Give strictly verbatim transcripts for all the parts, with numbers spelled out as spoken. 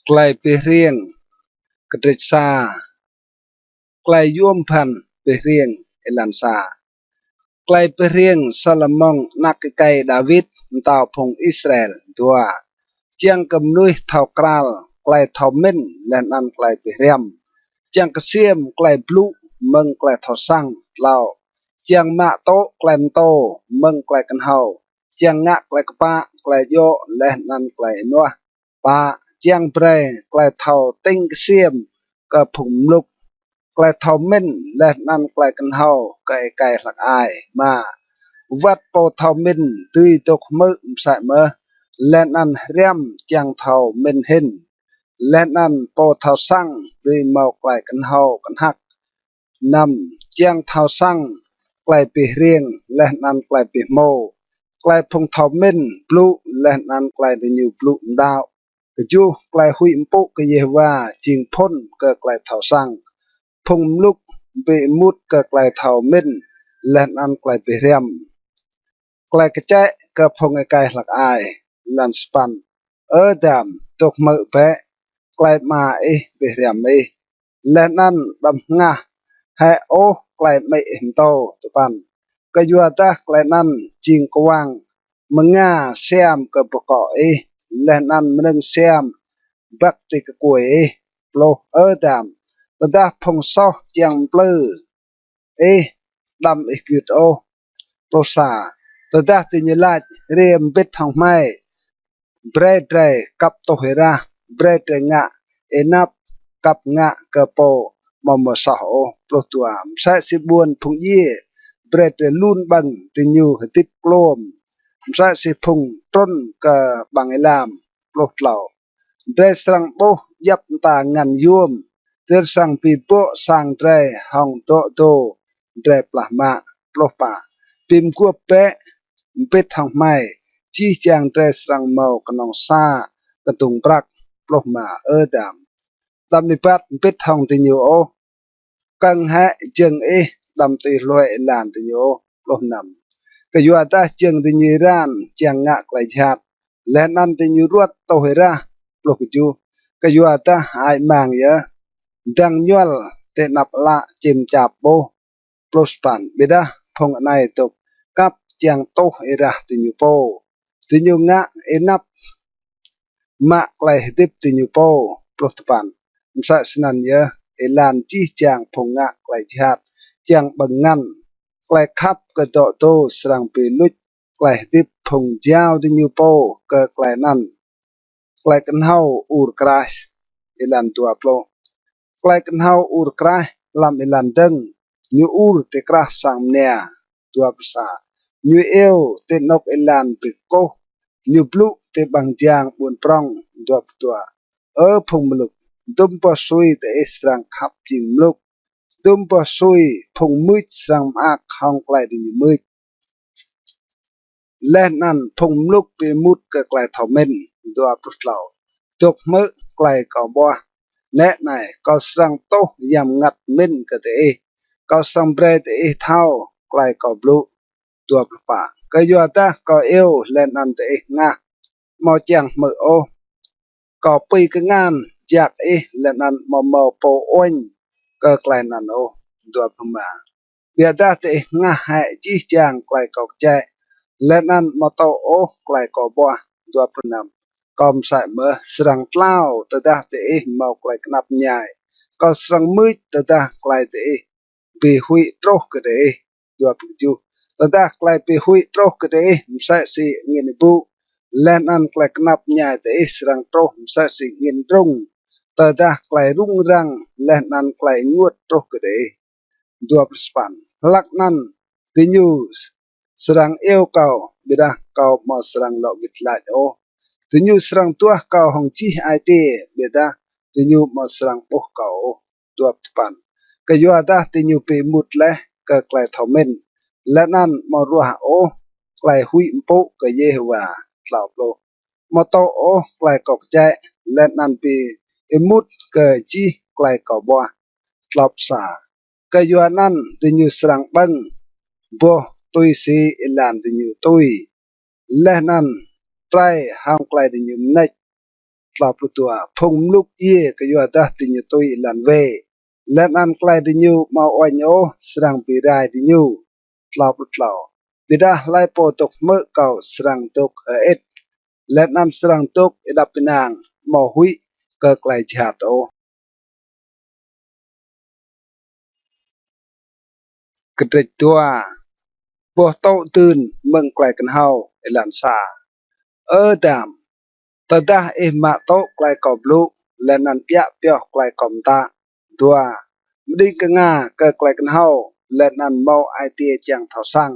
Klei Bi Hriêng, kdrêč sa. Klei yuôm bhăn bi hriêng, êlan sa. Klei bi hriêng Salômôn anak êkei Đawit, mtao phung Israel, dua. Čiăng kơ mnuih thâo kral klei thâo mĭn leh anăn klei bi hriăm, čiăng ksiêm klei blŭ mơ̆ng klei thâo săng, tlâo. Čiăng mă tŭ klei mtô mơ̆ng klei knhâo, čiăng ngă klei kpă, klei djŏ leh anăn klei ênuah, pă. Čiăng brei klei thâo tĭng ksiêm kơ phung mluk, klei thâo mĭn leh anăn klei knhâo kơ êkei hlăk ai, êma. Wăt pô thâo mĭn dưi dôk hmư̆ msĕ mơh, leh anăn hriăm čiăng thâo mĭn hĭn, leh anăn pô thâo săng dưi mâo klei knhâo knhăk, năm. Čiăng thâo săng klei bi hriêng leh anăn klei bi hmô, klei phung thâo mĭn blŭ leh anăn klei diñu blŭ mđăo, kjuh. Klei huĭ mpŭ kơ Yêhôwa jing phŭn kơ klei thâo săng, phung mluk bi êmut kơ klei thâo mĭn leh anăn klei bi hriăm. Klei kčĕ kơ phung êkei hlăk ai, êlan sa păn. Ơ Adam, dôk hmư̆ bĕ klei ama ih bi hriăm ih, leh anăn đăm hngah hĕ ôh klei amĭ ih mtô, dua păn. Kyuadah klei anăn jing kwang mnga siam kơ boh kŏ ih, leh anăn mnơ̆ng siam băk ti kkuê ih, pluh. Ơ Adam, tơdah phung soh čiăng mplư ih, đăm ih gưt ôh, pluh sa. Tơdah diñu lač: Hriê mbĭt hŏng hmei, brei drei kăp tuh êrah, brei drei ngă ênap kăp ngă kơ pô amâo mâo soh ôh, pluh dua. Msĕ si ƀuôn phung djiê, brei drei lun ƀơ̆ng diñu hdĭp kluôm, msĕ si phung trŭn kơ ƀăng êlam, pluh tlâo. Drei srăng ƀuh djăp mta ngăn yuôm, drei srăng bi bŏ sang drei hŏng dŏ dô drei plah mă, pluh pă. Bi mguôp bĕ mbĭt hŏng hmei, jih jang drei srăng mâo knŏng sa kdŭng prăk, pluh êma. Ơ Adam, đăm êbat mbĭt hŏng diñu ôh, kơ̆ng hĕ jơ̆ng ih, đăm tui hlue êlan diñu ôh, pluh năm. Kyuadah jơ̆ng diñu êran čiăng ngă klei jhat, leh anăn diñu ruăt tuh êrah, pluh kjuh. Kyuadah hơăi mang yơh, dăng ñuăl ti anăp ală čĭm čap ƀuh, pluh sa păn. Ƀiădah phung anei dôk kăp čiăng tuh êrah diñu pô, diñu ngă ênap mă klei hdĭp diñu pô, pluh dua păn. Msĕ snăn yơh êlan jih jang phung ngă klei jhat čiăng ƀơ̆ng ngăn. Klei khăp kơ dŏ dô srăng bi luč klei hdĭp phung jao diñu pô kơ klei anăn. Klei knhâo ur kraih, êlan dua pluh. Klei knhâo ur kraih hlăm êlan dơ̆ng, ñu ur ti krah sang mnia, dua pluh sa. Ñu iêu ti anôk êlan bi kkuh, ñu blŭ ti ƀăng jang ƀuôn prŏng, dua pluh dua. Ơ phung mluk, dŭm boh sui diih srăng khăp jing mluk, dŭm boh sui phung mưč srăng mơak hŏng klei diñu mưč, leh anăn phung mluk bi êmut kơ klei thâo mĭn, dua pluh tlâo. Dôk hmư̆ klei kâo ƀuah. Nĕ anei, kâo srăng tuh yang mngăt mĭn kơ diih, kâo srăng brei diih thâo klei kâo blŭ, dua pluh pă. Kyuadah kâo iêu leh anăn diih hngah, amâo čiăng hmư̆ ôh. Kâo pui kngan jak ih leh anăn amâo mâo pô uêñ kơ klei anăn ôh, dua pluh êma. Ƀiădah diih hngah hĕ jih jang klei kâo kčĕ, leh anăn amâo tŭ ôh klei kâo ƀuah, dua pluh năm. Kâo msĕ mơh srăng tlao tơdah diih mâo klei knap mñai, kâo srăng mưč tơdah klei diih bi huĭ truh kơ diih, dua pluh kjuh. Tơdah klei bi huĭ truh kơ diih msĕ si angĭn êbŭ, leh anăn klei knap mñai diih srăng truh msĕ si angĭn drŭng. Tơdah klei rŭng răng leh anăn klei ênguôt truh kơ diih, dua pluh sa păn. Hlăk anăn diñu srăng iêu kâo, ƀiădah kâo amâo srăng lŏ wĭt lač ôh. Diñu srăng duah kâo hŏng jih ai tiê, ƀiădah diñu amâo srăng ƀuh kâo ôh, dua pluh dua păn. Kyuadah diñu bi êmut leh kơ klei thâo mĭn, leh anăn amâo ruah ôh klei huĭ mpŭ kơ Yêhôwa, tlâo pluh. Amâo tŭ ôh klei kâo kčĕ, leh anăn bi êmut kơ jih klei kâo ƀuah, tlâo pluh sa. Kyuanăn diñu srăng ƀơ̆ng boh tui si êlan diñu tui, leh anăn trei hŏng klei diñu mnêč. Tlâo pluh dua. Phung mluk djiê kyuadah diñu tui êlan wê, leh anăn klei diñu amâo uêñ ôh srăng bi rai diñu. Tlâo pluh tlâo. Ƀiădah hlei pô dôk hmư̆ kâo srăng dôk hơĭt, leh anăn srăng dôk êđăp ênang, amâo huĭ kơ klei jhat ôh. Kdrêč dua. Boh tŭ dưn mơ̆ng klei knhâo. Êlan sa. Ơ Adam, tơdah ih mă tŭ klei kâo blŭ, leh anăn djă pioh klei kâo mtă. Dua. Mđing knga kơ klei knhâo, leh anăn mâo ai tiê čiăng thâo săng.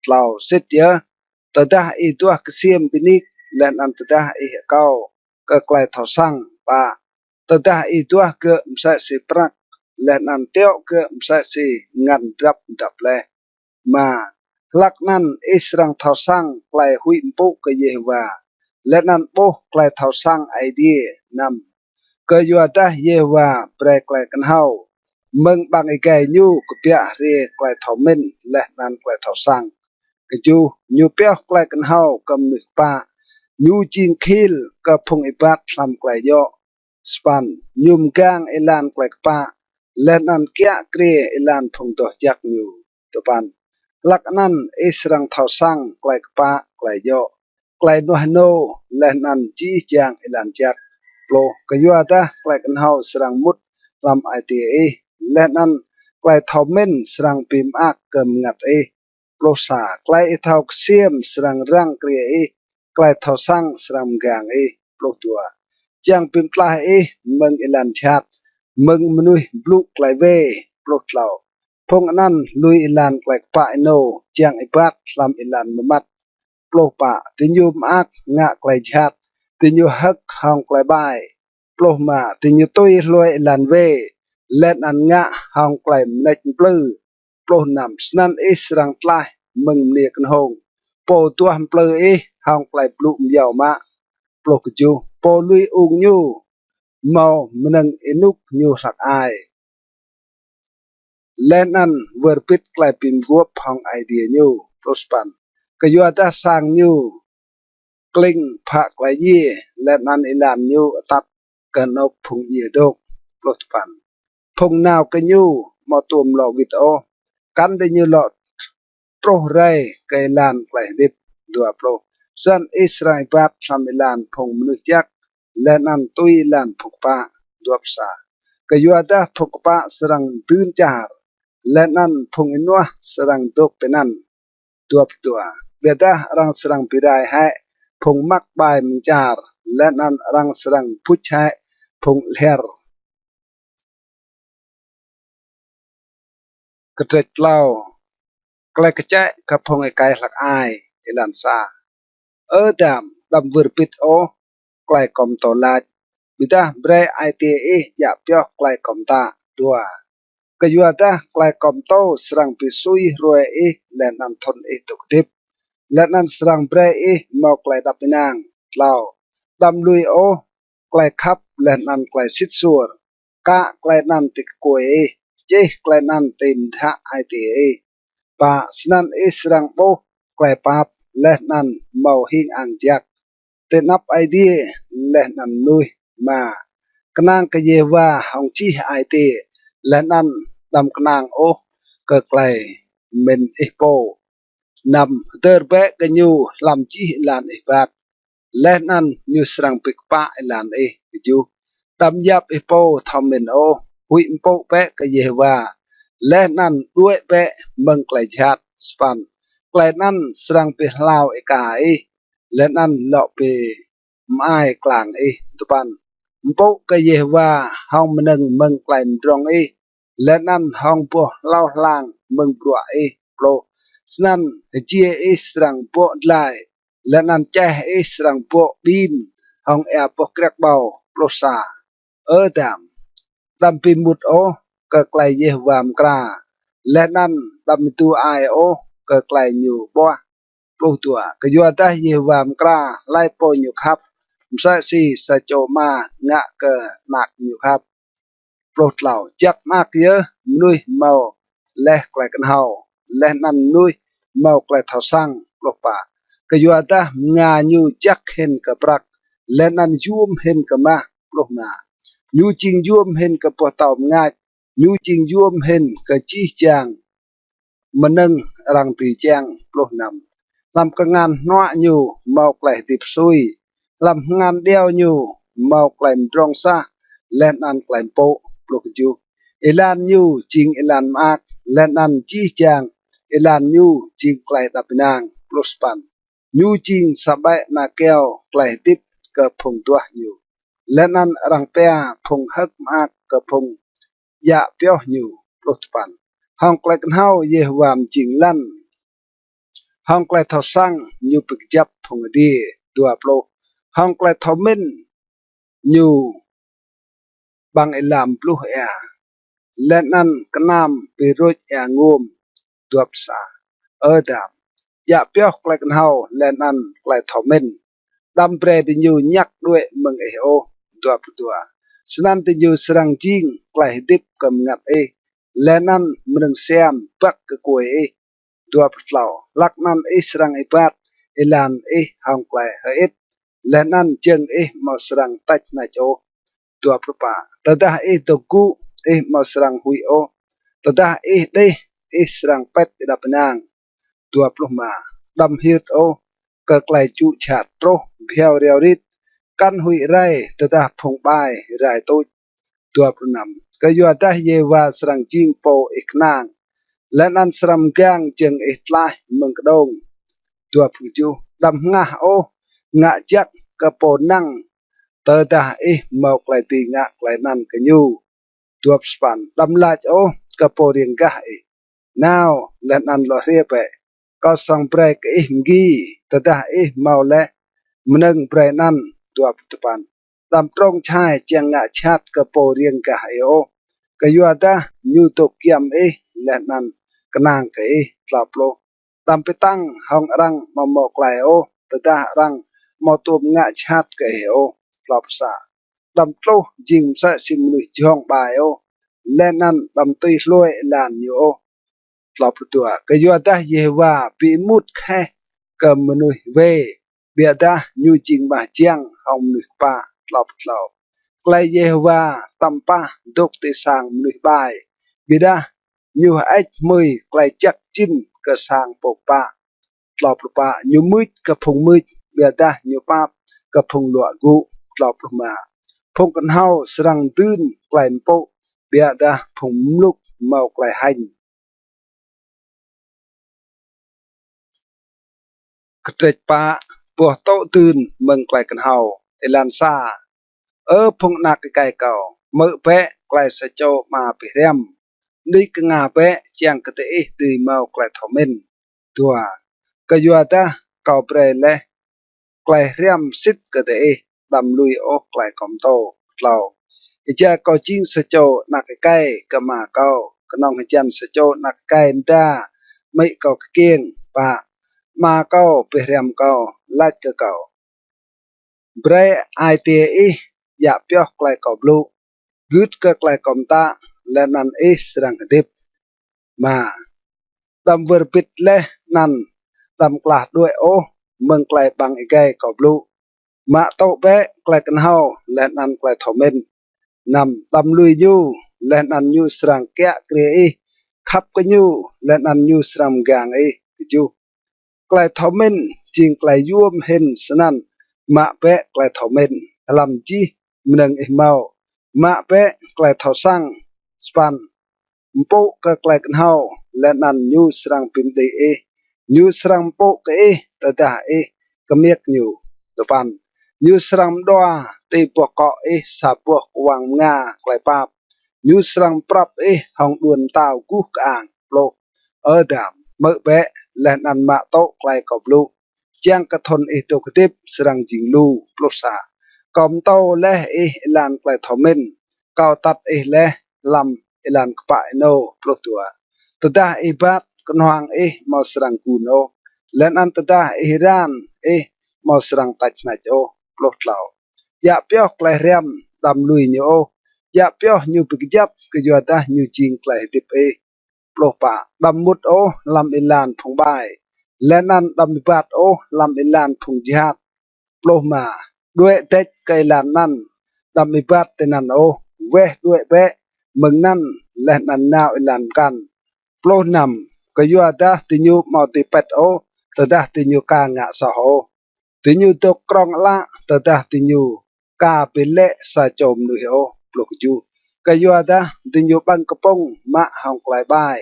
Tlâo. Sĭt yơh, tơdah ih duah ksiêm bi nik, leh anăn tơdah ih akâo kơ klei thâo săng. Pă. Tơdah ih duah gơ̆ msĕ si prăk, leh anăn tiŏ gơ̆ msĕ si ngăn drăp mdăp leh. Êma. Hlăk anăn ih srăng thâo săng klei huĭ mpŭ kơ Yêhôwa, leh anăn ƀuh klei thâo săng Aê Diê. Năm. Kyuadah Yêhôwa brei klei knhâo mơ̆ng ƀăng êgei ñu kbiă hriê klei thâo mĭn leh anăn klei thâo săng. Kjuh. Ñu pioh klei knhâo kơ mnuih kpă, ñu jing khil kơ phung êbat hlăm klei djŏ. Sa păn. Ñu mgang êlan klei kpă, leh anăn kiă kriê êlan phung doh jăk ñu. Dua păn. Hlăk anăn ih srăng thâo săng klei kpă, klei djŏ, klei ênuah ênô, leh anăn jih jang êlan jăk. Pluh. Kyuadah klei knhâo srăng mŭt hlăm ai tiê ih, leh anăn klei thâo mĭn srăng bi mơak kơ mngăt ih. Pluh sa. Klei ih thâo ksiêm srăng răng kriê ih, klei thâo săng srăng mgang ih. Pluh dua. Čiăng bi mtlaih ih mơ̆ng êlan jhat, mơ̆ng mnuih blŭ klei wê. Pluh tlâo. Phung anăn lui êlan klei kpă ênô, čiăng êbat hlăm êlan mmăt. Pluh pă. Diñu mơak ngă klei jhat, diñu hơ̆k hŏng klei ƀai. Pluh êma. Diñu tui hlue êlan wê, leh anăn ngă hŏng klei mnêč mplư. Pluh năm. Snăn ih srăng tlaih mơ̆ng mniê knhông, pô duah mplư ih hŏng klei blŭ myâo mă. Pluh kjuh. Pô lui ung ñu, mâo mnơ̆ng ênuk ñu hlăk ai, leh anăn wơr bĭt klei bi mguôp hŏng Aê Diê ñu. Pluh sa păn. Kyuadah sang ñu kling phă klei djiê, leh anăn êlan ñu atăt kơ anôk phung djiê dôk. Pluh dua păn. Phung nao kơ ñu amâo tuôm lŏ wĭt ôh, kăn diñu lŏ truh rei kơ êlan klei hdĭp. Dua pluh. Snăn ih srăng êbat hlăm êlan phung mnuih jăk, leh anăn tui êlan phung kpă. Dua pluh sa. Kyuadah phung kpă srăng dưn čar, leh anăn phung ênuah srăng dôk tinăn. Dua pluh dua. Ƀiădah arăng srăng bi rai hĕ phung măk ƀai mơ̆ng čar, leh anăn arăng srăng buč hĕ phung lhiăr. Kdrêč tlâo. Klei kčĕ kơ phung êkei hlăk ai. Êlan sa. Ơ Adam, đăm wơr bĭt ôh klei kâo mtô lač, ƀiădah brei ai tiê ih djă pioh klei kâo mtă. Dua. Kyuadah klei kâo mtô srăng bi sui hruê ih leh anăn thŭn ih dôk hdĭp, leh anăn srăng brei ih mâo klei êđăp ênang. Tlâo. Đăm lui ôh klei khăp leh anăn klei sĭt suôr, kă klei anăn ti kkuê ih, čih klei anăn ti mdhă ai tiê ih. Pă. Snăn ih srăng ƀuh klei pap, leh anăn mâo hing ang jăk ti anăp Aê Diê leh anăn mnuih. Êma. Knang kơ Yêhôwa hŏng jih ai tiê, leh anăn đăm knang ôh kơ klei mĭn ih pô. Năm. Hdơr bĕ kơ ñu hlăm jih êlan ih êbat, leh anăn ñu srăng bi kpă êlan ih. Kjuh. Đăm yap ih pô thâo mĭn ôh, huĭ mpŭ bĕ kơ Yêhôwa, leh anăn đuĕ bĕ mơ̆ng klei jhat. Sa păn. Klei anăn srăng bi hlao êka ih, leh anăn lŏ bi mơai klang ih. Dua păn. Mpŭ kơ Yêhôwa hŏng mnơ̆ng mơ̆ng klei mdrŏng ih, leh anăn hŏng boh hlâo hlang mơ̆ng bruă ih. Pluh. Snăn hjiê ih srăng bŏ dlai, leh anăn čeh ih srăng bŏ ƀim hŏng êa boh kriăk ƀâo. Pluh sa. Ơ Adam, đăm bi mŭt ôh kơ klei Yêhôwa mkra, leh anăn đăm êdu ai ôh kơ klei ñu ƀuah. Pluh dua. Kyuadah Yêhôwa mkra hlei pô ñu khăp, msĕ si sa čô ama ngă kơ anak ñu khăp. Pluh tlâo. Jăk mơak yơh mnuih mâo leh klei knhâo, leh anăn mnuih mâo klei thâo săng. Pluh pă. Kyuadah mnga ñu jăk hĭn kơ prăk, leh anăn yuôm hĭn kơ mah. Pluh êma. Ñu jing yuôm hĭn kơ boh tâo mngač, ñu jing yuôm hĭn kơ jih jang mnơ̆ng arăng dưi čiăng. Pluh năm. Hlăm kngan hnuă ñu mâo klei hdĭp sui, hlăm kngan điâo ñu mâo klei mdrŏng sah leh anăn klei mpŭ. Pluh kjuh. Êlan ñu jing êlan mơak, leh anăn jih jang êlan ñu jing klei êđăp ênang. Pluh sa păn. Ñu jing sa ƀĕ ana kyâo klei hdĭp kơ phung duah ñu, leh anăn arăng pia phung hơ̆k mơak kơ phung djă pioh ñu. Pluh dua păn. Hŏng klei knhâo Yêhôwa mjing lăn, hŏng klei thâo săng ñu bi kjăp phung adiê. Dua pluh. Hŏng klei thâo mĭn ñu ƀăng êlam bluh êa, leh anăn knam bi rôč êa nguôm. Dua pluh sa. Ơ Adam, djă pioh klei knhâo leh anăn klei thâo mĭn, đăm brei diñu ñăk đuĕ mơ̆ng ih ôh. Dua pluh dua. Snăn diñu srăng jing klei hdĭp kơ mngăt ih, leh anăn mnơ̆ng siam băk kkuê ih. Dua pluh tlâo. Hlăk anăn ih srăng êbat êlan ih hŏng klei hơĭt, leh anăn jơ̆ng ih amâo srăng tač hnač ôh. Dua pluh pă. Tơdah ih dôk gŭ, ih amâo srăng huĭ ôh. Tơdah ih đih, ih srăng pĭt êđăp ênang. Dua pluh êma. Đăm hyưt ôh kơ klei jŭ jhat truh bhiâo riâo rit, kăn huĭ rei tơdah phung ƀai rai tuč. Dua pluh năm. Kyuadah Yêhôwa srăng jing pô ih knang, leh anăn srăng mgang jơ̆ng ih tlaih mơ̆ng kđông. Dua pluh kjuh. Đăm hngah ôh ngă jăk kơ pô năng, tơdah ih mâo klei dưi ngă klei anăn kơ ñu. Dua pluh sa păn. Đăm lač ôh kơ pô riêng gah ih, nao leh anăn lŏ hriê bĕ, kâo srăng brei kơ ih mgi tơdah ih mâo leh mnơ̆ng brei anăn. Dua pluh dua păn. Đăm trông čhai čiăng ngă jhat kơ pô riêng gah ih ôh, kyuadah ñu dôk giăm ih leh anăn knang kơ ih. Tlâo pluh. Đăm bi tăng hŏng arăng amâo mâo klei ôh, tơdah arăng amâo tuôm ngă jhat kơ ih ôh. Tlâo pluh sa. Đăm tluh jing msĕ si mnuih jhŏng ƀai ôh, leh anăn đăm tui hlue êlan ñu ôh. Tlâo pluh dua. Kyuadah Yêhôwa bi êmut kheh kơ mnuih wê, ƀiădah ñu jing mah jiăng hŏng mnuih kpă. Tlâo pluh tlâo. Klei Yêhôwa tăm pah dôk ti sang mnuih ƀai, ƀiădah ñu hơêč hmưi klei jăk jĭn kơ sang pô kpă. Tlâo pluh pă. Ñu mưč kơ phung mưč, ƀiădah ñu pap kơ phung luă gŭ. Tlâo pluh êma. Phung knhâo srăng dưn klei mpŭ, ƀiădah phung mluk mâo klei hêñ. Kdrêč pă. Boh tŭ dưn mơ̆ng klei knhâo. Êlan sa. Ơ phung anak êkei kâo, hmư̆ bĕ klei sa čô ama bi hriăm, mđĭ knga bĕ čiăng kơ diih dưi mâo klei thâo mĭn. Dua. Kyuadah kâo brei leh klei hriăm sĭt kơ diih, đăm lui ôh klei kâo mtô. Tlâo. Êjai kâo jing sa čô anak êkei kơ ama kâo, knŏng hjăn sa čô anak êkei mda amĭ kâo kkiêng. Pă. Ama kâo bi hriăm kâo, lač kơ kâo: Brei ai tiê ih djă pioh klei kâo blŭ, gưt kơ klei kâo mtă, leh anăn ih srăng hdĭp. Êma. Đăm wơr bĭt leh anăn đăm klah đuĕ ôh mơ̆ng klei ƀăng êgei kâo blŭ. Mă tŭ bĕ klei knhâo leh anăn klei thâo mĭn. Năm. Đăm lui ñu, leh anăn ñu srăng kiă kriê ih, khăp kơ ñu, leh anăn ñu srăng mgang ih. Kjuh. Klei thâo mĭn jing klei yuôm hĭn, snăn mă bĕ klei thâo mĭn hlăm jih mnơ̆ng ih mâo. Mă bĕ klei thâo săng. Sa păn. Mpŭ kơ klei knhâo, leh anăn ñu srăng bi mđĭ ih. Ñu srăng mpŭ kơ ih tơdah ih kmiêk ñu. Dua păn. Ñu srăng mđua ti boh kŏ ih sa boh kwang mnga klei pap. Ñu srăng mprăp ih hŏng đuôn mtao guh kơang. Pluh. Ơ Adam, hmư̆ bĕ, leh anăn mă tŭ klei kâo blŭ, čiăng kơ thŭn ih dôk hdĭp srăng jing lu. Pluh sa. Kâo mtô leh ih êlan klei thâo mĭn, kâo atăt ih leh hlăm êlan kpă ênô. Pluh dua. Tơdah ih êbat, knhuang ih amâo srăng gun ôh, leh anăn tơdah ih êran, ih amâo srăng tač hnač ôh. Pluh tlâo. Djă pioh klei hriăm, đăm lui ñu ôh. Djă pioh ñu bi kjăp, kyuadah ñu jing klei hdĭp ih. Pluh pă. Đăm mŭt ôh hlăm êlan phung ƀai, leh anăn đăm êbat ôh hlăm êlan phung jhat. Pluh êma. đuĕ dêč kơ êlan anăn, đăm êbat tinăn ôh, weh đuĕ bĕ mơ̆ng anăn leh anăn nao êlan mkăn. Pluh năm. Kyuadah diñu amâo dưi pĭt ôh tơdah diñu ka ngă soh ôh. Diñu dôk krŏng ală tơdah diñu ka bi lĕ sa čô mnuih ôh. Pluh kjuh. Kyuadah diñu ƀơ̆ng kpŭng mă hŏng klei ƀai,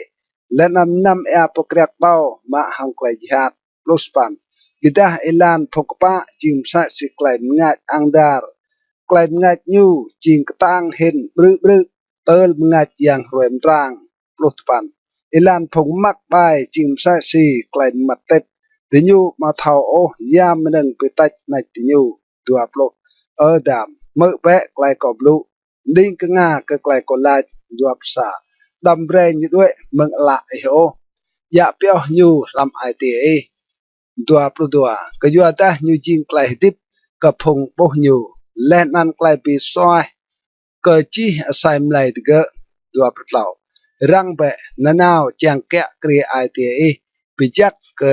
leh anăn mnăm êa pô kriăk ƀâo mă hŏng klei jhat. Pluh sa păn. Ƀiădah êlan phung kpă jing msĕ si klei mngač ang dar. Klei mngač ñu jing ktang hĭn ƀrư̆ ƀrư̆, tơl mngač yang hruê mtrang. Pluh dua păn. Êlan phung măk ƀai jing msĕ si klei mmăt tĭt, diñu amâo thâo ôh ya mnơ̆ng bi têč hnêč diñu. Dua pluh. Ơ Adam, hmư̆ bĕ klei kâo blŭ, mđing knga kơ klei kâo lač. Dua pluh sa. Đăm brei ñu đuĕ mơ̆ng ală ih ôh, djă pioh ñu hlăm ai tiê ih. Dua pluh dua. Kyuadah ñu jing klei hdĭp kơ phung ƀuh ñu, leh anăn klei bi suaih kơ jih asei mlei digơ̆. Dua pluh tlâo. Răng bĕ nanao čiăng kiă kriê ai tiê ih, bi jăk kơ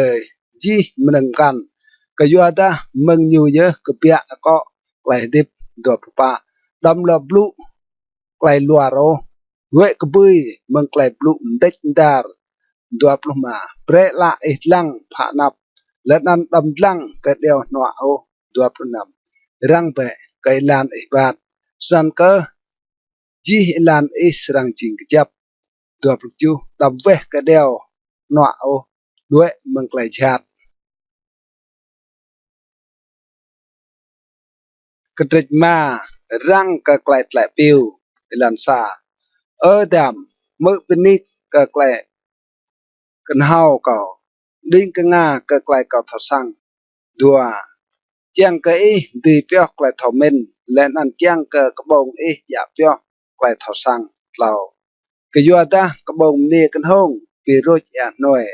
jih mnơ̆ng mkăn, kyuadah mơ̆ng ñu yơh kbiă akŏ klei hdĭp. Dua pluh pă. Đăm lŏ blŭ klei luar ôh, huĭ kbưi mơ̆ng klei blŭ mdêč mdar. Dua pluh êma. Brei ală ih dlăng phă anăp, leh anăn đăm dlăng kơ điâo hnuă ôh. Dua pluh năm. Răng bĕ kơ êlan ih êbat, snăn kơh jih êlan ih srăng jing kjăp. Dua pluh kjuh. Đăm weh kơ điâo hnuă ôh, đuĕ mơ̆ng klei jhat. Kdrêč êma. Răng kơ klei tlĕ piu. Êlan sa. Ơ Adam, hmư̆ bi nik kơ klei knhâo kâo, mđing knga kơ klei kâo thâo săng. Dua. Čiăng kơ ih dưi pioh klei thâo mĭn, leh anăn čiăng kơ kƀông ih djă pioh klei thâo săng. Tlâo. Kyuadah kƀông mniê knhông bi rôč êa hnuê,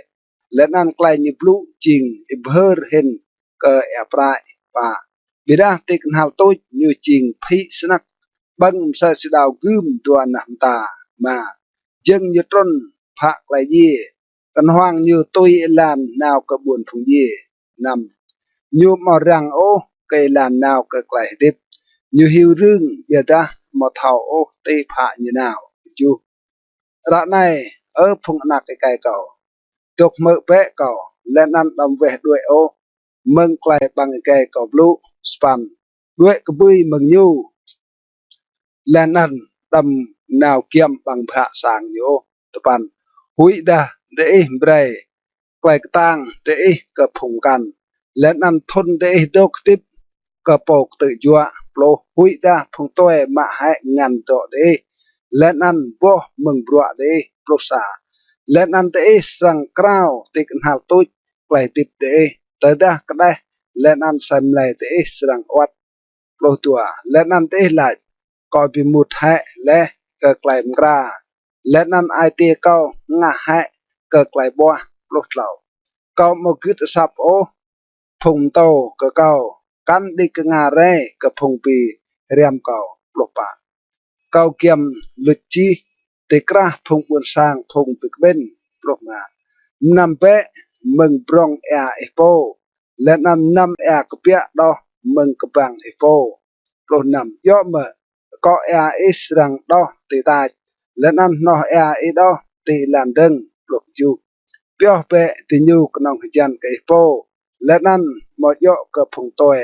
leh anăn klei ñu blŭ jing êbhơr hĭn kơ êa prăi. Pă. Ƀiădah ti knhal tuč ñu jing phĭ snăk, ƀơ̆ng msĕ si đao gưm dua nah mta. Êma. Jơ̆ng ñu trŭn phă klei djiê, knhuang ñu tui êlan nao kơ ƀuôn phung djiê. Năm. Ñu amâo răng ôh kơ êlan nao kơ klei hdĭp, ñu hiu rưng ƀiădah amâo thâo ôh ti phă ñu nao. Kjuh. Ară anei, ơ phung anak êkei kâo, dôk hmư̆ bĕ kâo, leh anăn đăm weh đuĕ ôh mơ̆ng klei ƀăng êgei kâo blŭ. Sa păn. Đuĕ kbưi mơ̆ng ñu, leh anăn đăm nao giăm ƀăng bhă sang ñu ôh. Dua păn. Huĭdah diih brei klei ktang diih kơ phung mkăn, leh anăn thŭn diih dôk hdĭp kơ pô ktư̆ juă. Pluh. Huĭdah phung tue mă hĕ ngăn dŏ diih, leh anăn boh mơ̆ng bruă diih. Pluh sa. Leh anăn diih srăng krao ti knhal tuč klei hdĭp diih, tơdah kđeh leh anăn asei mlei diih srăng awăt. Pluh dua. Leh anăn diih lač, kâo bi mŭt hĕ leh kơ klei mkra, leh anăn ai tiê kâo hngah hĕ kơ klei ƀuah. Pluh tlâo. Kâo amâo gưt asăp ôh phung mtô kơ kâo, kăn đĭ knga rei kơ phung bi hriăm kâo. Pluh pă. Kâo giăm luč jih ti krah phung ƀuôn sang phung bi kƀĭn. Pluh êma. Mnăm bĕ mơ̆ng brŏng êa ih pô, leh anăn mnăm êa kbiă đoh mơ̆ng kbăng ih pô. Pluh năm. Djŏ mơ̆ akŏ êa ih srăng đoh ti tač, leh anăn hnoh êa ih đoh ti êlan dơ̆ng? Pluh kjuh. Pioh bĕ diñu knŏng hjăn kơ ih pô, leh anăn amâo djŏ kơ phung tue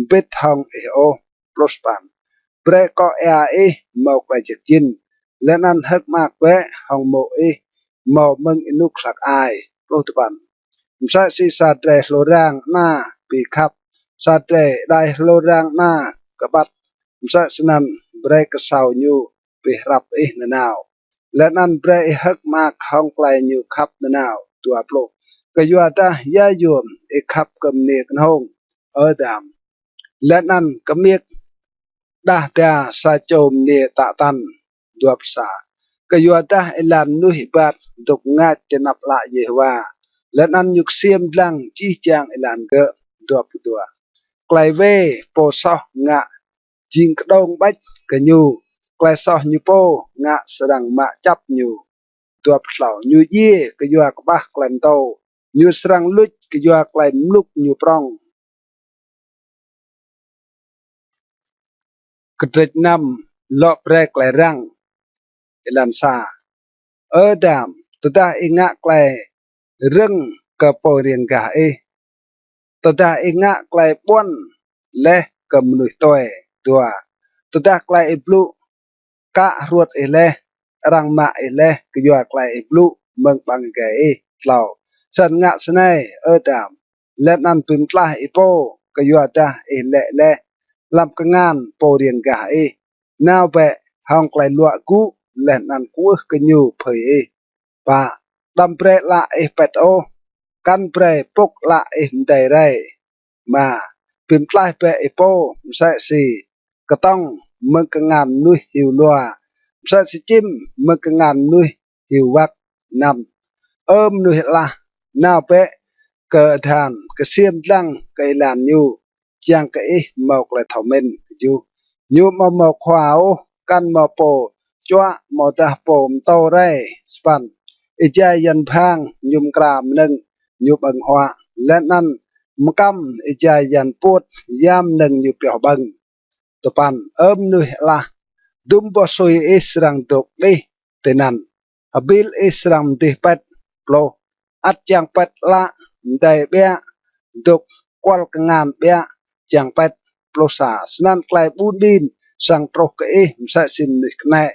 mbĭt hŏng ih ôh. Pluh sa păn. Brei akŏ êa ih mâo klei jăk jĭn, leh anăn hơ̆k mơak bĕ hŏng mô̆ ih mâo mơ̆ng ênuk hlăk ai. Pluh dua păn. Msĕ si sa drei hlô rang ana bi khăp sa drei êđai hlô rang ana kƀăt, msĕ snăn brei ksâo ñu bi hrăp ih nanao, leh anăn brei ih hơ̆k mơak hŏng klei ñu khăp nanao. Dua pluh. Kyuadah ya yuôm ih khăp kơ mniê knhông, Ơ Adam, leh anăn kmiêk đah da sa čô mniê tă tăn? Dua pluh sa. Kyuadah êlan mnuih êbat dôk mngač ti anăp ală Yêhôwa, leh anăn ñu ksiêm dlăng jih jang êlan gơ̆. Dua pluh dua. Klei wê pô soh ngă jing kđông ƀêč kơ ñu, klei soh ñu pô ngă srăng mă čăp ñu. Dua pluh tlâo. Ñu djiê kyua kƀah klei mtô, ñu srăng luč kyua klei mluk ñu prŏng. Kdrêč năm. Lŏ brei klei răng. Êlan sa. Ơ Adam, tơdah ih ngă klei rơ̆ng kơ pô riêng gah ih, tơdah ih ngă klei ƀuăn leh kơ mnuih tue. Dua. Tơdah klei ih blŭ kă hruôt ih leh, arăng mă ih leh kyua klei ih blŭ mơ̆ng ƀăng êgei ih. Tlâo. Snăn ngă snei, Ơ Adam, leh anăn bi mtlaih ih pô, kyuadah ih lĕ leh hlăm kngan pô riêng gah ih. Nao bĕ hŏng klei luă gŭ leh anăn kwưh kơ ñu phưi ih. Pă. Đăm brei ală ih pĭt ôh, kăn brei pŭk ală ih mdei rei. Êma. Bi mtlaih bĕ ih pô msĕ si ktŏng mơ̆ng kngan mnuih hiu lua, msĕ si čĭm mơ̆ng kngan mnuih hiu wăk. Năm. Ơ mnuih alah, nao bĕ kơ adhan, ksiêm dlăng kơ êlan ñu, čiăng kơ ih mâo klei thâo mĭn. Kjuh. Ñu amâo mâo khua ôh, kăn mâo pô čuă amâodah pô mtô rei. Sa păn. Êjai yan bhang ñu mkra mnơ̆ng ñu ƀơ̆ng huă, leh anăn mkăm êjai yan puôt ya mnơ̆ng ñu pioh ƀơ̆ng. Dua păn. Ơ mnuih alah, dŭm boh sui ih srăng dôk đih tinăn, hbĭl ih srăng mdih pĭt. Pluh. Ăt čiăng pĭt ală, mdei ƀiă, dôk kuăl kngan ƀiă čiăng pĭt. Pluh sa. Snăn klei ƀun ƀin srăng truh kơ ih msĕ si mnuih knĕ,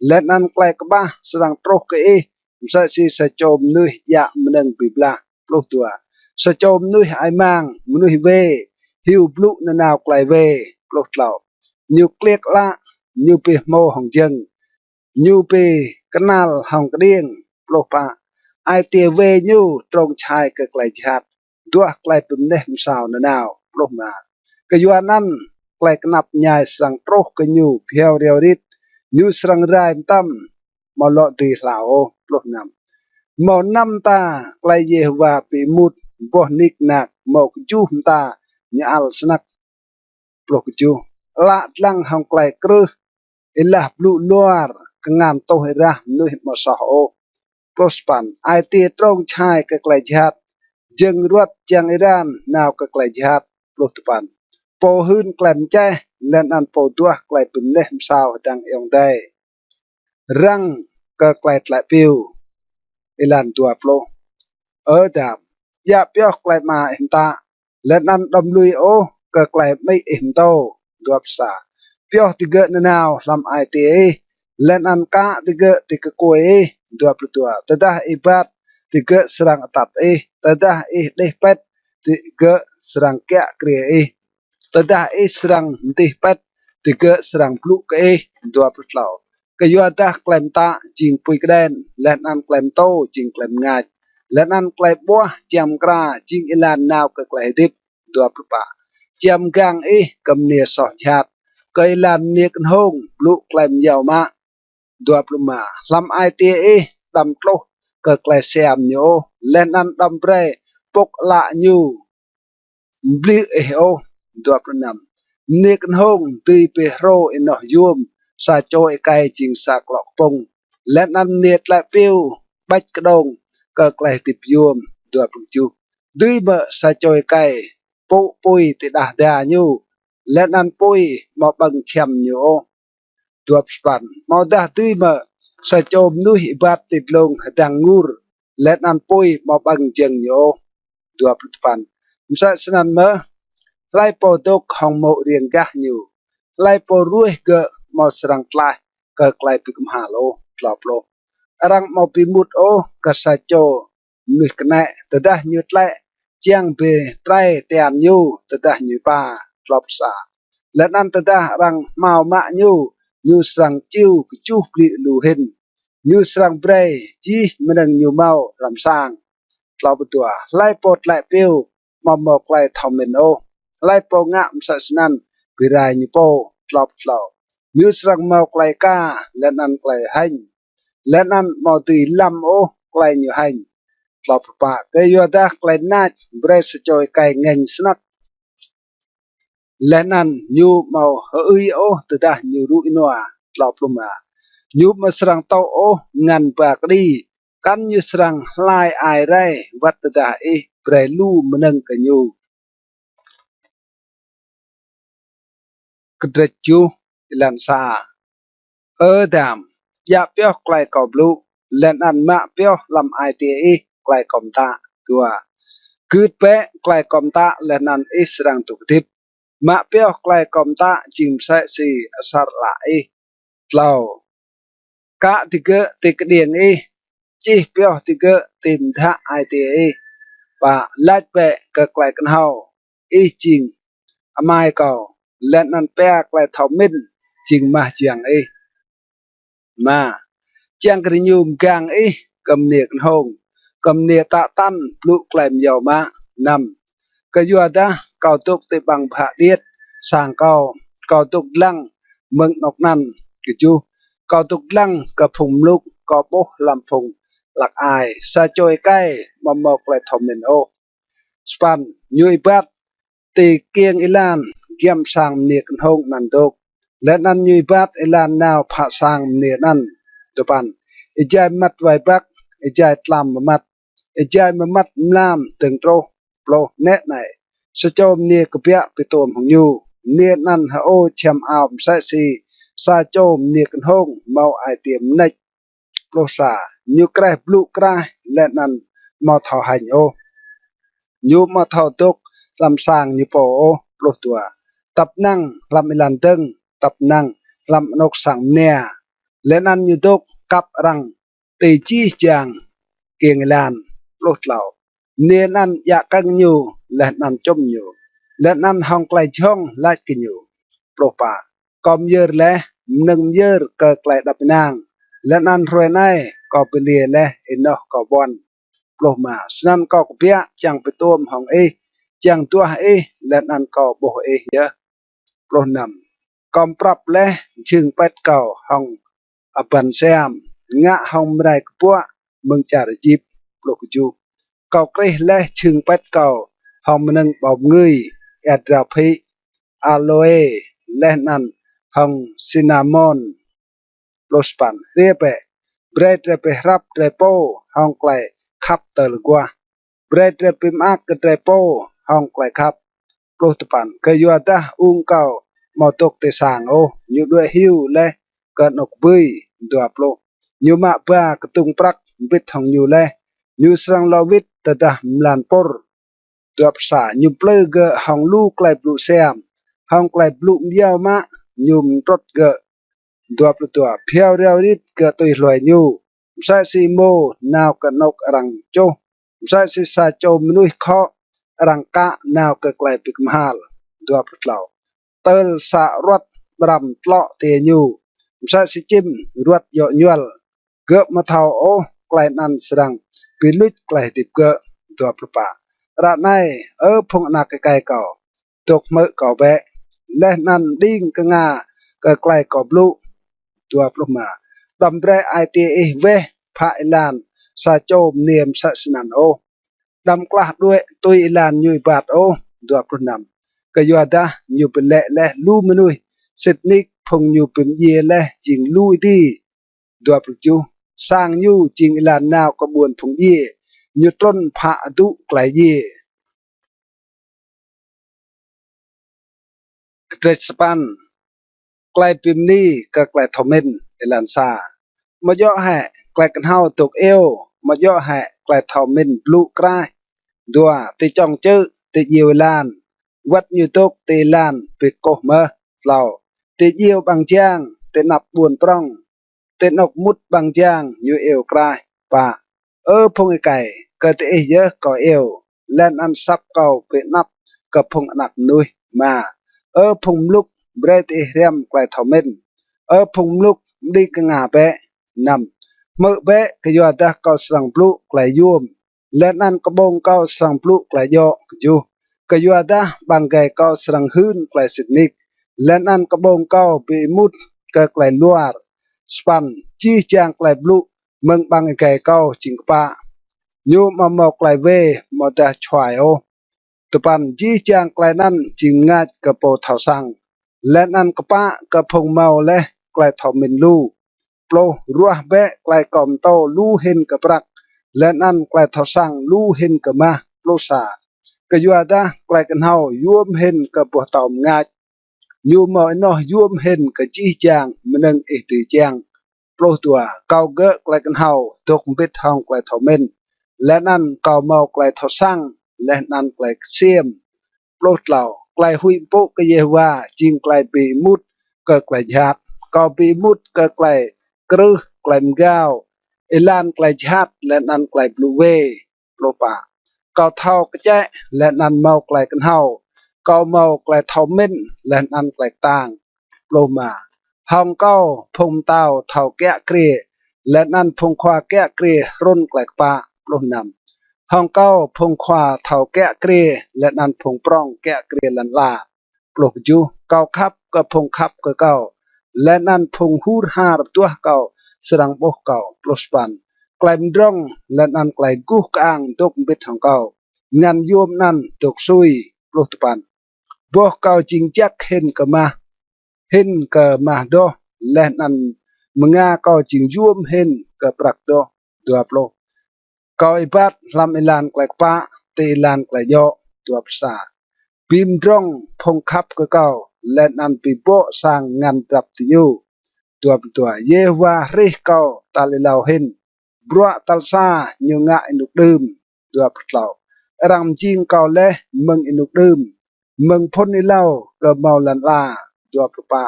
leh anăn klei kƀah srăng truh kơ ih msĕ si sa čô mnuih djă mnơ̆ng bi blah. Pluh dua. Sa čô mnuih hơăi mang, mnuih wê, hiu blŭ nanao klei wê. Pluh tlâo. Ñu kliêk ală, ñu bi hmô hŏng jơ̆ng, ñu bi knal hŏng kđiêng. Pluh pă. Ai tiê wê ñu trông čhai kơ klei jhat, duah klei bi mneh msao nanao. Pluh êma. Kyuanăn klei knap mñai srăng truh kơ ñu bhiâo riâo rit, ñu srăng rai mtam, amâo lŏ dưi hlao ôh. Pluh năm. Mâo năm mta klei Yêhôwa bi êmut, boh nik nak mâo kjuh mta ñu ăl snăk. Pluh kjuh. Ală dlăng hŏng klei krưh, êlah blŭ luar, kngan tuh êrah mnuih amâo soh ôh. Pluh sa păn. Ai tiê trông čhai kơ klei jhat, jơ̆ng ruăt čiăng êran nao kơ klei jhat. Pluh dua păn. Pô hưn klei mčeh, leh anăn pô duah klei bi mneh msao hdơ̆ng ayŏng adei răng kơ klei tlĕ piu. Êlan dua pluh. Ơ Adam, djă pioh klei ama ih mtă, leh anăn đăm lui ôh kơ klei amĭ ih mtô. Dua pluh sa. Pioh digơ̆ nanao hlăm ai tiê ih, leh anăn kă digơ̆ ti kkuê ih. Dua pluh dua. Tơdah ih êbat, digơ̆ srăng atăt ih; tơdah ih đih pĭt, digơ̆ srăng kiă kriê ih; tơdah ih srăng mdih pĭt, digơ̆ srăng blŭ kơ ih. Dua pluh tlâo. Kyuadah klei mtă jing pui kđen, leh anăn klei mtô jing klei mngač, leh anăn klei ƀuah čiăng mkra jing êlan nao kơ klei hdĭp. Dua pluh pă. Čiăng mgang ih kơ mniê soh jhat, kơ êlan mniê knhông blŭ klei myâo mă. Dua pluh êma. Hlăm ai tiê ih đăm tluh kơ klei siam ñu ôh, leh anăn đăm brei pŭk ală ñu mbliư̆ ih ôh. Dua pluh năm. Mniê knhông dưi bi hrô ênoh yuôm sa čô êkei jing sa klŏ kpŭng, leh anăn mniê tlĕ piu ƀêč kđông kơ klei hdĭp yuôm. Dua pluh kjuh. Dưi mơ̆ sa čô êkei pŭ pui ti đah da ñu, leh anăn pui amâo ƀơ̆ng čhiăm ñu ôh? Dua pluh sa păn. Amâodah dưi mơ̆ sa čô mnuih êbat ti dlông hdăng ngur, leh anăn pui amâo ƀơ̆ng jơ̆ng ñu ôh? Dua pluh dua păn. Msĕ snăn mơh, hlei pô dôk hŏng mô̆ riêng gah ñu, hlei pô ruêh gơ̆ amâo srăng tlaih kơ klei bi kmhal ôh. Tlâo pluh. Arăng amâo bi êmut ôh kơ sa čô mnuih knĕ tơdah ñu tlĕ čiăng bi trei tian ñu tơdah ñu êpa. Tlâo pluh sa. Leh anăn tơdah arăng hmao mă ñu, ñu srăng čiu kjuh blư̆ lu hĭn. Ñu srăng brei jih mnơ̆ng ñu mâo hlăm sang. Tlâo pluh dua. Hlei pô tlĕ piu amâo mâo klei thâo mĭn ôh, hlei pô ngă msĕ snăn bi rai ñu pô. Tlâo pluh tlâo. Ñu srăng mâo klei êka leh anăn klei hêñ, leh anăn amâo dưi lăm ôh klei ñu hêñ. Tlâo pluh pă. Kyuadah klei nač brei sa čô êkei ngêñ snăk, leh anăn ñu amâo hơưi ôh tơdah ñu rŭ ênua. Tlâo pluh êma. Ñu amâo srăng tŭ ôh ngăn ba kđi, kăn ñu srăng hlai ai rei wăt tơdah ih brei lu mnơ̆ng kơ ñu. Kdrêč kjuh. Êlan sa. Ơ Adam, djă pioh klei kâo blŭ, leh anăn mă pioh hlăm ai tiê ih klei kâo mtă. Dua. Gưt bĕ klei kâo mtă leh anăn ih srăng dôk hdĭp. Mă pioh klei kâo mtă jing msĕ si asăr ală ih. Tlâo. Kă digơ̆ ti kđiêng ih, čih pioh digơ̆ ti mdhă ai tiê ih. Pă. Lač bĕ kơ klei knhâo, ih jing amai kâo, leh anăn pia klei thâo mĭn jing mah jiăng ih. Êma. Čiăng kơ diñu mgang ih kơ mniê knhông, kơ mniê tă tăn blŭ klei myâo mă. Năm. Kyuadah kâo dôk ti ƀăng bhă điêt sang kâo, kâo dôk dlăng mơ̆ng anôk anăn. Kjuh. Kâo dôk dlăng kơ phung mluk, kâo ƀuh hlăm phung hlăk ai, sa čô êkei amâo mâo klei thâo mĭn ôh. Sa păn. Ñu êbat ti kiêng êlan giăm sang mniê knhông anăn dôk, leh anăn ñu êbat êlan nao phă sang mniê anăn. Dua păn. Êjai mmăt wai băk, êjai tlam mmăt, êjai mmăt mlam dơ̆ng truh. Pluh. Nĕ anei, sa čô mniê kbiă bi tuôm hŏng ñu, mniê anăn hơô čhiăm ao msĕ si sa čô mniê knhông mâo ai tiê mnêč. Pluh sa. Ñu kreh blŭ kraih leh anăn amâo thâo hêñ ôh. Ñu amâo thâo dôk hlăm sang ñu pô ôh. Pluh dua. Tăp năng hlăm êlan dơ̆ng, tăp năng hlăm anôk sang mnia, leh anăn ñu dôk kăp arăng ti jih jang kiêng êlan. Pluh tlâo. Mniê anăn djă kơ̆ng ñu leh anăn čŭm ñu, leh anăn hŏng klei jhŏng lač kơ ñu. Pluh pă. Kâo myơr leh mnơ̆ng myơr kơ klei êđăp ênang, leh anăn hruê anei kâo bi liê leh ênoh kâo ƀuăn. Pluh êma. Snăn kâo kbiă čiăng bi tuôm hŏng ih, čiăng duah ih, leh anăn kâo ƀuh ih yơh. Pluh năm. Kâo mprăp leh jhưng pĭt kâo hŏng abăn siam, ngă hŏng mrai kbuă mơ̆ng čar Êjip. Pluh kjuh. Kâo krih leh jhưng pĭt kâo hŏng mnơ̆ng ƀâo mngưi, êa drao phĭ, aloe, leh anăn hŏng sinamôn. Pluh sa păn. Hriê bĕ, brei drei bi hrăp drei pô hŏng klei khăp tơl aguah, brei drei bi mơak kơ drei pô hŏng klei khăp. Pluh dua păn. Kyuadah ung kâo amâo dôk ti sang ôh, ñu đuĕ hiu leh kơ anôk kbưi. Dua pluh. Ñu mă ba kdŭng prăk mbĭt hŏng ñu leh, ñu srăng lŏ wĭt tơdah mlan pŭr. Dua pluh sa. Ñu mplư gơ̆ hŏng lu klei blŭ siam, hŏng klei blŭ myâo mă ñu mtrŭt gơ̆. Dua pluh dua. Bhiâo riâo rit gơ̆ tui hluê ñu, msĕ si êmô nao kơ anôk arăng čuh, msĕ si sa čô mnuih khŏ arăng kă nao kơ klei bi kmhal. Dua pluh tlâo. Tơl sa aruăt ƀrăm tlŏ tiê ñu, msĕ si čĭm aruăt djŏ ñuăl, gơ̆ amâo thâo ôh klei anăn srăng bi luč klei hdĭp gơ̆. Dua pluh pă. Ară anei, Ơ phung anak êkei kâo, dôk hmư̆ kâo bĕ, leh anăn mđing knga kơ klei kâo blŭ. Dua pluh êma. Đăm brei ai tiê ih weh phă êlan sa čô mniê msĕ snăn ôh. Đăm klah đuĕ tui êlan ñu êbat ôh. Dua pluh năm. Kyuadah ñu bi lĕ leh lu mnuih sĭt nik phung ñu bi mdjiê leh jing lu êdi. Dua pluh kjuh. Sang ñu jing êlan nao kơ ƀuôn phung djiê, ñu trŭn phă adŭ klei djiê. Kdrêč sa păn. Klei bi mni kơ klei thâo mĭn. Êlan sa. Amâo djŏ hĕ klei knhâo dôk iêu? Amâo djŏ hĕ klei thâo mĭn blŭ kraih? Dua. Ti čŏng čư̆, ti djiêu êlan, wăt ñu dôk ti êlan bi kkuh mơh. Tlâo. Ti djiêu ƀăng jang, ti anăp ƀuôn prŏng, ti anôk mŭt ƀăng jang ñu iêu kraih. Pă. Ơ phung êkei, kơ diih yơh kâo iêu, leh anăn asăp kâo bi anăp kơ phung anak mnuih. Êma. Ơ phung mluk, brei diih hriăm klei thâo mĭn. Ơ phung mluk, mđing knga bĕ. Năm. Hmư̆ bĕ, kyuadah kâo srăng blŭ klei yuôm, leh anăn kƀông kâo srăng blŭ klei djŏ. Kjuh. Kyuadah ƀăng êgei kâo srăng hưn klei sĭt nik, leh anăn kƀông kâo bi êmut kơ klei luar. Sa păn. Jih jang klei blŭ mơ̆ng ƀăng êgei kâo jing kpă, ñu amâo mâo klei wê amâodah čhuai ôh. Dua păn. Jih jang klei anăn jing mngač kơ pô thâo săng, leh anăn kpă kơ phung mâo leh klei thâo mĭn lu. Pluh. Ruah bĕ klei kâo mtô lu hĭn kơ prăk, leh anăn klei thâo săng lu hĭn kơ mah. Pluh sa. Kyuadah klei knhâo yuôm hĭn kơ boh tâo mngač, Ñu mâo ênoh yuôm hĭn kơ jih jang mnơ̆ng ih dưi čiăng. Pluh dua. Kâo gơ̆ klei knhâo dôk mbĭt hŏng klei thâo mĭn, leh anăn kâo mâo klei thâo săng leh anăn klei ksiêm. Pluh tlâo. Klei huĭ mpŭ kơ Yêhôwa jing klei bi êmut kơ klei jhat. Kâo bi êmut kơ klei krưh, klei mgao, êlan klei jhat leh anăn klei blŭ wê. Pluh pă. Kâo thâo kčĕ leh anăn mâo klei knhâo. Kâo mâo klei thâo mĭn leh anăn klei ktang. Pluh êma. Hŏng kâo phung mtao thâo kiă kriê, leh anăn phung khua kiă kriê hrŭn klei kpă. Pluh năm. Hŏng kâo phung khua thâo kiă kriê, leh anăn phung prŏng kiă kriê lăn ala. Pluh kjuh. Kâo khăp kơ phung khăp kơ kâo, leh anăn phung hur har duah kâo srăng ƀuh kâo. Pluh sa păn. Klei mdrŏng leh anăn klei guh kơang dôk mbĭt hŏng kâo, ngăn yuôm anăn dôk sui. Pluh dua păn. Boh kâo jing jăk hĭn kơ mah, hĭn kơ mah doh, leh anăn mnga kâo jing yuôm hĭn kơ prăk doh. Dua pluh. Kâo êbat hlăm êlan klei kpă, ti êlan klei djŏ. Dua pluh sa. Bi mdrŏng phung khăp kơ kâo, leh anăn bi bŏ sang ngăn drăp diñu. Dua pluh dua. Yêhôwa hrih kâo tal êlâo hĭn, bruă tal sa ñu ngă ênuk đưm. Dua pluh tlâo. Arăng mjing kâo leh mơ̆ng ênuk đưm, mơ̆ng phŭn êlâo kơ mâo lăn ala. Dua pluh pă.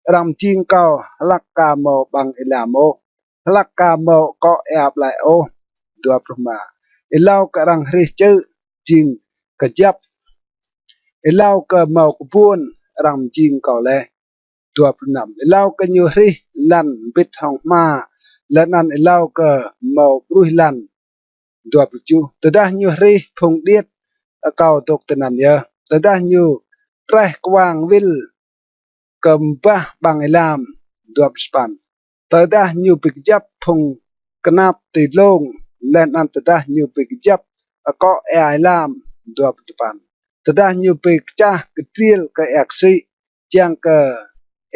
Arăng mjing kâo hlăk ka mâo ƀăng êlam ôh, hlăk ka mâo akŏ êa ƀlĕ ôh. Dua pluh êma. Êlâo kơ arăng hrih čư̆ jing kjăp, êlâo kơ mâo kbuôn arăng mjing kâo leh. Dua pluh năm. Êlâo kơ ñu hrih lăn mbĭt hŏng hma, leh anăn êlâo kơ mâo ƀruih lăn. Dua pluh kjuh. Tơdah ñu hrih phung điêt, akâo dôk tinăn yơh. Tơdah ñu treh kwang wĭl kơ mbah ƀăng êlam. Dua pluh sa păn. Tơdah ñu bi kjăp phung knap ti dlông, leh anăn tơdah ñu bi kjăp akŏ êa êlam. Dua pluh dua păn. Tơdah ñu bi kčah kdriêl kơ êa ksĭ, čiăng kơ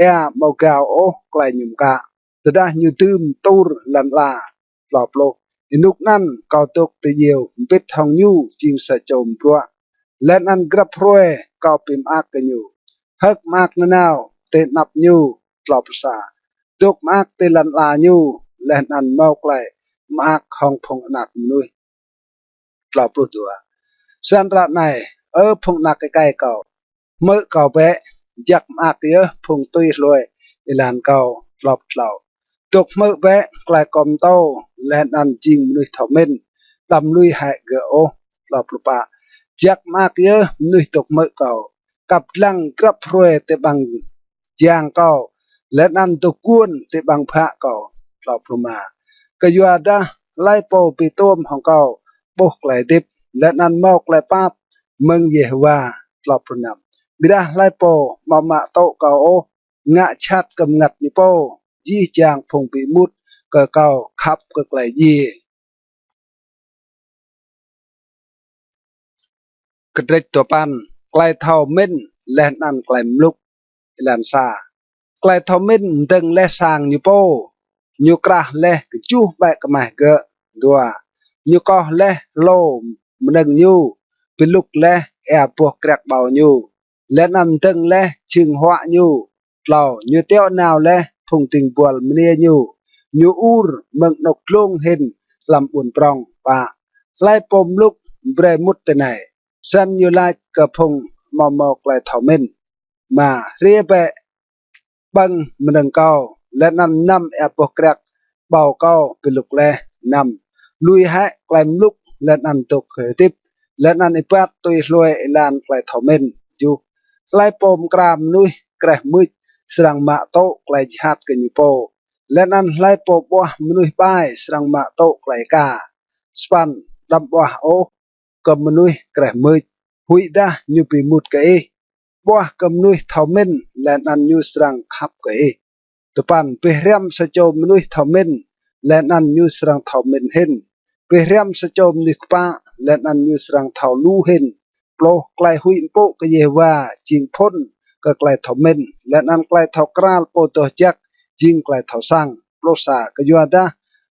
êa amâo gao ôh klei ñu mkă, tơdah ñu dưm tur lăn ala. Tlâo pluh. Ênuk anăn kâo dôk ti djiêu mbĭt hŏng ñu jing sa čô mbruă, leh anăn grăp hruê kâo bi mơak kơ ñu. Hơ̆k mơak nanao ti anăp ñu. Tlâo pluh sa. Dôk mơak ti lăn ala ñu, leh anăn mâo klei mơak hŏng phung anak mnuih. Tlâo pluh dua. Snăn ară anei, Ơ phung anak êkei kâo, hmư̆ kâo bĕ, jăk mơak yơh phung tui hlue êlan kâo. Tlâo pluh tlâo. Dôk hmư̆ bĕ klei kâo mtô, leh anăn jing mnuih thâo mĭn, đăm lui hĕ gơ̆ ôh. Tlâo pluh pă. Jăk mơak yơh mnuih dôk hmư̆ kâo, kăp dlăng grăp hruê ti ƀăng jang kâo, leh anăn dôk guôn ti ƀăng bhă kâo. Tlâo pluh êma. Kyuadah hlei pô bi tuôm hŏng kâo ƀuh klei hdĭp, leh anăn mâo klei pap mơ̆ng Yêhôwa. Tlâo pluh năm. Ƀiădah hlei pô amâo mă tŭ kâo ôh, ngă jhat kơ mngăt ñu pô, jih jang phung bi êmut kơ kâo khăp kơ klei djiê. Kdrêč dua păn. Klei thâo mĭn leh anăn klei mluk. Êlan sa. Klei thâo mĭn mdơ̆ng leh sang ñu pô, ñu krah leh kjuh ƀĕ kmeh gơ̆. Dua. Ñu koh leh hlô mnơ̆ng ñu, bi lŭk leh êa boh kriăk ƀâo ñu, leh anăn mdơ̆ng leh jhưng huă ñu. Tlâo. Ñu tiŏ nao leh phung dĭng buăl mniê ñu, ñu ur mơ̆ng anôk dlông hĭn hlăm ƀuôn prŏng. Pă. Hlei pô mluk brei mŭt tinei, snăn ñu lač kơ phung amâo mâo klei thâo mĭn. Êma. Hriê bĕ ƀơ̆ng mnơ̆ng kâo, leh anăn mnăm êa boh kriăk ƀâo kâo bi lŭk leh. Năm. Lui hĕ klei mluk leh anăn dôk hdĭp, leh anăn êbat tui hlue êlan klei thâo mĭn. Kjuh. Hlei pô mkra mnuih kreh mưč srăng mă tŭ klei jhat kơ ñu pô, leh anăn hlei pô ƀuah mnuih ƀai srăng mă tŭ klei êka. Sa păn. Đăm ƀuah ôh kơ mnuih kreh mưč, huĭdah ñu bi êmut kơ ih. Ƀuah kơ mnuih thâo mĭn, leh anăn ñu srăng khăp kơ ih. Dua păn. Bi hriăm sa čô mnuih thâo mĭn, leh anăn ñu srăng thâo mĭn hĭn. Bi hriăm sa čô mnuih kpă, leh anăn ñu srăng thâo lu hĭn. Pluh. Klei huĭ mpŭ kơ Yêhôwa jing phŭn kơ klei thâo mĭn, leh anăn klei thâo kral Pô Doh Jăk jing klei thâo săng. Pluh sa. Kyuadah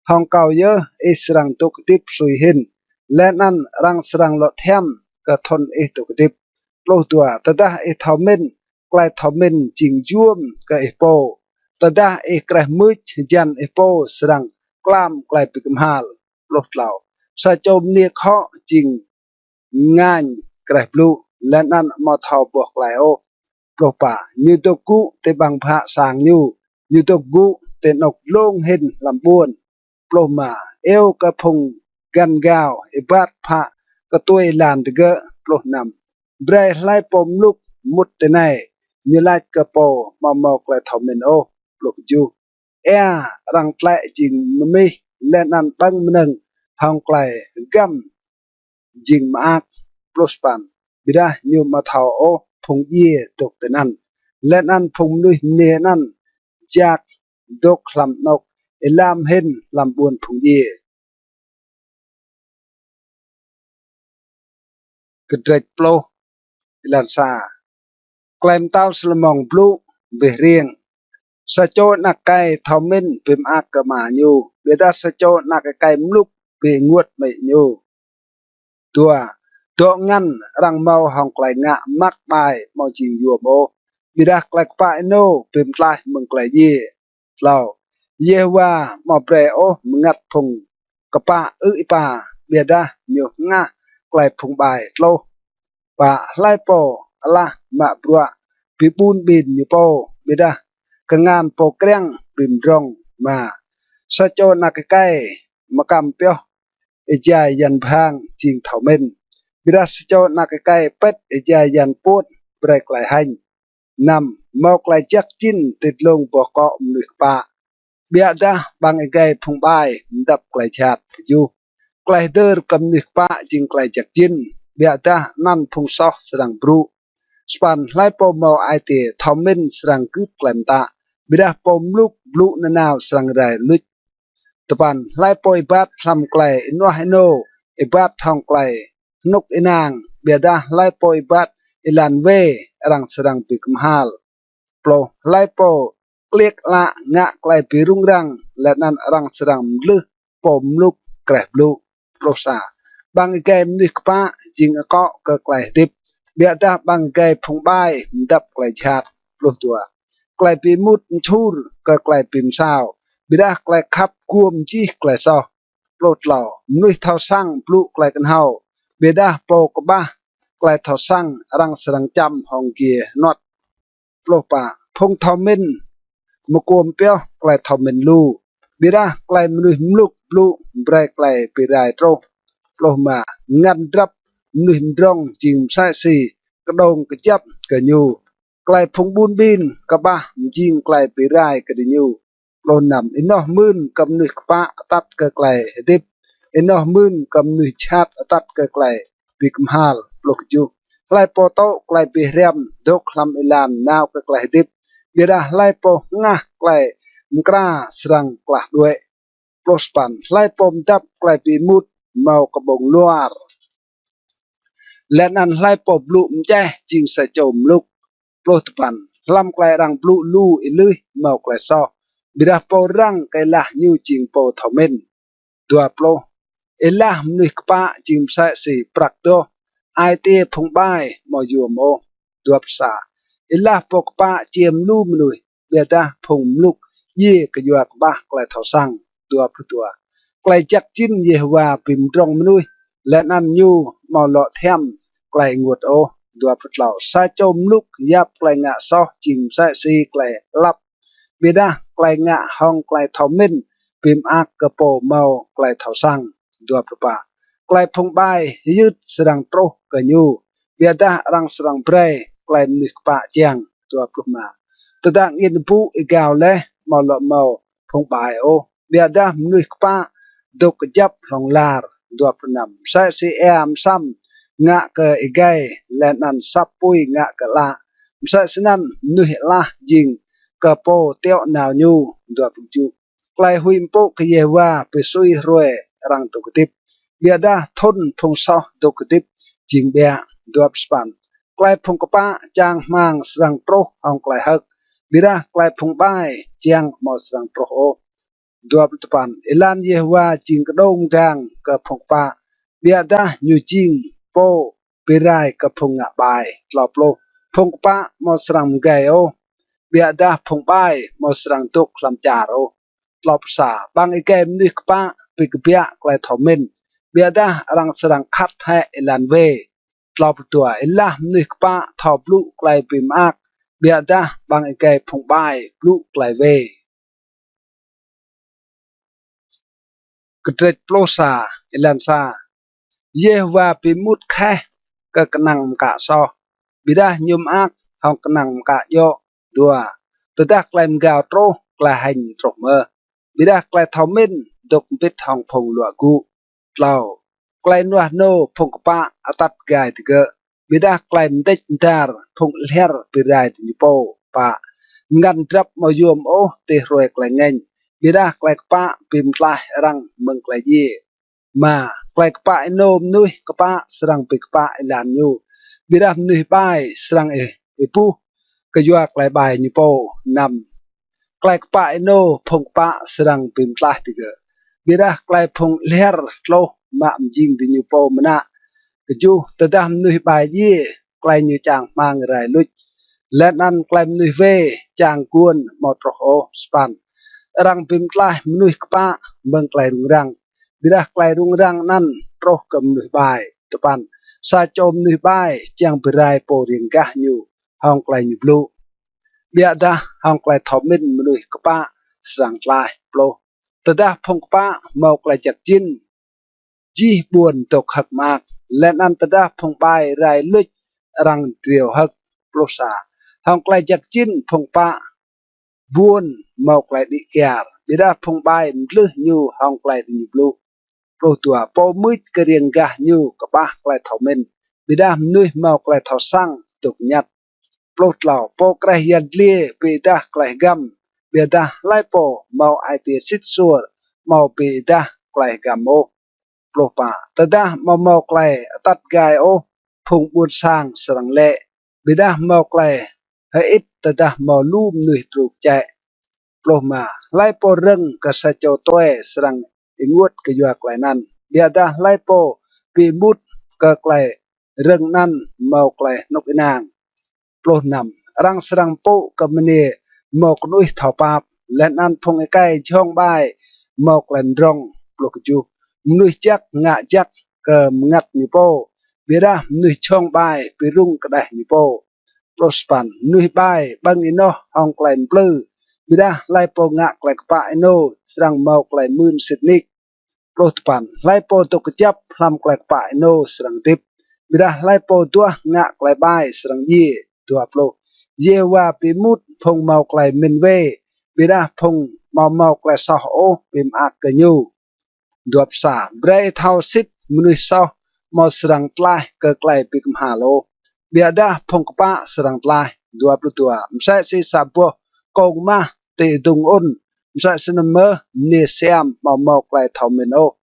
hŏng kâo yơh ih srăng dôk hdĭp sui hĭn, leh anăn arăng srăng lŏ thiăm kơ thŭn ih dôk hdĭp. Pluh dua. Tơdah ih thâo mĭn, klei thâo mĭn jing yuôm kơ ih pô. Tơdah ih kreh mưč, hjăn ih pô srăng klam klei bi kmhal. Pluh tlâo. Sa čô mniê khŏ jing ngañ kreh blŭ, leh anăn amâo thâo boh klei ôh. Pluh pă. Ñu dôk gŭ ti ƀăng bhă sang ñu, ñu dôk gŭ ti anôk dlông hĭn hlăm ƀuôn. Pluh êma. Iêu kơ phung găn gao, êbat phă ktuê êlan digơ̆. Pluh năm. Brei hlei pô mluk mŭt tinei, ñu lač kơ pô amâo mâo klei thâo mĭn ôh. Pluh kjuh. Êa arăng tlĕ jing mmih, leh anăn ƀơ̆ng mnơ̆ng hŏng klei hgăm jing mơak. Pluh sa păn. Ƀiădah ñu amâo thâo ôh phung djiê dôk tinăn, leh anăn phung mnuih mniê anăn jak dôk hlăm anôk êlam hĭn hlăm ƀuôn phung djiê. Kdrêč pluh, êlan sa. Klei mtao Salômôn blŭ bi hriêng: Sa čô anak êkei thâo mĭn bi mơak kơ ama ñu, ƀiădah sa čô anak êkei mluk bi ênguôt amĭ ñu. Dua. Dŏ ngăn arăng mâo hŏng klei ngă măk ƀai amâo jing yuôm ôh, ƀiădah klei kpă ênô bi mtlaih mơ̆ng klei djiê. Tlâo. Yêhôwa amâo brei ôh mngăt phung kpă ư̆ êpa, ƀiădah ñu hngah klei phung ƀai. Tlâo. Pă. Hlei pô alah mă bruă bi ƀun ƀin ñu pô, ƀiădah kngan pô kriăng bi mdrŏng. Êma. Sa čô anak êkei mkăm pioh êjai yan bhang jing thâo mĭn, ƀiădah sa čô anak êkei pĭt êjai yan puôt brei klei hêñ. Năm. Mâo klei jăk jĭn ti dlông boh kŏ mnuih kpă, ƀiădah ƀăng êgei phung ƀai mdăp klei jhat. Kjuh. Klei hdơr kơ mnuih kpă jing klei jăk jĭn, ƀiădah anăn phung soh srăng brŭ. Sa păn. Hlei pô mâo ai tiê thâo mĭn srăng gưt klei mtă, ƀiădah pô mluk blŭ nanao srăng rai luč. Dua păn. Hlei pô êbat hlăm klei ênuah ênô, êbat hŏng klei hnŭk ênang, ƀiădah hlei pô êbat êlan wê arăng srăng bi kmhal. Pluh. Hlei pô kliêk ală ngă klei bi rŭng răng, leh anăn arăng srăng mdlưh pô mluk kreh blŭ. Pluh sa. Ƀăng êgei mnuih kpă jing akŏ kơ klei hdĭp, ƀiădah ƀăng êgei phung ƀai mdăp klei jhat. Pluh dua. Klei bi êmut mčhur kơ klei bi msao, ƀiădah klei khăp guôm jih klei soh. Pluh tlâo. Mnuih thâo săng blŭ klei knhâo, ƀiădah pô kƀah klei thâo săng arăng srăng čăm hŏng giê hnuăt. Pluh pă. Phung thâo mĭn mkuôm pioh klei thâo mĭn lu, ƀiădah klei mnuih mluk blŭ brei klei bi rai truh. Pluh êma. Ngăn drăp mnuih mdrŏng jing msĕ si kđông kjăp kơ ñu, klei phung ƀun ƀin kƀah mjing klei bi rai kơ diñu. Pluh năm. Ênoh mưn kơ mnuih kpă atăt kơ klei hdĭp, ênoh mưn kơ mnuih jhat atăt kơ klei bi kmhal. Pluh kjuh. Hlei pô tŭ klei bi hriăm dôk hlăm êlan nao kơ klei hdĭp, ƀiădah hlei pô hngah klei mkra srăng klah đuĕ. Pluh sa păn. Hlei pô mdăp klei bi êmut mâo kƀông luar, leh anăn hlei pô blŭ mčeh jing sa čô mluk. Pluh dua păn. Hlăm klei arăng blŭ lu êlưih mâo klei soh, ƀiădah pô răng kơ êlah ñu jing pô thâo mĭn. Dua pluh. Êlah mnuih kpă jing msĕ si prăk doh, ai tiê phung ƀai amâo yuôm ôh. Dua pluh sa. Êlah pô kpă čiêm lu mnuih, ƀiădah phung mluk djiê kyua kƀah klei thâo săng. Dua pluh dua. Klei jăk jĭn Yêhôwa bi mdrŏng mnuih, leh anăn ñu amâo lŏ thiăm klei ênguôt ôh. Dua pluh tlâo. Sa čô mluk yap klei ngă soh jing msĕ si klei alăp, ƀiădah klei ngă hŏng klei thâo mĭn bi mơak kơ pô mâo klei thâo săng. Dua pluh pă. Klei phung ƀai hyưt srăng truh kơ ñu, ƀiădah arăng srăng brei klei mnuih kpă čiăng. Dua pluh êma. Tơdah angĭn ƀŭ êgao leh, amâo lŏ mâo phung ƀai ôh, ƀiădah mnuih kpă dôk kjăp hlŏng lar. Dua pluh năm. Msĕ si êa msăm ngă kơ êgei, leh anăn săp pui ngă kơ ală, msĕ snăn mnuih alah jing kơ pô tiŏ nao ñu. Dua pluh kjuh. Klei huĭ mpŭ kơ Yêhôwa bi sui hruê arăng dôk hdĭp, ƀiădah thŭn phung soh dôk hdĭp jing ƀiă. Dua pluh sa păn. Klei phung kpă čang hmăng srăng truh hŏng klei hơ̆k, ƀiădah klei phung ƀai čiăng amâo srăng truh ôh. Dua pluh dua păn. Êlan Yêhôwa jing kđông mgang kơ phung kpă, ƀiădah ñu jing pô bi rai kơ phung ngă ƀai. Tlâo pluh. Phung kpă amâo srăng mgei ôh, ƀiădah phung ƀai amâo srăng dôk hlăm čar ôh. Tlâo pluh sa. Ƀăng êgei mnuih kpă bi kbiă klei thâo mĭn, ƀiădah arăng srăng khăt hĕ êlan wê. Tlâo pluh dua. Êlah mnuih kpă thâo blŭ klei bi mơak, ƀiădah ƀăng êgei phung ƀai blŭ klei wê. Kdrêč pluh sa, êlan sa. Yêhôwa bi êmut kheh kơ knăng mkă soh, ƀiădah ñu mơak hŏng knăng mkă djŏ. Dua. Tơdah klei mgao truh, klei hêñ truh mơh, ƀiădah klei thâo mĭn dôk mbĭt hŏng phung luă gŭ. Tlâo. Klei nuah nô phung kpă atăt gai digơ̆, ƀiădah klei mdêč mdar phung lhiăr bi rai diñu pô. Pă. Mngăn drăp amâo yuôm ôh ti hruê klei ngêñ, ƀiădah klei kpă bi mtlaih arăng mơ̆ng klei djiê. Êma. Klei kpă ênô mnuih kpă srăng bi kpă êlan ñu, ƀiădah mnuih ƀai srăng êbuh kyua klei ƀai ñu pô. Năm. Klei kpă ênô phung kpă srăng bi mtlaih digơ̆, ƀiădah klei phung lhiăr tluh mă mjing diñu pô mnă. Kjuh. Tơdah mnuih ƀai djiê, klei ñu čang hmăng rai luč, leh anăn klei mnuih wê čang guôn amâo truh ôh. Sa păn. Arăng bi mtlaih mnuih kpă mơ̆ng klei rŭng răng, ƀiădah klei rŭng răng anăn truh kơ mnuih ƀai. Dua păn. Sa čô mnuih ƀai čiăng bi rai pô riêng gah ñu hŏng klei ñu blŭ, ƀiădah hŏng klei thâo mĭn mnuih kpă srăng tlaih. Pluh. Tơdah phung kpă mâo klei jăk jĭn, jih ƀuôn dôk hơ̆k mơak, leh anăn tơdah phung ƀai rai luč, arăng driâo hơ̆k. Pluh sa. Hŏng klei jăk jĭn phung kpă ƀuôn mâo klei đĭ kyar, ƀiădah phung ƀai mdlưh ñu hŏng klei diñu blŭ. Pluh dua. Pô mưč kơ riêng gah ñu kƀah klei thâo mĭn, ƀiădah mnuih mâo klei thâo săng dôk ñăt. Pluh tlâo. Pô kreh yăl dliê bi êdah klei hgăm, ƀiădah hlei pô mâo ai tiê sĭt suôr amâo bi êdah klei hgăm ôh. Pluh pă. Tơdah amâo mâo klei atăt gai ôh, phung ƀuôn sang srăng lĕ, ƀiădah mâo klei hơĭt tơdah mâo lu mnuih đru kčĕ. Pluh êma. Hlei pô rơ̆ng kơ sa čô tue srăng ênguôt kyua klei anăn, ƀiădah hlei pô bi êmut kơ klei rơ̆ng anăn mâo klei hnŭk ênang. Pluh năm. Arăng srăng mpŭ kơ mniê mâo knuih thâo pap, leh anăn phung êkei jhŏng ƀai mâo klei mdrŏng. Pluh kjuh. Mnuih jăk ngă jăk kơ mngăt ñu pô, ƀiădah mnuih jhŏng ƀai bi rŭng kđeh ñu pô. Pluh sa păn. Mnuih ƀai ƀơ̆ng ênoh hŏng klei mplư, ƀiădah hlei pô ngă klei kpă ênô srăng mâo klei mưn sĭt nik. Pluh dua păn. Hlei pô dôk kjăp hlăm klei kpă ênô srăng hdĭp, ƀiădah hlei pô duah ngă klei ƀai srăng djiê. Dua pluh. Yêhôwa bi êmut phung mâo klei mĭn wê, ƀiădah phung amâo mâo klei soh ôh bi mơak kơ ñu. Dua pluh sa. Brei thâo sĭt mnuih soh amâo srăng tlaih kơ klei bi kmhal ôh, ƀiădah phung kpă srăng tlaih. Dua pluh dua. Msĕ si sa boh kông mah ti êdŭng ŭn, msĕ snăn mơh mniê siam amâo mâo klei thâo mĭn ôh.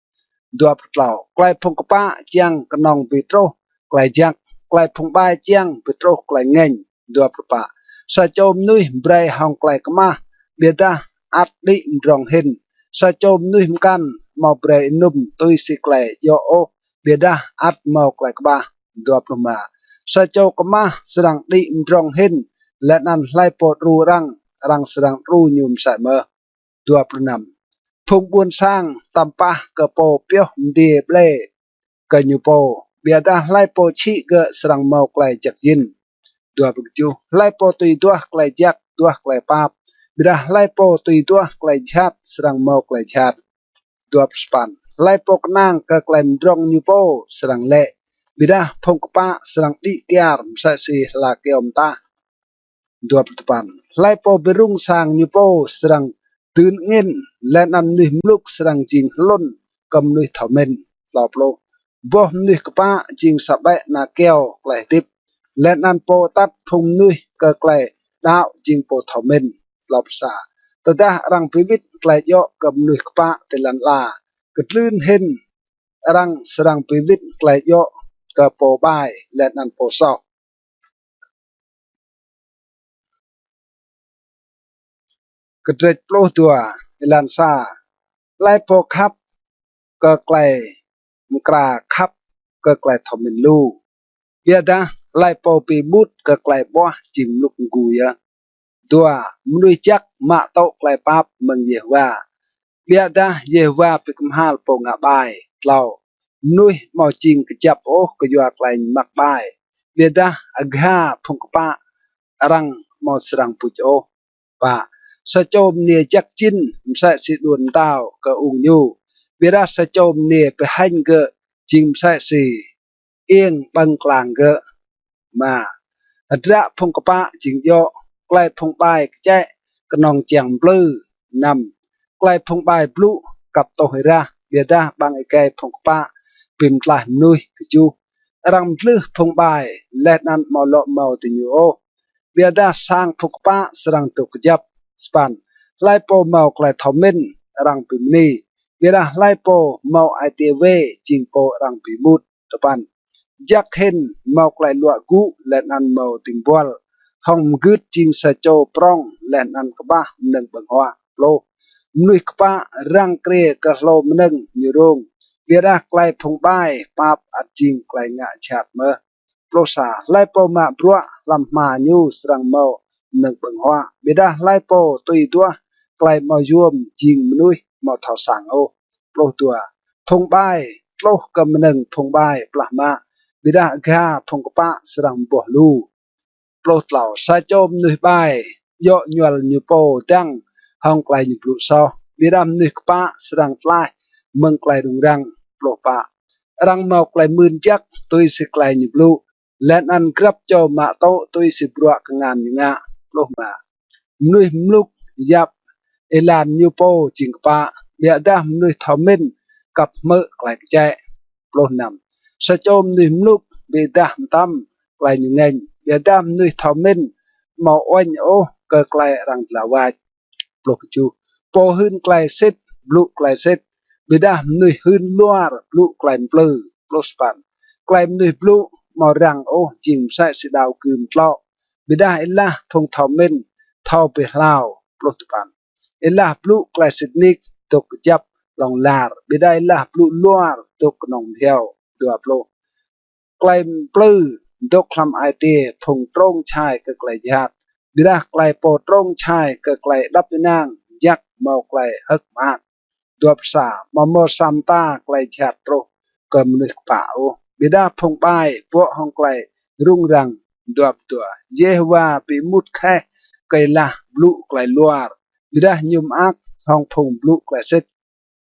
Dua pluh tlâo. Klei phung kpă čiăng knŏng bi truh klei jăk, klei phung ƀai čiăng bi truh klei ngêñ. Dua pluh pă. Sa čô mnuih brei hŏng klei kmah, ƀiădah ăt đĭ mdrŏng hĭn. Sa čô mnuih mkăn amâo brei ênŭm tui si klei djŏ ôh, ƀiădah ăt mâo klei kƀah. Dua pluh êma. Sa čô kmah srăng đĭ mdrŏng hĭn, leh anăn hlei pô đru arăng, arăng srăng đru ñu msĕ mơh. Dua pluh năm. Phung ƀuôn sang tăm pah kơ pô pioh mdiê ƀlê kơ ñu pô, ƀiădah hlei pô čhĭ gơ̆ srăng mâo klei jăk jĭn. Dua pluh kjuh. Hlei pô tui duah klei jăk duah klei pap, ƀiădah hlei pô tui duah klei jhat srăng mâo klei jhat. Dua pluh sa păn. Hlei pô knang kơ klei mdrŏng ñu pô srăng lĕ, ƀiădah phung kpă srăng đĭ kyar msĕ si hla kyâo mtah. Dua pluh dua păn. Hlei pô bi rŭng sang ñu pô srăng dưn angĭn, leh anăn mnuih mluk srăng jing hlŭn kơ mnuih thâo mĭn. Tlâo pluh. Boh mnuih kpă jing sa ƀĕ ana kyâo klei hdĭp, leh anăn pô atăt phung mnuih kơ klei đăo jing pô thâo mĭn. Tlâo pluh sa. Tơdah arăng bi wĭt klei djŏ kơ mnuih kpă ti lăn ala, kdlưn hĭn arăng srăng bi wĭt klei djŏ kơ pô ƀai leh anăn pô soh. Kdrêč pluh dua, êlan sa. Hlei pô khăp kơ klei mkra khăp kơ klei thâo mĭn lu, ƀiădah Hlei pô bi êmut kơ klei ƀuah jing mluk mgu yơh. Dua, mnuih jăk mă tŭ klei pap mơ̆ng Yêhôwa, ƀiădah Yêhôwa bi kmhal pô ngă ƀai. Tlâo, mnuih amâo jing kjăp ôh kyua klei ñu măk ƀai, ƀiădah agha phung kpă arăng amâo srăng buč ôh. Pă, sa čô mniê jăk jĭn msĕ si đuôn mtao kơ ung ñu, ƀiădah sa čô mniê bi hêñ gơ̆ jing msĕ si iêng ƀơ̆ng klang gơ̆. Êma, hdră phung kpă jing djŏ, klei phung ƀai kčĕ knŏng čiăng mplư. Năm, klei phung ƀai blŭ kăp tuh êrah, ƀiădah ƀăng êgei phung kpă bi mtlaih mnuih. Kjuh, arăng mdlưh phung ƀai, leh anăn amâo lŏ mâo diñu ôh, ƀiădah sang phung kpă srăng dôk kjăp. Sa păn, hlei pô mâo klei thâo mĭn arăng bi mni, ƀiădah hlei pô mâo ai tiê wê jing pô arăng bi êmut. Dua păn, jăk hĭn mâo klei luă gŭ leh anăn mâo dĭng buăl, hŏng mgưt jing sa čô prŏng leh anăn kƀah mnơ̆ng ƀơ̆ng huă. Pluh, mnuih kpă răng kriê kơ hlô mnơ̆ng ñu rông, ƀiădah klei phung ƀai pap ăt jing klei ngă jhat mơh. Pluh sa, hlei pô mă bruă hlăm hma ñu srăng mâo mnơ̆ng ƀơ̆ng huă, ƀiădah hlei pô tui duah klei amâo yuôm jing mnuih amâo thâo săng ôh. Pluh dua, phung ƀai tluh kơ mnơ̆ng phung ƀai plah mă, ƀiădah agha phung kpă srăng mboh lu. Pluh tlâo, sa čô mnuih ƀai djŏ ñuăl ñu pô dăng hŏng klei ñu blŭ soh, ƀiădah mnuih kpă srăng tlaih mơ̆ng klei rŭng răng. Pluh pă, arăng mâo klei mưn jăk tui si klei ñu blŭ, leh anăn grăp čô mă tŭ tui si bruă kngan ñu ngă. Pluh êma, mnuih mluk yap êlan ñu pô jing kpă, ƀiădah mnuih thâo mĭn kăp hmư̆ klei kčĕ. Pluh năm, sa čô mnuih mluk bi êdah mtam klei ñu ngêñ, ƀiădah mnuih thâo mĭn amâo uêñ ôh kơ klei arăng dlao wač. Pluh kjuh, pô hưn klei sĭt blŭ klei sĭt, ƀiădah mnuih hưn luar blŭ klei mplư. Pluh sa păn, klei mnuih blŭ amâo răng ôh jing msĕ si đao gưm tlŏ, ƀiădah êlah phung thâo mĭn thâo bi hlao. Pluh dua păn, êlah blŭ klei sĭt nik dôk kjăp hlŏng lar, ƀiădah êlah blŭ luar dôk knŏng bhiâo. Dua pluh, klei mplư dôk hlăm ai tiê phung trông čhai kơ klei jhat, ƀiădah klei pô trông čhai kơ klei êđăp ênang jăk mâo klei hơ̆k mơak. Dua pluh sa, amâo mâo sa mta klei jhat truh kơ mnuih kpă ôh, ƀiădah phung ƀai bŏ hŏng klei rŭng răng. Dua pluh dua, Yêhôwa bi êmut kheh kơ êlah blŭ klei luar, ƀiădah ñu mơak hŏng phung blŭ klei sĭt.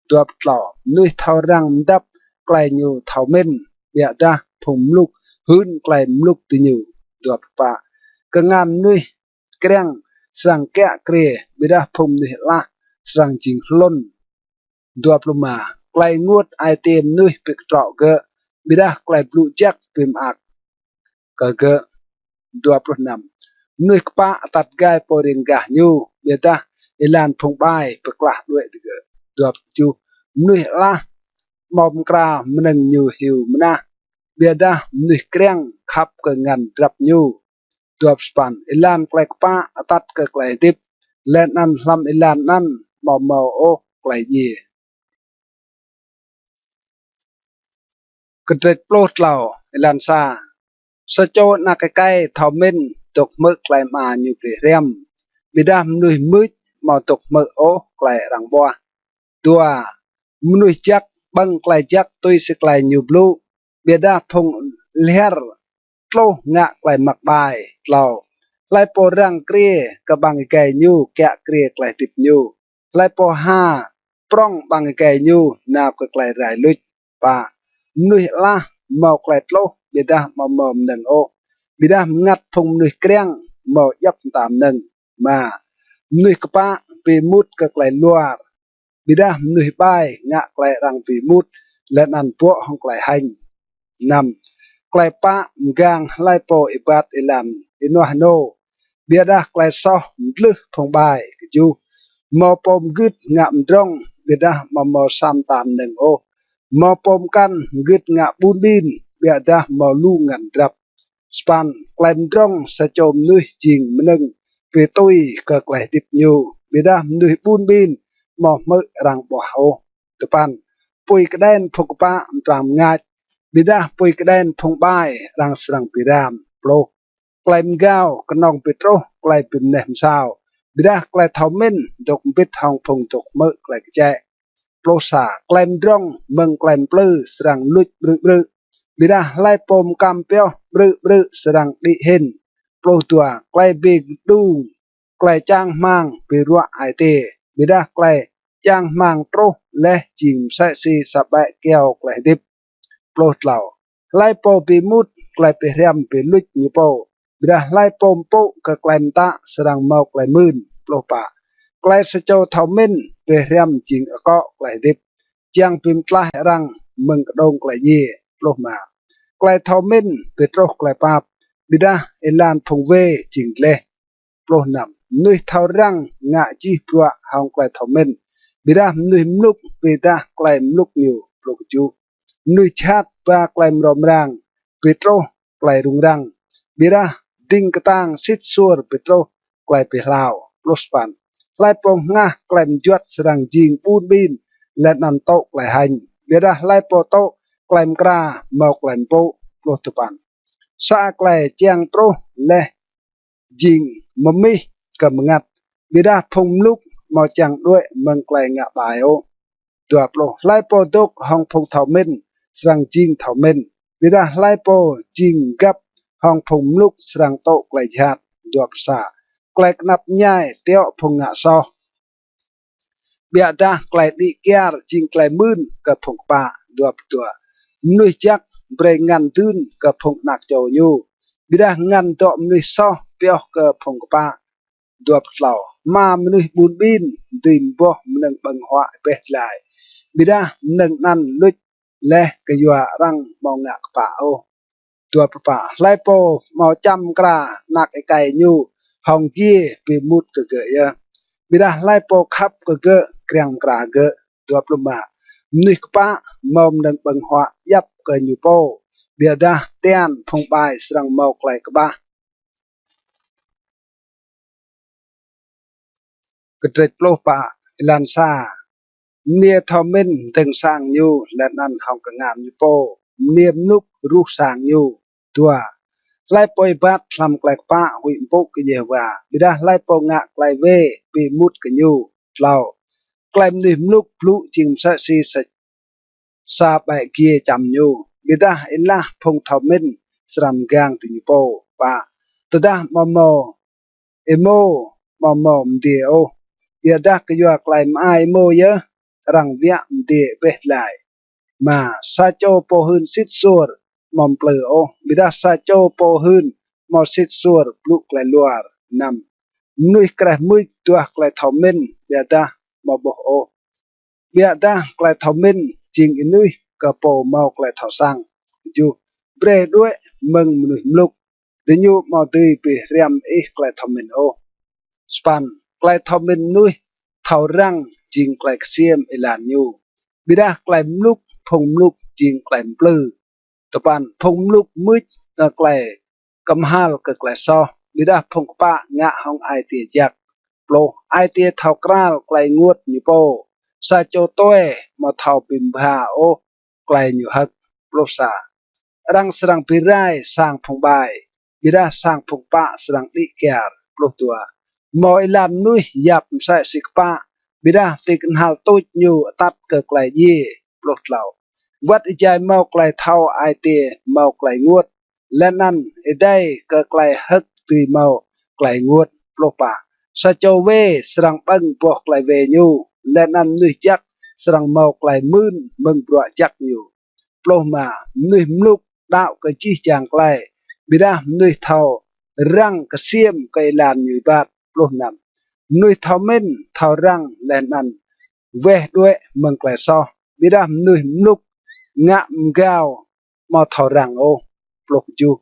Dua pluh tlâo, mnuih thâo răng mdăp klei ñu thâo mĭn, ƀiădah phung mluk hưn klei mluk diñu. Dua pluh pă, kngan mnuih kriăng srăng kiă kriê, ƀiădah phung mnuih alah srăng jing hlŭn. Dua pluh êma, klei ênguôt ai tiê mnuih bi ktrŏ gơ̆, ƀiădah klei blŭ jăk bi mơak kơ gơ̆. Dua pluh năm, mnuih kpă atăt gai pô riêng gah ñu, ƀiădah êlan phung ƀai bi klah đuĕ digơ̆. Dua pluh kjuh, mnuih alah amâo mkra mnơ̆ng ñu hiu mnah, ƀiădah mnuih kriăng khăp kơ ngăn drăp ñu. Dua pluh sa păn, êlan klei kpă atăt kơ klei hdĭp, leh anăn hlăm êlan anăn amâo mâo ôh klei djiê. Kdrêč pluh tlâo, êlan sa. Sa čô anak êkei thâo mĭn dôk hmư̆ klei ama ñu bi hriăm, ƀiădah mnuih mưč amâo dôk hmư̆ ôh klei arăng ƀuah. Dua, mnuih jăk ƀơ̆ng klei jăk tui si klei ñu blŭ, ƀiădah phung lhiăr tluh ngă klei măk ƀai. Tlâo, hlei pô răng kriê kơ ƀăng êgei ñu kiă kriê klei hdĭp ñu, hlei pô ha prŏng ƀăng êgei ñu nao kơ klei rai luč. Pă, mnuih alah mâo klei tluh ƀiădah amâo mâo mnơ̆ng ôh, ƀiădah mngăt phung mnuih kriăng mâo djăp mta mnơ̆ng. Êma, mnuih kpă bi êmut kơ klei luar, ƀiădah mnuih ƀai ngă klei arăng bi êmut leh anăn bŏ hŏng klei hêñ. Năm, klei pă mgang hlei pô êbat êlan ênuah ênô, ƀiădah klei soh mdlưh phung ƀai. Kjuh, mâo pô mgưt ngă mdrŏng, ƀiădah amâo mâo sa mta mnơ̆ng ôh. Mâo pô mkăn mgưt ngă ƀun ƀin, ƀiădah mâo lu ngăn drăp. Sa păn, klei mdrŏng sa čô mnuih jing mnơ̆ng bi tui kơ klei hdĭp ñu, ƀiădah mnuih ƀun ƀin amâo hmư̆ arăng ƀuah ôh. Dua păn, pui kđen phung kpă mtrang mngač, ƀiădah pui kđen phung ƀai arăng srăng bi ram. Pluh. Klei mgao knŏng bi truh klei bi mneh msao, ƀiădah klei thâo mĭn dôk mbĭt hŏng phung dôk hmư̆ klei kčĕ. Pluh sa. Klei mdrŏng mơ̆ng klei mplư srăng luč ƀrư̆ ƀrư̆, ƀiădah hlei pô mkăm pioh ƀrư̆ ƀrư̆ srăng đĭ hĭn. Pluh dua. Klei bi kdung, klei čang hmăng bi ruă ai tiê, ƀiădah klei čang hmăng truh leh jing msĕ si sa ƀĕ kyâo klei hdĭp. Pluh tlâo. Hlei pô bi êmut klei bi hriăm bi luč ñu pô, ƀiădah hlei pô mpŭ kơ klei mtă srăng mâo klei mưn. Pluh pă. Klei sa čô thâo mĭn bi hriăm jing akŏ klei hdĭp, čiăng bi mtlaih arăng mơ̆ng kđông klei djiê. Pluh êma. Klei thâo mĭn bi truh klei pap, ƀiădah êlan phung wê jing dleh. Pluh năm. Mnuih thâo răng ngă jih bruă hŏng klei thâo mĭn, ƀiădah mnuih mluk bi êdah klei mluk ñu. Pluh kjuh. Mnuih jhat ba klei mrâo mrang bi truh klei rŭng răng, ƀiădah dĭng ktang sĭt suôr bi truh klei bi hlao. Pluh sa păn. Hlei pô hngah klei mjuăt srăng jing ƀun ƀin leh anăn tŭ klei hêñ, ƀiădah hlei pô tŭ klei mkra mâo klei mpŭ. Pluh dua păn. Sa klei čiăng truh leh jing mmih kơ mngăt, ƀiădah phung mluk amâo čiăng đuĕ mơ̆ng klei ngă ƀai ôh. Dua pluh. Hlei pô dôk hŏng phung thâo mĭn srăng jing thâo mĭn, ƀiădah hlei pô jing găp hŏng phung mluk srăng tŭ klei jhat. Dua pluh sa. Klei knap mñai tiŏ phung ngă soh, ƀiădah klei đĭ kyar jing klei mưn kơ phung kpă. Dua pluh dua. Mnuih jăk brei ngăn dưn kơ phung anak čô ñu, ƀiădah ngăn dŏ mnuih soh pioh kơ phung kpă. Dua pluh tlâo. Hma mnuih ƀun ƀin dưi mboh mnơ̆ng ƀơ̆ng huă êbeh dlai, ƀiădah mnơ̆ng anăn luč leh kyua arăng amâo ngă kpă ôh. Dua pluh pă. Hlei pô amâo čăm mkra anak êkei ñu hŏng giê bi êmut kơ gơ̆ yơh, ƀiădah hlei pô khăp kơ gơ̆ kriăng mkra gơ̆. Dua pluh êma. Mnuih kpă mâo mnơ̆ng ƀơ̆ng huă djăp kơ ñu pô, ƀiădah tian phung ƀai srăng mâo klei kƀah. Kdrêč pluh pă, êlan sa. Mniê thâo mĭn mdơ̆ng sang ñu leh anăn hŏng kngan ñu pô, mniê mluk ruh sang ñu. Dua. Hlei pô êbat hlăm klei kpă huĭ mpŭ kơ Yêhôwa, ƀiădah hlei pô ngă klei wê bi êmut kơ ñu. Tlâo. Klei mnuih mluk blŭ jing msĕ si sa sa ƀĕ giê čăm ñu, ƀiădah êlah phung thâo mĭn srăng mgang diñu pô. Pă. Tơdah amâo mâo êmô, amâo mâo mdiê ôh, ƀiădah kyua klei mơai êmô yơh arăng wiă mdiê êbeh dlai. Êma. Sa čô pô hưn sĭt suôr amâo mplư ôh, ƀiădah sa čô pô hưn amâo sĭt suôr blŭ klei luar. Năm. Mnuih kreh mưč duah klei thâo mĭn, ƀiădah amâo ƀuh ôh, ƀiădah klei thâo mĭn jing ênưih kơ pô mâo klei thâo săng. Kjuh. Brei đuĕ mơ̆ng mnuih mluk, diñu amâo dưi bi hriăm ih klei thâo mĭn ôh. Sa păn. Klei thâo mĭn mnuih thâo răng jing klei ksiêm êlan ñu, ƀiădah klei mluk phung mluk jing klei mplư. Dua păn. Phung mluk mưč kơ klei kmhal kơ klei soh, ƀiădah phung kpă ngă hŏng ai tiê jăk. Pluh. Ai tiê thâo kral klei ênguôt ñu pô, sa čô tue amâo thâo bi mbha ôh klei ñu hơ̆k. Pluh sa. Arăng srăng bi rai sang phung ƀai, ƀiădah sang phung kpă srăng đĭ kyar. Pluh dua. Mâo êlan mnuih yap msĕ si kpă, ƀiădah ti knhal tuč ñu atăt kơ klei djiê. Pluh tlâo. Wăt êjai mâo klei thâo ai tiê mâo klei ênguôt, leh anăn êdei kơ klei hơ̆k dưi mâo klei ênguôt. Pluh pă. Sa čô wê srăng ƀơ̆ng boh klei wê ñu, leh anăn mnuih jăk srăng mâo klei mưn mơ̆ng bruă jăk ñu. Pluh êma. Mnuih mluk đăo kơ jih jang klei, ƀiădah mnuih thâo răng ksiêm kơ êlan ñu êbat. Pluh năm. Mnuih thâo mĭn thâo răng leh anăn weh đuĕ mơ̆ng klei soh, ƀiădah mnuih mluk ngă mgao amâo thâo răng ôh. Pluh kjuh.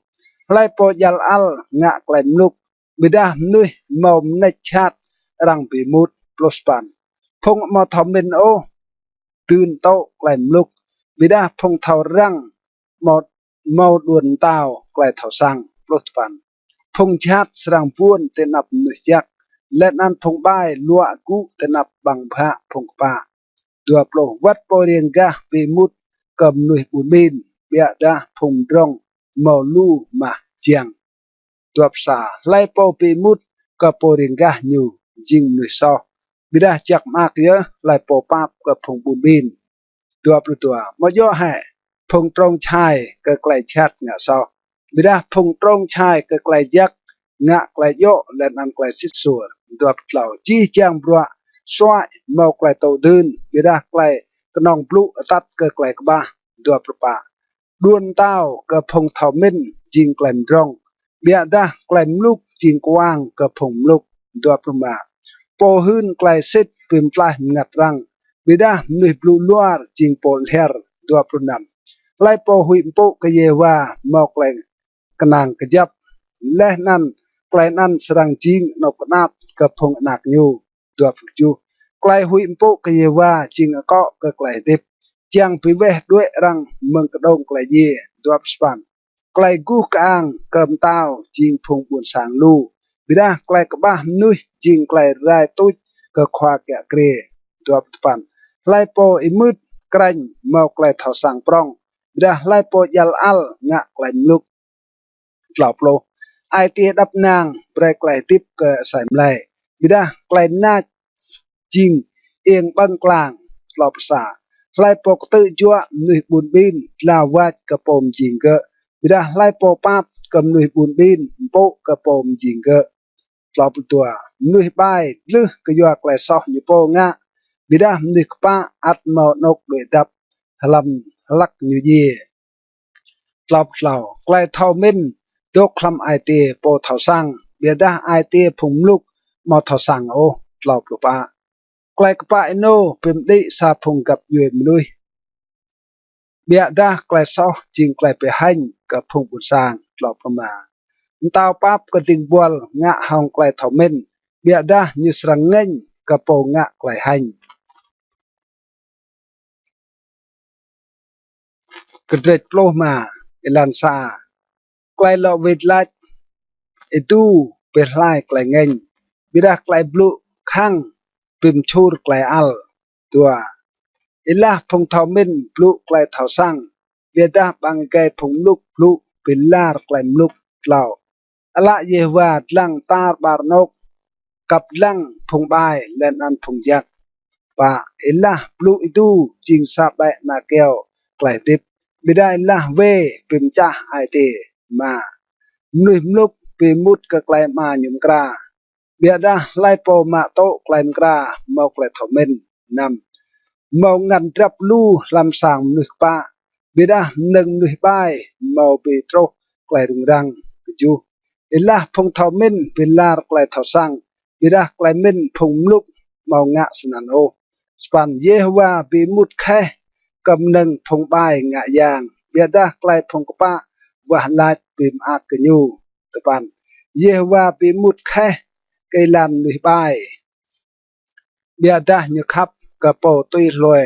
Hlei pô djăl ăl ngă klei mluk, ƀiădah mnuih mâo mnêč jhat arăng bi êmut. Pluh sa păn. Phung amâo thâo mĭn ôh dưn tŭ klei mluk, ƀiădah phung thâo răng mâo, mâo đuôn mtao klei thâo săng. Pluh dua păn. Phung jhat srăng buôn ti anăp mnuih jăk, leh anăn phung ƀai luă gŭ ti anăp ƀăng bhă phung kpă. Dua pluh. Wăt pô riêng gah bi êmut kơ mnuih ƀun ƀin, ƀiădah phung mdrŏng mâo lu mah jiăng. Dua pluh sa. Hlei pô bi êmut kơ pô riêng gah ñu jing mnuih soh, ƀiădah jăk mơak yơh hlei pô pap kơ phung ƀun ƀin. Dua pluh dua. Amâo djŏ hĕ phung trông čhai kơ klei jhat ngă soh, ƀiădah phung trông čhai kơ klei jăk ngă klei djŏ leh anăn klei sĭt suôr? Dua pluh tlâo. Jih jang bruă suăi mâo klei tŭ dưn, ƀiădah klei knŏng blŭ atăt kơ klei kƀah. Dua pluh pă. Đuôn mtao kơ phung thâo mĭn jing klei mdrŏng, ƀiădah klei mluk jing kwang kơ phung mluk. Dua pluh êma. Pô hưn klei sĭt bi mtlaih mngăt arăng, ƀiădah mnuih blŭ luar jing pô lhiăr. Dua pluh năm. Hlei pô huĭ mpŭ kơ Yêhôwa mâo klei knang kjăp, leh anăn klei anăn srăng jing anôk knap kơ phung anak ñu. Dua pluh kjuh. Klei huĭ mpŭ kơ Yêhôwa jing akŏ kơ klei hdĭp, čiăng bi weh đuĕ arăng mơ̆ng kđông klei djiê. Dua pluh sa păn. Klei guh kơang kơ mtao jing phung ƀuôn sang lu, ƀiădah klei kƀah mnuih jing klei rai tuč kơ khua kiă kriê. Dua pluh sa păn. Hlei pô êmưt krêñ mâo klei thâo săng prŏng, ƀiădah hlei pô djăl ăl ngă klei mluk. Tlâo pluh. Ai tiê êđăp ênang brei klei hdĭp kơ asei mlei, ƀiădah klei nač jing iêng ƀơ̆ng klang. Tlâo pluh sa. Hlei pô ktư̆ juă mnuih ƀun ƀin dlao wač kơ pô mjing gơ̆, ƀiădah hlei pô pap kơ mnuih ƀun ƀin mpŭ kơ pô mjing gơ̆. Tlâo pluh dua. Mnuih ƀai dlưh kyua klei soh ñu pô ngă, ƀiădah mnuih kpă ăt mâo anôk đuĕ dăp hlăm hlăk ñu djiê. Tlâo pluh tlâo. Klei thâo mĭn dôk hlăm ai tiê pô thâo săng, ƀiădah ai tiê phung mluk amâo thâo săng ôh. Tlâo pluh pă. Klei kpă ênô bi mđĭ sa phung găp djuê mnuih, ƀiădah klei soh jing klei bi hêñ kơ phung ƀuôn sang. Tlâo pluh êma. Mtao pap kơ dĭng buăl ngă hŏng klei thâo mĭn, ƀiădah ñu srăng ngêñ kơ pô ngă klei hêñ. Kdrêč pluh êma, êlan sa. Klei lŏ wĭt lač êdu bi hlai klei ngêñ, ƀiădah klei blŭ khăng bi mčhur klei ăl. Dua. Êlah phung thâo mĭn blŭ klei thâo săng, ƀiădah ƀăng êgei phung mluk blŭ bi lar klei mluk. Tlâo. Ală Yêhôwa dlăng tar ƀar anôk, kăp dlăng phung ƀai leh anăn phung jăk. Pă. Êlah blŭ êdu jing sa ƀĕ ana kyâo klei hdĭp, ƀiădah êlah wê bi mčah ai tiê. Êma. Mnuih mluk bi êmut kơ klei ama ñu mkra, ƀiădah hlei pô mă tŭ klei mkra mâo klei thâo mĭn. Năm. Mâo ngăn drăp lu hlăm sang mnuih kpă, ƀiădah mnơ̆ng mnuih ƀai mâo bi truh klei rŭng răng. Kjuh. Êlah phung thâo mĭn bi lar klei thâo săng, ƀiădah klei mĭn phung mluk amâo ngă snăn ôh. Sa păn. Yêhôwa bi êmut kheh kơ mnơ̆ng phung ƀai ngă yang, ƀiădah klei phung kpă wah lač bi mơak kơ ñu. Dua păn. Yêhôwa bi êmut kheh kơ êlan mnuih ƀai, ƀiădah ñu khăp kơ pô tui hlue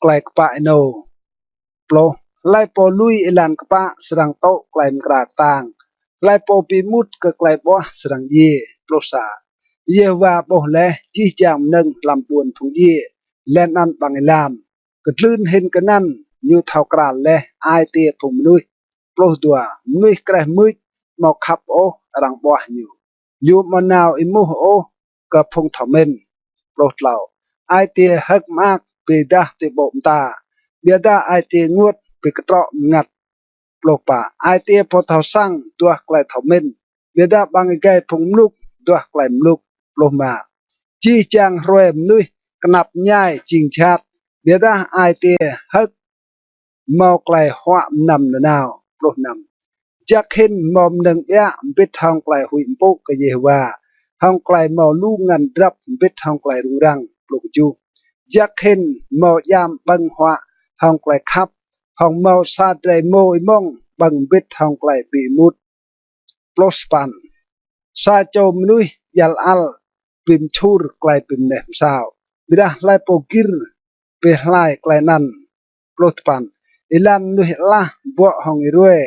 klei kpă ênô. Pluh. Hlei pô lui êlan kpă srăng tŭ klei mkra ktang, hlei pô bi êmut kơ klei ƀuah srăng djiê. Pluh sa. Yêhôwa ƀuh leh jih jang mnơ̆ng hlăm ƀuôn phung djiê leh anăn ƀăng êlam, kdlưn hĭn kơ anăn ñu thâo kral leh ai tiê phung mnuih. Pluh dua. Mnuih kreh mưč amâo khăp ôh arăng ƀuah ñu, ñu amâo nao êmuh ôh kơ phung thâo mĭn. Pluh tlâo. Ai tiê hơ̆k mơak bi êdah ti ƀô̆ mta, ƀiădah ai tiê ênguôt bi ktrŏ mngăt. Pluh pă. Ai tiê pô thâo săng duah klei thâo mĭn, ƀiădah ƀăng êgei phung mluk duah klei mluk. Pluh êma. Jih jang hruê mnuih knap mñai jing jhat, ƀiădah ai tiê hơ̆k mâo klei huă mnăm nanao. Pluh năm. Jăk hĭn mâo mnơ̆ng ƀiă mbĭt hŏng klei huĭ mpŭ kơ Yêhôwa, hŏng klei mâo lu ngăn drăp mbĭt hŏng klei rŭng răng. Pluh kjuh. Jăk hĭn mâo djam ƀơ̆ng huă hŏng klei khăp, hŏng mâo sa drei êmô êmŏng ƀơ̆ng mbĭt hŏng klei bi êmut. Pluh sa păn. Sa čô mnuih djăl ăl bi mčhur klei bi mneh msao, ƀiădah hlei pô gĭr bi hlai klei anăn. Pluh dua păn. Êlan mnuih alah bŏ hŏng êruê,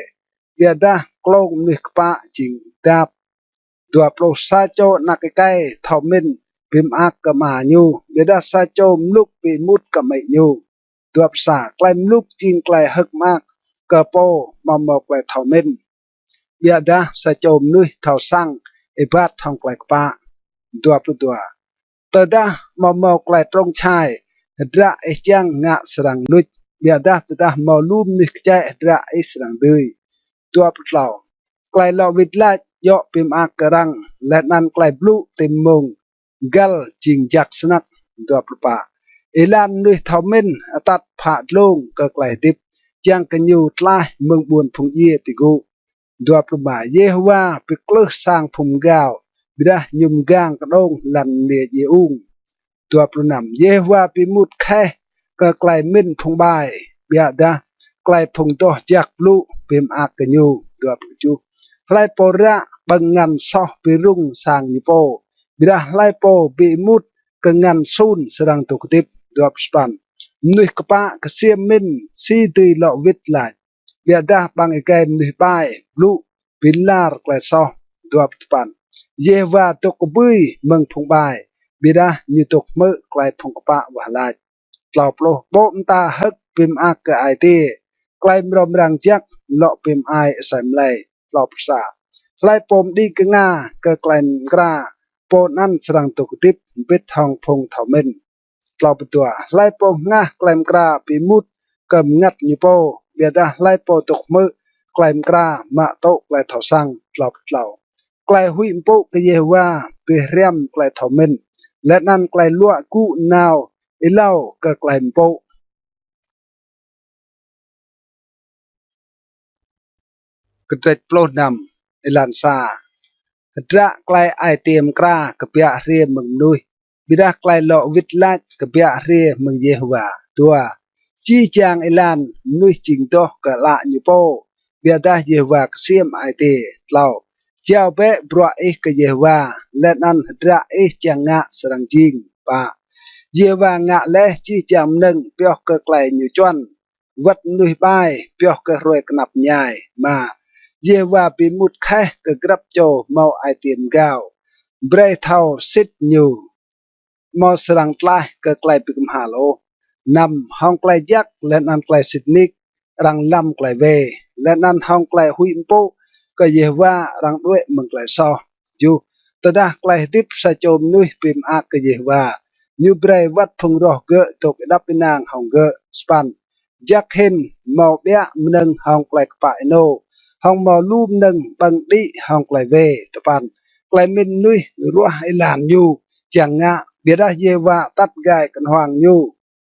ƀiădah klông mnuih kpă jing dap. Dua pluh. Sa čô anak êkei thâo mĭn bi mơak kơ ama ñu, ƀiădah sa čô mluk bi êmut kơ amĭ ñu. Dua pluh sa. Klei mluk jing klei hơ̆k mơak kơ pô amâo mâo klei thâo mĭn. ƀiădah sa čô mnuih thâo săng êbat hŏng klei kpă. Dua pluh dua. Tơdah amâo mâo klei trông čhai, hdră ih čiăng ngă srăng luč, ƀiădah tơdah mâo lu mnuih kčĕ hdră ih srăng dưi. Dua pluh tlâo. Klei lŏ wĭt lač djŏ bi mơak kơ arăng, leh anăn klei blŭ ti mmông găl jing jăk snăk. Dua pluh pă. Êlan mnuih thâo mĭn atăt phă dlông kơ klei hdĭp, čiăng kơ ñu tlaih mơ̆ng ƀuôn phung djiê ti gŭ. Dua pluh êma. Yêhôwa bi klưh sang phung mgao, ƀiădah ñu mgang kđông lăn mniê djiê ung. Dua pluh năm. Yêhôwa bi êmut kheh kơ klei mĭn phung ƀai, ƀiădah klei phung doh jăk blŭ bi mơak kơ ñu. Dua pluh kjuh. Hlei pô ră ƀơ̆ng ngăn soh bi rŭng sang ñu pô, ƀiădah hlei pô bi êmut kơ ngăn sun srăng dôk hdĭp. Dua pluh sa păn. Mnuih kpă ksiêm mĭn si dưi lŏ wĭt lač, ƀiădah ƀăng êgei mnuih ƀai blŭ bi lar klei soh. Dua pluh dua păn. Yêhôwa dôk kbưi mơ̆ng phung ƀai, ƀiădah ñu dôk hmư̆ klei phung kpă wah lač. Tlâo pluh. Ƀô̆ mta hơ̆k bi mơak kơ ai tiê, klei mrâo mrang jăk lŏ bi mơai asei mlei. Tlâo pluh sa. Hlei pô mđing knga kơ klei mkra, pô anăn srăng dôk hdĭp mbĭt hŏng phung thâo mĭn. Tlâo pluh dua. Hlei pô hngah klei mkra bi êmut kơ mngăt ñu pô, ƀiădah hlei pô dôk hmư̆ klei mkra mă tŭ klei thâo săng. Tlâo pluh tlâo. Klei huĭ mpŭ kơ Yêhôwa bi hriăm klei thâo mĭn, leh anăn klei luă gŭ nao êlâo kơ klei mpŭ. Kdrêč pluh năm, êlan sa. Hdră klei ai tiê mkra kbiă hriê mơ̆ng mnuih, ƀiădah klei lŏ wĭt lač kbiă hriê mơ̆ng Yêhôwa. Dua. Jih jang êlan mnuih jing doh kơ ală ñu pô, ƀiădah Yêhôwa ksiêm ai tiê. Tlâo. Jao bĕ bruă ih kơ Yêhôwa, leh anăn hdră ih čiăng ngă srăng jing. Pă. Yêhôwa ngă leh jih jang mnơ̆ng pioh kơ klei ñu čuăn, wăt mnuih ƀai pioh kơ hruê knap mñai. Êma. Yêhôwa bi êmut kheh kơ grăp čô mâo ai tiê mgao, brei thâo sĭt ñu amâo srăng tlaih kơ klei bi kmhal ôh. Năm. Hŏng klei jăk leh anăn klei sĭt nik arăng lăm klei wê, leh anăn hŏng klei huĭ mpŭ kơ Yêhôwa arăng đuĕ mơ̆ng klei soh. Kjuh. Tơdah klei hdĭp sa čô mnuih bi mơak kơ Yêhôwa, ñu brei wăt phung roh gơ̆ dôk êđăp ênang hŏng gơ̆. Sa păn. Jăk hĭn mâo ƀiă mnơ̆ng hŏng klei kpă ênô, hŏng mâo lu mnơ̆ng ƀơ̆ng đĭ hŏng klei wê. Dua păn. Klei mĭn mnuih ruah êlan ñu čiăng ngă, ƀiădah Yêhôwa atăt gai knhuang ñu.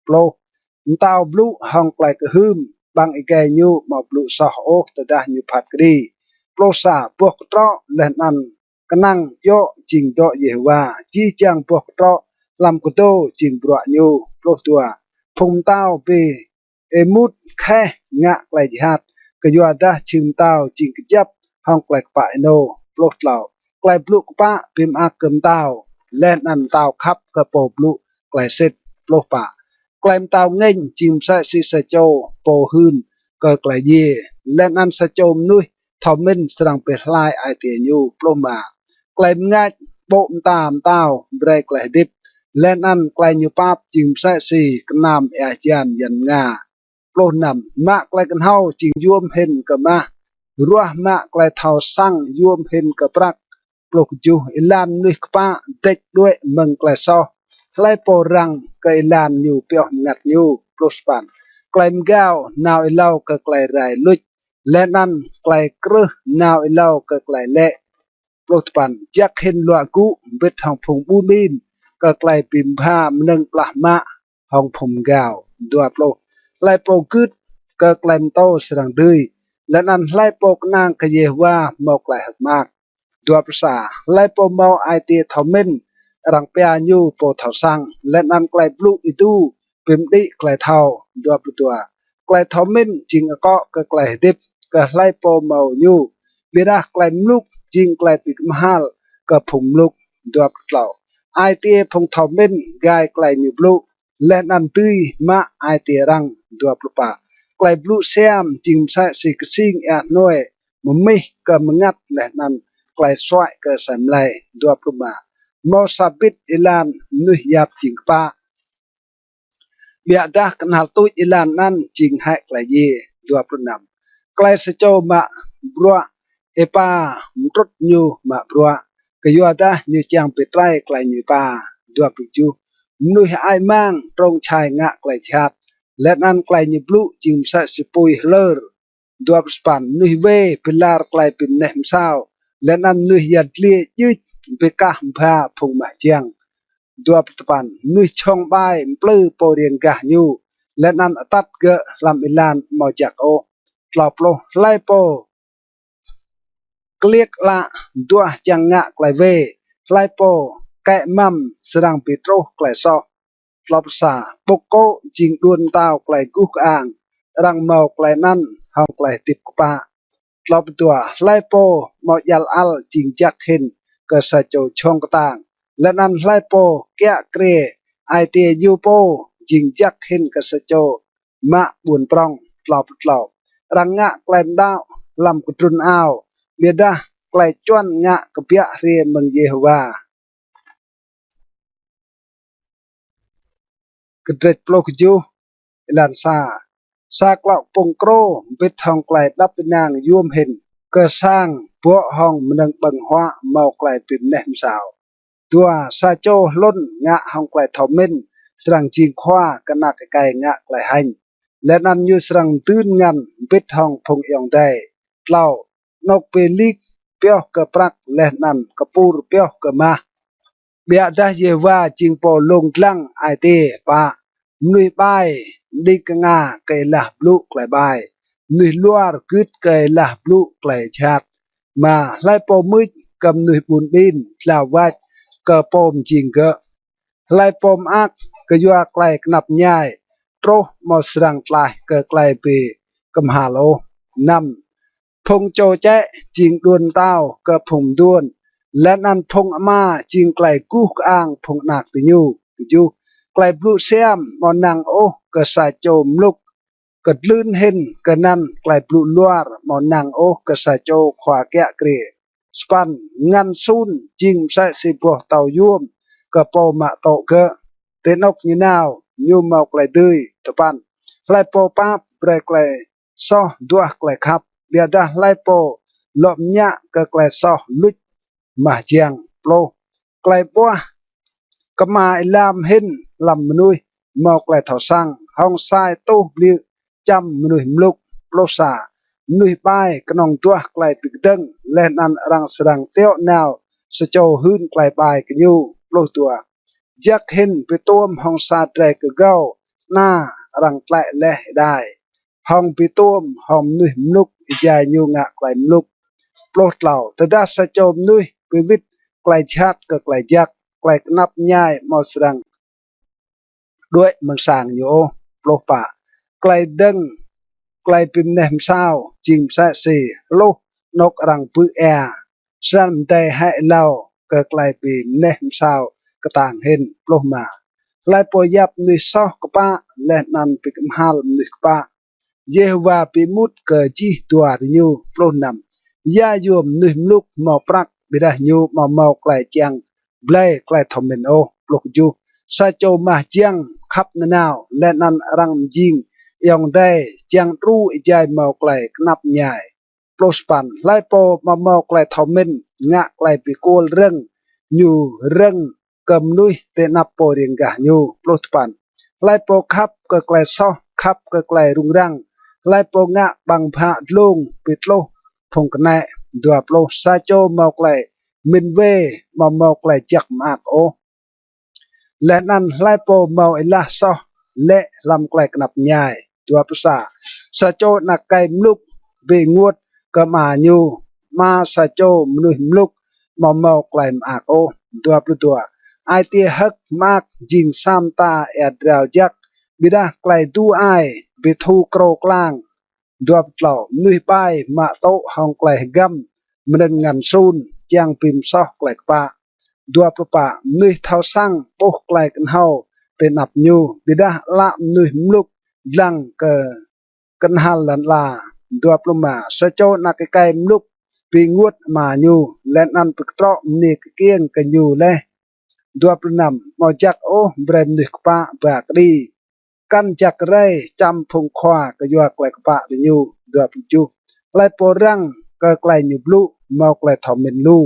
Pluh. Mtao blŭ hŏng klei kơhưm, ƀăng êgei ñu amâo blŭ soh ôh tơdah ñu phat kđi. Pluh sa. Boh ktrŏ leh anăn knăng djŏ jing dŏ Yêhôwa, jih jang boh ktrŏ hlăm kdô jing bruă ñu. Pluh dua. Phung mtao bi êmut kheh ngă klei jhat, kyuadah jhưng mtao jing kjăp hŏng klei kpă ênô. Pluh tlâo. Klei blŭ kpă bi mơak kơ mtao, leh anăn mtao khăp kơ pô blŭ klei sĭt. Pluh pă. Klei mtao ngêñ jing msĕ si sa čô pô hưn kơ klei djiê, leh anăn sa čô mnuih thâo mĭn srăng bi hlai ai tiê ñu. Pluh êma. Klei mngač ƀô̆ mta mtao brei klei hdĭp, leh anăn klei ñu pap jing msĕ si knam êa hjan yan mnga. Pluh năm. Mă klei knhâo jing yuôm hĭn kơ mah, ruah mă klei thâo săng yuôm hĭn kơ prăk. Pluh kjuh. Êlan mnuih kpă dêč đuĕ mơ̆ng klei soh, hlei pô răng kơ êlan ñu pioh mngăt ñu. Pluh sa păn. Klei mgao nao êlâo kơ klei rai luč, leh anăn klei krưh nao êlâo kơ klei lĕ. Pluh dua păn. Jăk hĭn luă gŭ mbĭt hŏng phung ƀun ƀin kơ klei bi mbha mnơ̆ng plah mă hŏng phung mgao. Dua pluh. Hlei pô gưt kơ klei mtô srăng dưi, leh anăn hlei pô knang kơ Yêhôwa mâo klei hơ̆k mơak. Dua pluh sa. Hlei pô mâo ai tiê thâo mĭn, arăng pia ñu pô thâo săng, leh anăn klei blŭ êdu bi mđĭ klei thâo. Dua pluh dua. Klei thâo mĭn jing akŏ kơ klei hdĭp kơ hlei pô mâo ñu, ƀiădah klei mluk jing klei bi kmhal kơ phung mluk. Dua pluh tlâo. Ai tiê phung thâo mĭn gai klei ñu blŭ, leh anăn dưi mă ai tiê arăng. Dua pluh pă. Klei blŭ siam jing msĕ si ksing êa hnuê, mmih kơ mngăt leh anăn klei suăi kơ asei mlei. Dua pluh êma. Mâo sa bĭt êlan mnuih yap jing kpă, ƀiădah knhal tuč êlan anăn jing hĕ klei djiê. Dua pluh năm. Klei sa čô mă bruă êpa mtrŭt ñu mă bruă, kyuadah ñu čiăng bi trei klei ñu êpa. Dua pluh kjuh. Mnuih hơăi mang trông čhai ngă klei jhat, leh anăn klei ñu blŭ jing msĕ si pui hlơr. Dua pluh sa păn. Mnuih wê bi lar klei bi mneh msao, leh anăn mnuih yăl dliê djưč bi kah mbha phung mah jiăng. Dua pluh sa păn. Mnuih jhŏng ƀai mplư pô riêng gah ñu, leh anăn atăt gơ̆ hlăm êlan amâo jăk ôh. Tlâo pluh. Hlei pô kliêk ală duah čiăng ngă klei wê, hlei pô kĕ măm srăng bi truh klei soh. Tlâo pluh sa. Ƀŭk kô̆ jing đuôn mtao klei guh kơang, arăng mâo klei anăn hŏng klei hdĭp kpă. Tlâo pluh dua. Hlei pô amâo djăl ăl jing jăk hĭn kơ sa čô jhŏng ktang, leh anăn hlei pô kiă kriê ai tiê ñu pô jing jăk hĭn kơ sa čô mă ƀuôn prŏng. Tlâo pluh tlâo. Arăng ngă klei mđăo hlăm kdrŭn ao, ƀiădah klei čuăn ngă kbiă hriê mơ̆ng Yêhôwa. Kdrêč pluh kjuh, êlan sa. Sa klŏ kpŭng krô mbĭt hŏng klei êđăp ênang yuôm hĭn, kơ sang bŏ hŏng mnơ̆ng ƀơ̆ng huă mâo klei bi mneh msao. Dua. Sa čô hlŭn ngă hŏng klei thâo mĭn srăng jing khua kơ anak êkei ngă klei hêñ, leh anăn ñu srăng dưn ngăn mbĭt hŏng phung ayŏng adei. Tlâo. Anôk bi lik pioh kơ prăk, leh anăn kpur pioh kơ mah, ƀiădah Yêhôwa jing pô lông dlăng ai tiê. Pă. Mnuih ƀai mđing knga kơ êlah blŭ klei ƀai, mnuih luar gưt kơ êlah blŭ klei jhat. Êma. Hlei pô mưč kơ mnuih ƀun ƀin, dlao wač kơ pô mjing gơ̆. Hlei pô mơak kyua klei knap mñai, truh amâo srăng tlaih kơ klei bi kmhal ôh. Năm. Phung čô čĕ jing đuôn mtao kơ phung mduôn, leh anăn phung ama jing klei guh kơang phung anak diñu. Kjuh. Klei blŭ siam amâo năng ôh kơ sa čô mluk, kdlưn hĭn kơ anăn klei blŭ luar amâo năng ôh kơ sa čô khua kiă kriê. Sa păn. Ngăn sun jing msĕ si boh tâo yuôm kơ pô mă tŭ gơ̆, ti anôk ñu nao ñu mâo klei dưi. Dua păn. Hlei pô pap brei klei soh duah klei khăp, ƀiădah hlei pô lŏ mñă kơ klei soh luč mah jiăng. Pluh. Klei ƀuah kma êlam hĭn hlăm mnuih mâo klei thâo săng, hŏng sa êtuh bliư̆ čăm mnuih mluk. Pluh sa. Mnuih ƀai knŏng duah klei bi kdơ̆ng, leh anăn arăng srăng tiŏ nao sa čô hưn klei ƀai kơ ñu. Pluh dua. Jăk hĭn bi tuôm hŏng sa drei kgâo ana arăng tlĕ leh êđai, hŏng bi tuôm hŏng mnuih mluk êjai ñu ngă klei mluk. Pluh tlâo. Tơdah sa čô mnuih bi wĭt klei jhat kơ klei jăk, klei knap mñai amâo srăng đuĕ mơ̆ng sang ñu ôh. Pluh pă. Klei dơ̆ng klei bi mneh msao jing msĕ si hluh anôk arăng bư̆ êa, snăn mdei hĕ êlâo kơ klei bi mneh msao ktang hĭn. Pluh êma. Hlei pô yap mnuih soh kpă, leh anăn bi kmhal mnuih kpă, Yêhôwa bi êmut kơ jih dua diñu. Pluh năm. Ya yuôm mnuih mluk mâo prăk, ƀiădah ñu amâo mâo klei čiăng blei klei thâo mĭn ôh. Pluh kjuh. Sa čô mah jiăng khăp nanao, leh anăn arăng mjing ayŏng adei čiăng đru êjai mâo klei knap mñai. Pluh sa păn. Hlei pô amâo mâo klei thâo mĭn ngă klei bi kuôl rơ̆ng, ñu rơ̆ng kơ mnuih ti anăp pô riêng gah ñu. Pluh dua păn. Hlei pô khăp kơ klei soh khăp kơ klei rŭng răng, hlei pô ngă ƀăng bhă dlông bi tluh phung knĕ. Dua pluh. Sa čô mâo klei mĭn wê amâo mâo klei jăk mơak ôh, leh anăn hlei pô mâo êlah soh lĕ hlăm klei knap mñai. Dua pluh sa. Sa čô anak êkei mluk bi ênguôt kơ ama ñu, ama sa čô mnuih mluk amâo mâo klei mơak ôh. Dua pluh dua. Ai tiê hơ̆k mơak jing sa mta êa drao jăk, ƀiădah klei êdu ai bi thu krô klang. Dua pluh tlâo. Mnuih ƀai mă tŭ hŏng klei hgăm mnơ̆ng ngăn sun, čiăng bi msoh klei kpă. Dua pluh pă. Mnuih thâo săng ƀuh klei knhâo ti anăp ñu, ƀiădah ală mnuih mluk dlăng kơ knhal lăn ala. Dua pluh êma. Sa čô anak êkei mluk bi ênguôt ama ñu, leh anăn bi ktrŏ mniê kkiêng kơ ñu leh. Dua pluh năm. Amâo jăk ôh brei mnuih kpă ba kđi, kăn jăk rei čăm phung khua kyua klei kpă diñu. Dua pluh kjuh. Hlei pô răng kơ klei ñu blŭ mâo klei thâo mĭn lu,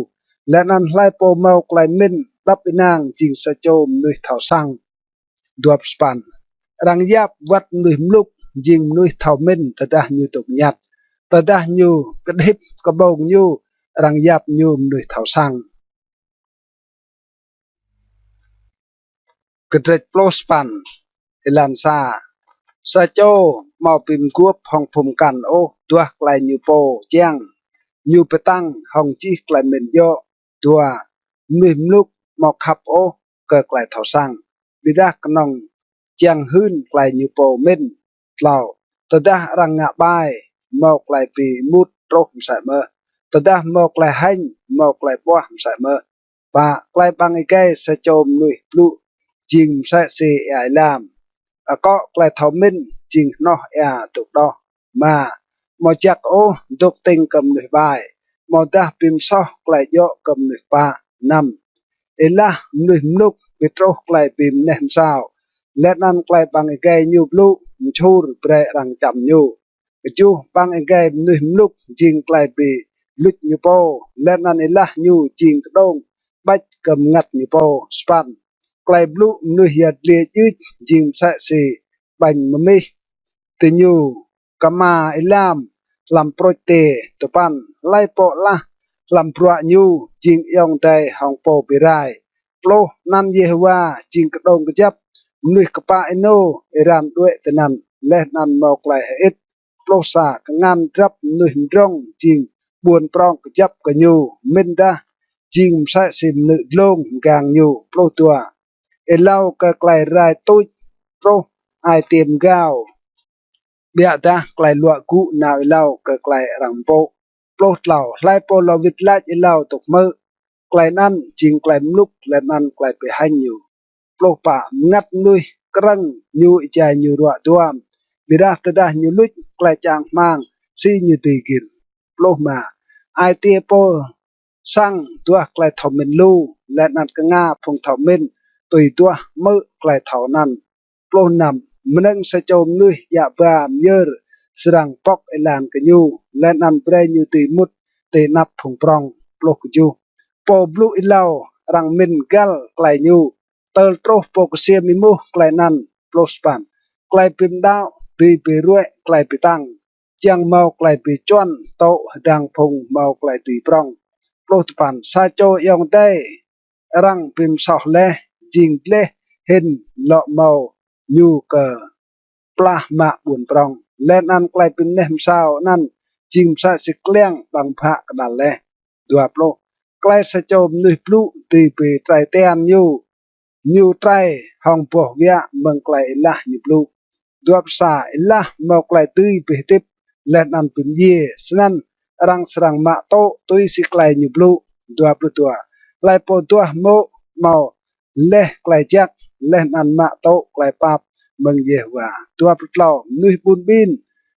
leh anăn hlei pô mâo klei mĭn êđăp ênang jing sa čô mnuih thâo săng. Dua pluh sa păn. Arăng yap wăt mnuih mluk jing mnuih thâo mĭn tơdah ñu dôk ñăt, tơdah ñu kđhĭp kƀông ñu, arăng yap ñu mnuih thâo săng. Kdrêč pluh sa păn, êlan sa. Sa čô amâo bi mguôp hŏng phung mkăn ôh duah klei ñu pô čiăng, ñu bi tăng hŏng jih klei mĭn djŏ. Dua, mnuih mluk amâo khăp ôh kơ klei thâo săng, ƀiădah knŏng čiăng hưn klei ñu pô mĭn. Tlâo, tơdah arăng ngă ƀai, mâo klei bi êmut truh msĕ mơh, tơdah mâo klei hêñ, mâo klei ƀuah msĕ mơh. Pă, klei ƀăng êgei sa čô mnuih blŭ jing msĕ si êa êlam, akŏ klei thâo mĭn jing hnoh êa dôk đoh. Êma, amâo jăk ôh dôk tĭng kơ mnuih ƀai, amâodah bi msoh klei djŏ kơ mnuih kpă. Năm, êlah mnuih mluk bi truh klei bi mneh msao, leh anăn klei ƀăng êgei ñu blŭ mčhur brei arăng čăm ñu. Kjuh, ƀăng êgei mnuih mluk jing klei bi luč ñu pô, leh anăn êlah ñu jing kđông ƀêč kơ mngăt ñu pô. Sa păn, klei blŭ mnuih yăl dliê djưč jing msĕ si ƀañ mmih, diñu kma êlam hlăm prôč tiê. Dua păn, hlei pô alah hlăm bruă ñu jing ayŏng adei hŏng pô bi rai. Pluh, anăn Yêhôwa jing kđông kjăp, mnuih kpă ênô êran đuĕ tinăn, leh anăn mâo klei hơĭt. Pluh sa, kngan drăp mnuih mdrŏng jing ƀuôn prŏng kjăp kơ ñu, mĭndah jing msĕ si mnư̆ dlông mgang ñu. Pluh dua, êlâo kơ klei rai tuč truh ai tiê mgao, ƀiădah klei luă gŭ nao êlâo kơ klei arăng mpŭ. Pluh tlâo, hlei pô lŏ wĭt lač êlâo dôk hmư̆, klei anăn jing klei mluk leh anăn klei bi hêñ ñu. Pluh pă, mngăt mnuih krơ̆ng ñu êjai ñu ruă duam, ƀiădah tơdah ñu luč klei čang hmăng si ñu dưi gĭr. Pluh êma, ai tiê pô săng duah klei thâo mĭn lu, leh anăn knga phung thâo mĭn tui duah hmư̆ klei thâo anăn. Pluh năm, mnơ̆ng sa čô mnuih djă ba myơr srăng pŏk êlan kơ ñu, leh anăn brei ñu dưi mŭt ti anăp phung prŏng. Pluh kjuh, pô blŭ êlâo arăng mĭn găl klei ñu, tơl truh pô ksiêm êmuh klei anăn. Pluh sa păn, klei bi mđăo dưi bi ruĕ klei bi tăng, čiăng mâo klei bi čuăn tŭ hdơ̆ng phung mâo klei dưi prŏng. Pluh dua păn, sa čô ayŏng adei arăng bi msoh leh, jing dleh hĭn lŏ mâo ñu kơ plah mă ƀuôn prŏng, leh anăn klei bi mneh msao anăn jing msĕ si kliăng ƀăng bhă kđăl leh. Dua pluh, klei sa čô mnuih blŭ dưi bi trei tian ñu, ñu trei hŏng boh wiă mơ̆ng klei êlah ñu blŭ. Dua pluh sa, êlah mâo klei dưi bi hdĭp leh anăn bi mdjiê, snăn arăng srăng mă tŭ tui si klei ñu blŭ. Dua pluh dua, hlei pô duah mô̆ mâo leh klei jăk, leh anăn mă tŭ klei pap mơ̆ng Yêhôwa. Dua pluh tlâo, mnuih ƀun ƀin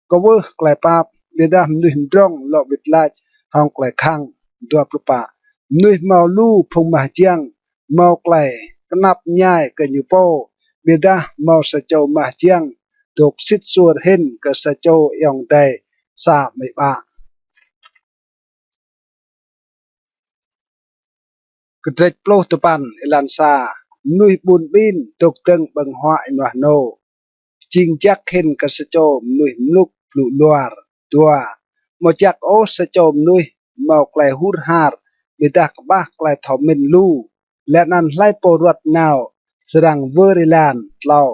kwưh klei pap, ƀiădah mnuih mdrŏng lŏ wĭt lač hŏng klei khăng. Dua pluh pă, mnuih mâo lu phung mah jiăng mâo klei knap mñai kơ ñu pô, ƀiădah mâo sa čô mah jiăng dôk sĭt suôr hĭn kơ sa čô ayŏng adei sa amĭ ama. Kdrêč pluh dua păn, êlan sa, mnuih ƀun ƀin dôk dơ̆ng ƀơ̆ng huă ênuah ênô, jing jăk hĭn kơ sa čô mnuih mluk blŭ luar. Dua, amâo jăk ôh sa čô mnuih mâo klei hur har, ƀiădah kƀah klei thâo mĭn lu, leh anăn hlei pô ruăt nao srăng wơr êlan. Tlâo,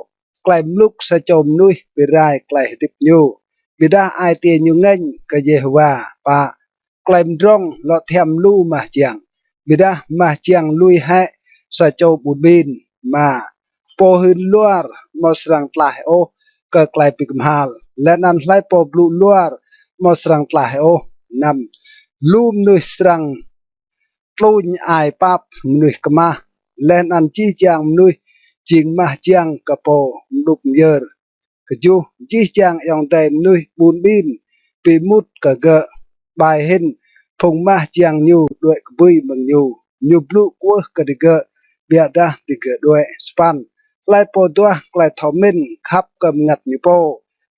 klei mluk sa čô mnuih bi rai klei hdĭp ñu, ƀiădah ai tiê ñu ngêñ kơ Yêhôwa. Pă, klei mdrŏng lŏ thiăm lu mah jiăng, ƀiădah mah jiăng lui hĕ sa čô ƀun ƀin. Êma, pô hưn luar amâo srăng tlaih ôh kơ klei bi kmhal, leh anăn hlei pô blŭ luar amâo srăng tlaih ôh. Năm, lu mnuih srăng tluñ ai pap mnuih kmah, leh anăn jih jang mnuih jing mah jiăng kơ pô mđup myơr. Kjuh, jih jang ayŏng adei mnuih ƀun ƀin bi êmut kơ gơ̆, ƀai hĭn phung mah jiăng ñu đuĕ kbưi mơ̆ng ñu. Ñu blŭ kwưh kơ digơ̆, ƀiădah digơ̆ đuĕ. Sa păn, hlei pô duah klei thâo mĭn khăp kơ mngăt ñu pô,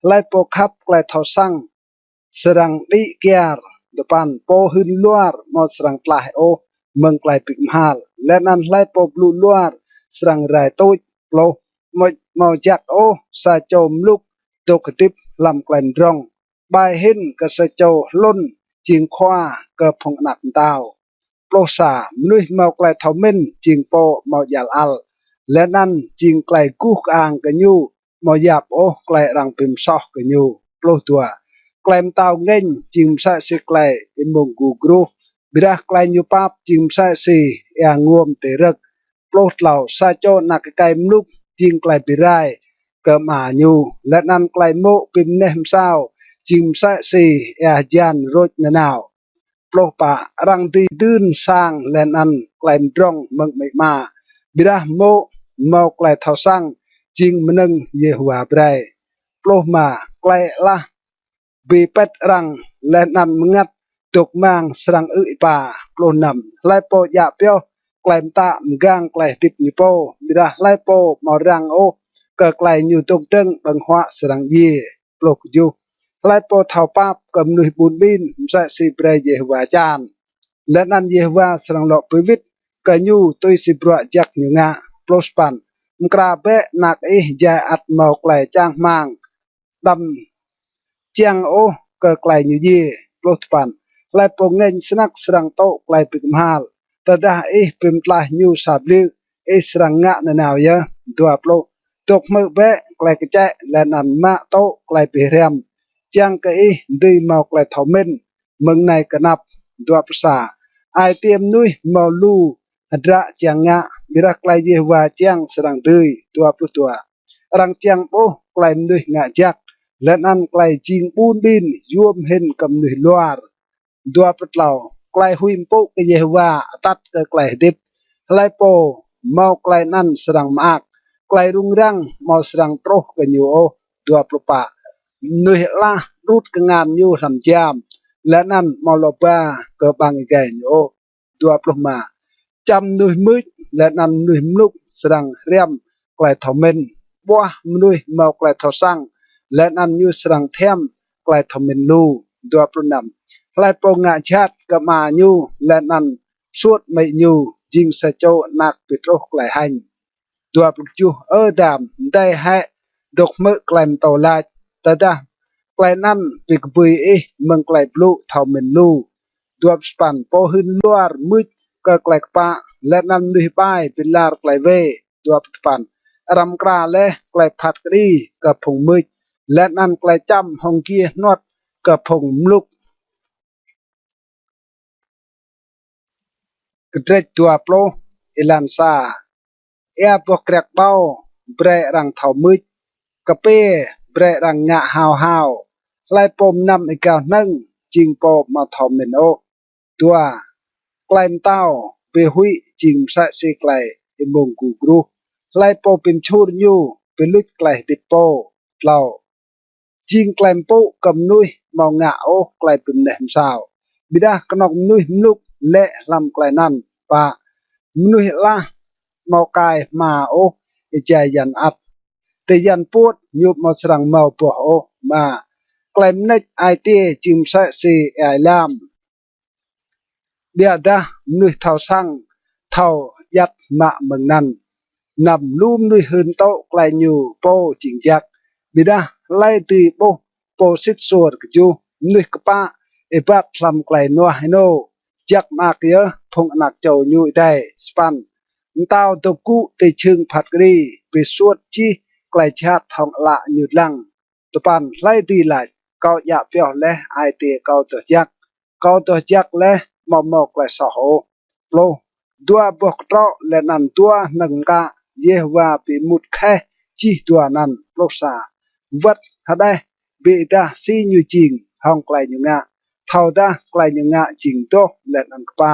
hlei pô khăp klei thâo săng srăng đĭ kyar Dua păn, pô hưn luar amâo srăng tlaih ôh mơ̆ng klei bi kmhal, leh anăn hlei pô blŭ luar srăng rai tuč. Pluh, amâo, amâo jăk ôh sa čô mluk dôk hdĭp hlăm klei mdrŏng, ƀai hĭn kơ sa čô hlŭn jing khua kơ phung anak mtao. Pluh sa, mnuih mâo klei thâo mĭn jing pô amâo djăl ăl, leh anăn jing klei guh kơang kơ ñu amâo yap ôh klei arăng bi msoh kơ ñu. Pluh dua, klei mtao ngêñ jing msĕ si klei êmông gu gruh, ƀiădah klei ñu pap jing msĕ si êa nguôm ti rơ̆k. Pluh tlâo, sa čô anak êkei mluk jing klei bi rai kơ ama ñu, leh anăn klei mô̆ bi mneh msao jing msĕ si êa hjan rôč nanao. Pluh pă, arăng dưi dưn sang leh anăn klei mdrŏng mơ̆ng amĭ ama, ƀiădah mô̆ mâo klei thâo săng jing mnơ̆ng Yêhôwa brei. Pluh êma, klei alah bi pĭt arăng leh anăn mngăt dôk mang srăng ư̆ êpa. Pluh năm, hlei pô djă pioh klei mtă mgang klei hdĭp ñu pô, ƀiădah hlei pô amâo răng ôh kơ klei ñu dôk dơ̆ng ƀơ̆ng huă srăng djiê. Pluh kjuh, hlei pô thâo pap kơ mnuih ƀun ƀin msĕ si brei Yêhôwa čan, leh anăn Yêhôwa srăng lŏ bi wĭt kơ ñu tui si bruă jăk ñu ngă. Pluh sa păn, mkra bĕ anak ih êjai ăt mâo klei čang hmăng, đăm čiăng ôh kơ klei ñu djiê. Pluh dua păn, hlei pô ngêñ snăk srăng tŭ klei bi kmhal, tơdah ih bi mtlaih ñu sa bliư̆, ih srăng ngă nanao yơh. Dua pluh, dôk hmư̆ bĕ klei kčĕ leh anăn mă tŭ klei bi hriăm, čiăng kơ ih dưi mâo klei thâo mĭn mơ̆ng anei kơ anăp. Dua pluh sa, ai tiê mnuih mâo lu hdră čiăng ngă, ƀiădah klei Yêhôwa čiăng srăng dưi. Dua pluh dua, arăng čiăng ƀuh klei mnuih ngă jăk, leh anăn klei jing ƀun ƀin yuôm hĭn kơ mnuih luar. Dua pluh tlâo, klei huĭ mpŭ kơ Yêhôwa atăt kơ klei hdĭp, hlei pô mâo klei anăn srăng mơak, klei rŭng răng amâo srăng truh kơ ñu ôh. Dua pluh pă, mnuih alah đrŭt kngan ñu hlăm jam, leh anăn amâo lŏ ba kơ ƀăng êgei ñu ôh. Dua pluh êma, čăm mnuih mưč leh anăn mnuih mluk srăng hriăm klei thâo mĭn, ƀuah mnuih mâo klei thâo săng leh anăn ñu srăng thiăm klei thâo mĭn lu. Dua pluh năm, hlei pô ngă jhat kơ ama ñu leh anăn suôt amĭ ñu jing sa čô anak bi truh klei hêñ. Dua pluh kjuh, ơ dam, mdei hĕ dôk hmư̆ klei mtô lač, tơdah klei anăn bi kbưi ih mơ̆ng klei blŭ thâo mĭn lu. Dua pluh sa păn, pô hưn luar mưč kơ klei kpă, leh anăn mnuih ƀai bi lar klei wê. Dua pluh sa păn, arăng mkra leh klei phat kđi kơ phung mưč, leh anăn klei čăm hŏng giê hnuăt kơ phung mluk. Kdrêč dua pluh, êlan sa. Êa boh kriăk ƀâo brei arăng thâo mưč, kpiê brei arăng ngă hao hao. Hlei pô mnăm êgao hnơ̆ng jing pô amâo thâo mĭn ôh. Dua, klei mtao bi huĭ jing msĕ si klei êmông gu gruh, hlei pô bi mčhur ñu bi luč klei hdĭp pô. Tlâo, jing klei mpŭ kơ mnuih amâo ngă ôh klei bi mneh msao, ƀiădah knŏng mnuih mluk lĕ hlăm klei anăn. Pă, mnuih alah amâo kai hma ôh êjai yan ăt, ti yan puôt ñu amâo srăng mâo boh ôh. Êma, klei mnêč ai tiê jing msĕ si êa êlam, ƀiădah mnuih thâo săng thâo djăt mă mơ̆ng anăn. Năm, lu mnuih hưn tŭ klei ñu pô jing jăk, ƀiădah hlei dưi ƀuh pô sĭt suôr? Kjuh, mnuih kpă êbat hlăm klei ênuah ênô, jăk mơak yơh phung anak čô ñu êdei. Sa păn, mtao dôk gŭ ti jhưng phat kđi, bi suôt jih klei jhat hŏng ală ñu dlăng. Dua păn, hlei dưi lač, kâo djă pioh leh ai tiê kâo doh jăk, kâo doh jăk leh amâo mâo klei soh ôh? Pluh, dua boh ktrŏ leh anăn dua hnơ̆ng mkă, Yêhôwa bi êmut kheh jih dua anăn. Pluh sa, wăt hđeh bi êdah si ñu jing hŏng klei ñu ngă, thâodah klei ñu ngă jing doh leh anăn kpă.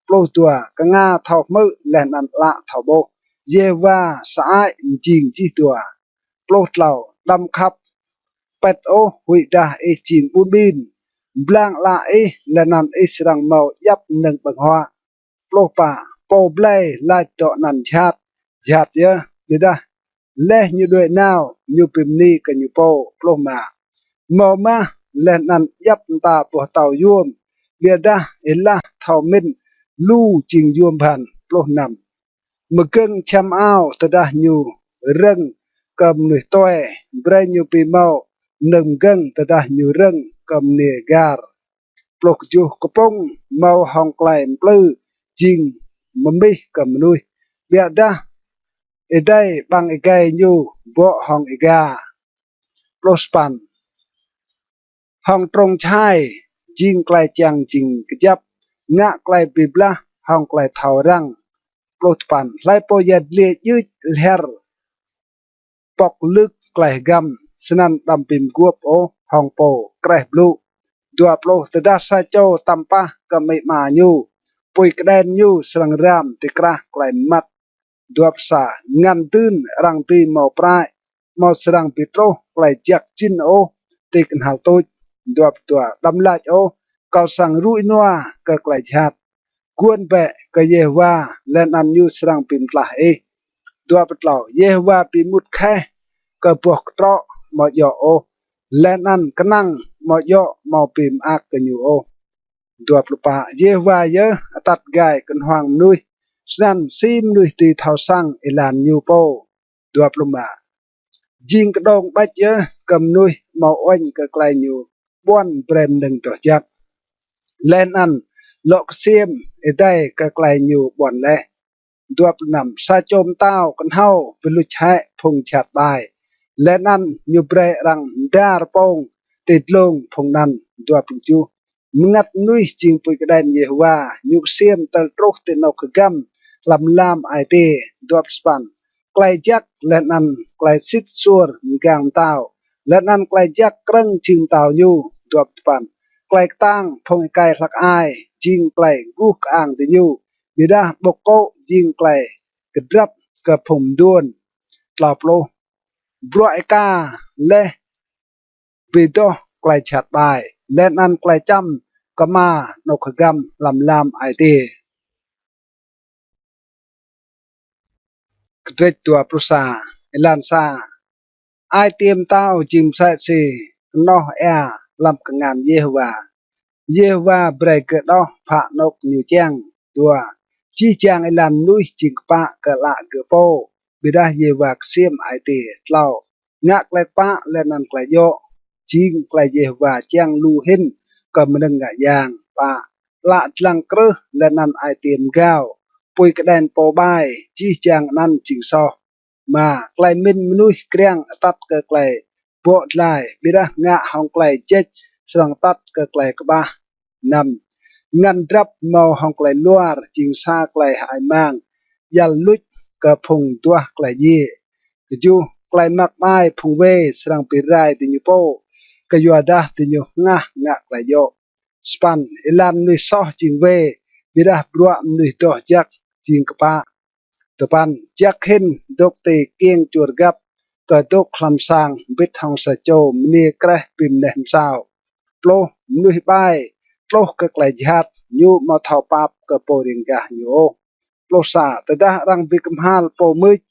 Pluh dua, knga thâo hmư̆ leh anăn ală thâo ƀuh, Yêhôwa sơăi mjing jih dua. Pluh tlâo, đăm khăp pĭt ôh huĭdah ih jing ƀun ƀin, mblang ală ih leh anăn ih srăng mâo djăp mnơ̆ng ƀơ̆ng huă. Pluh pă, pô blei lač dŏ anăn jhat, jhat yơh, ƀiădah leh ñu đuĕ nao, ñu bi mni kơ ñu pô. Pluh êma, mâo mah leh anăn djăp mta boh tâo yuôm, Ƀiădah êlah thâo mĭn lu jing yuôm bhăn. Pluh năm. Mgơ̆ng čhiăm ao tơdah ñu rơ̆ng kơ mnuih tue, brei ñu bi mâo mnơ̆ng mgơ̆ng tơdah ñu rơ̆ng kơ mniê êgar. Pluh kjuh. Kpŭng mâo hŏng klei mplư jing mmih kơ mnuih, ƀiădah êdei ƀăng êgei ñu bŏ hŏng êga. Pluh sa păn. Hŏng trông čhai jing klei čiăng jing kjăp, ngă klei bi blah hŏng klei thâo răng. Pluh dua păn. Hlei pô yăl dliê djưč lhiăr pŏk lưk klei hgăm, snăn đăm bi mguôp ôh hŏng pô kreh blŭ. Dua pluh. Tơdah sa čô tăm pah kơ amĭ ama ñu, pui kđen ñu srăng ram ti krah klei mmăt. Dua pluh sa. Ngăn dưn arăng dưi mâo prăi, amâo srăng bi truh klei jăk jĭn ôh ti knhal tuč. Dua pluh dua. Đăm lač ôh, kâo srăng rŭ ênua kơ klei jhat. Guôn bĕ kơ Yêhôwa, leh anăn ñu srăng bi mtlaih ih. Dua pluh tlâo. Yêhôwa bi mŭt kheh kơ boh ktrŏ amâo djŏ ôh, leh anăn knăng amâo djŏ amâo bi mơak kơ ñu ôh. Dua pluh pă. Yêhôwa yơh atăt gai knhuang mnuih, snăn si mnuih dưi thâo săng êlan ñu pô. Dua pluh êma. Jing kđông ƀêč yơh kơ mnuih amâo uêñ kơ klei ñu ƀuăn brei mnơ̆ng doh jăk, leh anăn lŏ ksiêm êdei kơ klei ñu ƀuăn leh. Dua pluh năm. Sa čô mtao knhâo bi luč hĕ phung jhat ƀai, leh anăn ñu brei arăng mdar pông ti dlông phung anăn. Dua pluh kjuh. Mngăt mnuih jing pui kđen Yêhôwa, ñu ksiêm tơl truh ti anôk hgăm hlăm lam ai tiê. Dua pluh sa păn. Klei jăk leh anăn klei sĭt suôr mgang mtao, leh anăn klei jăk krơ̆ng jing mtao ñu. Dua pluh sa păn. Klei ktang phung êkei hlăk ai jing klei guh kơang diñu, ƀiădah ƀŭk kô̆ jing klei kdrăp kơ phung mduôn. Tlâo pluh. Bruă êka leh bi doh klei jhat ƀai, leh anăn klei čăm kma anôk hgăm hlăm lam ai tiê. Kdrêč dua pluh sa. Êlan sa. Ai tiê mtao jing msĕ si knŏh êa hlăm kngan Yêhôwa. Yêhôwa brei gơ̆ đoh phă anôk ñu čiăng. Dua. Jih jang êlan mnuih jing kpă kơ ală gơ̆ pô, ƀiădah Yêhôwa ksiêm ai tiê. Tlâo. Ngă klei kpă leh anăn klei djŏ jing klei Yêhôwa čiăng lu hĭn kơ mnơ̆ng ngă yang. Pă. Ală dlăng krưh leh anăn ai tiê mgao, pui kđen pô ƀai, jih jang anăn jing soh. Êma. Klei mĭn mnuih kriăng atăt kơ klei bŏ dlai, ƀiădah ngă hŏng klei jêč srăng atăt kơ klei kƀah. Năm. Ngăn drăp mâo hŏng klei luar jing sa klei hơăi mang, djăl luč kơ phung duah klei djiê. Kjuh. Klei măk ƀai phung wê srăng bi rai diñu pô, kyuadah diñu hngah ngă klei djŏ. Sa păn. Êlan mnuih soh jing wê, ƀiădah bruă mnuih doh jăk jing kpă. Dua păn. Jăk hĭn dôk ti kiêng čuôr găp, kơ dôk hlăm sang mbĭt hŏng sa čô mniê kreh bi mneh msao. Pluh. Mnuih ƀai tluh kơ klei jhat, ñu amâo thâo pap kơ pô riêng gah ñu ôh. Pluh sa. Tơdah arăng bi kmhal pô mưč,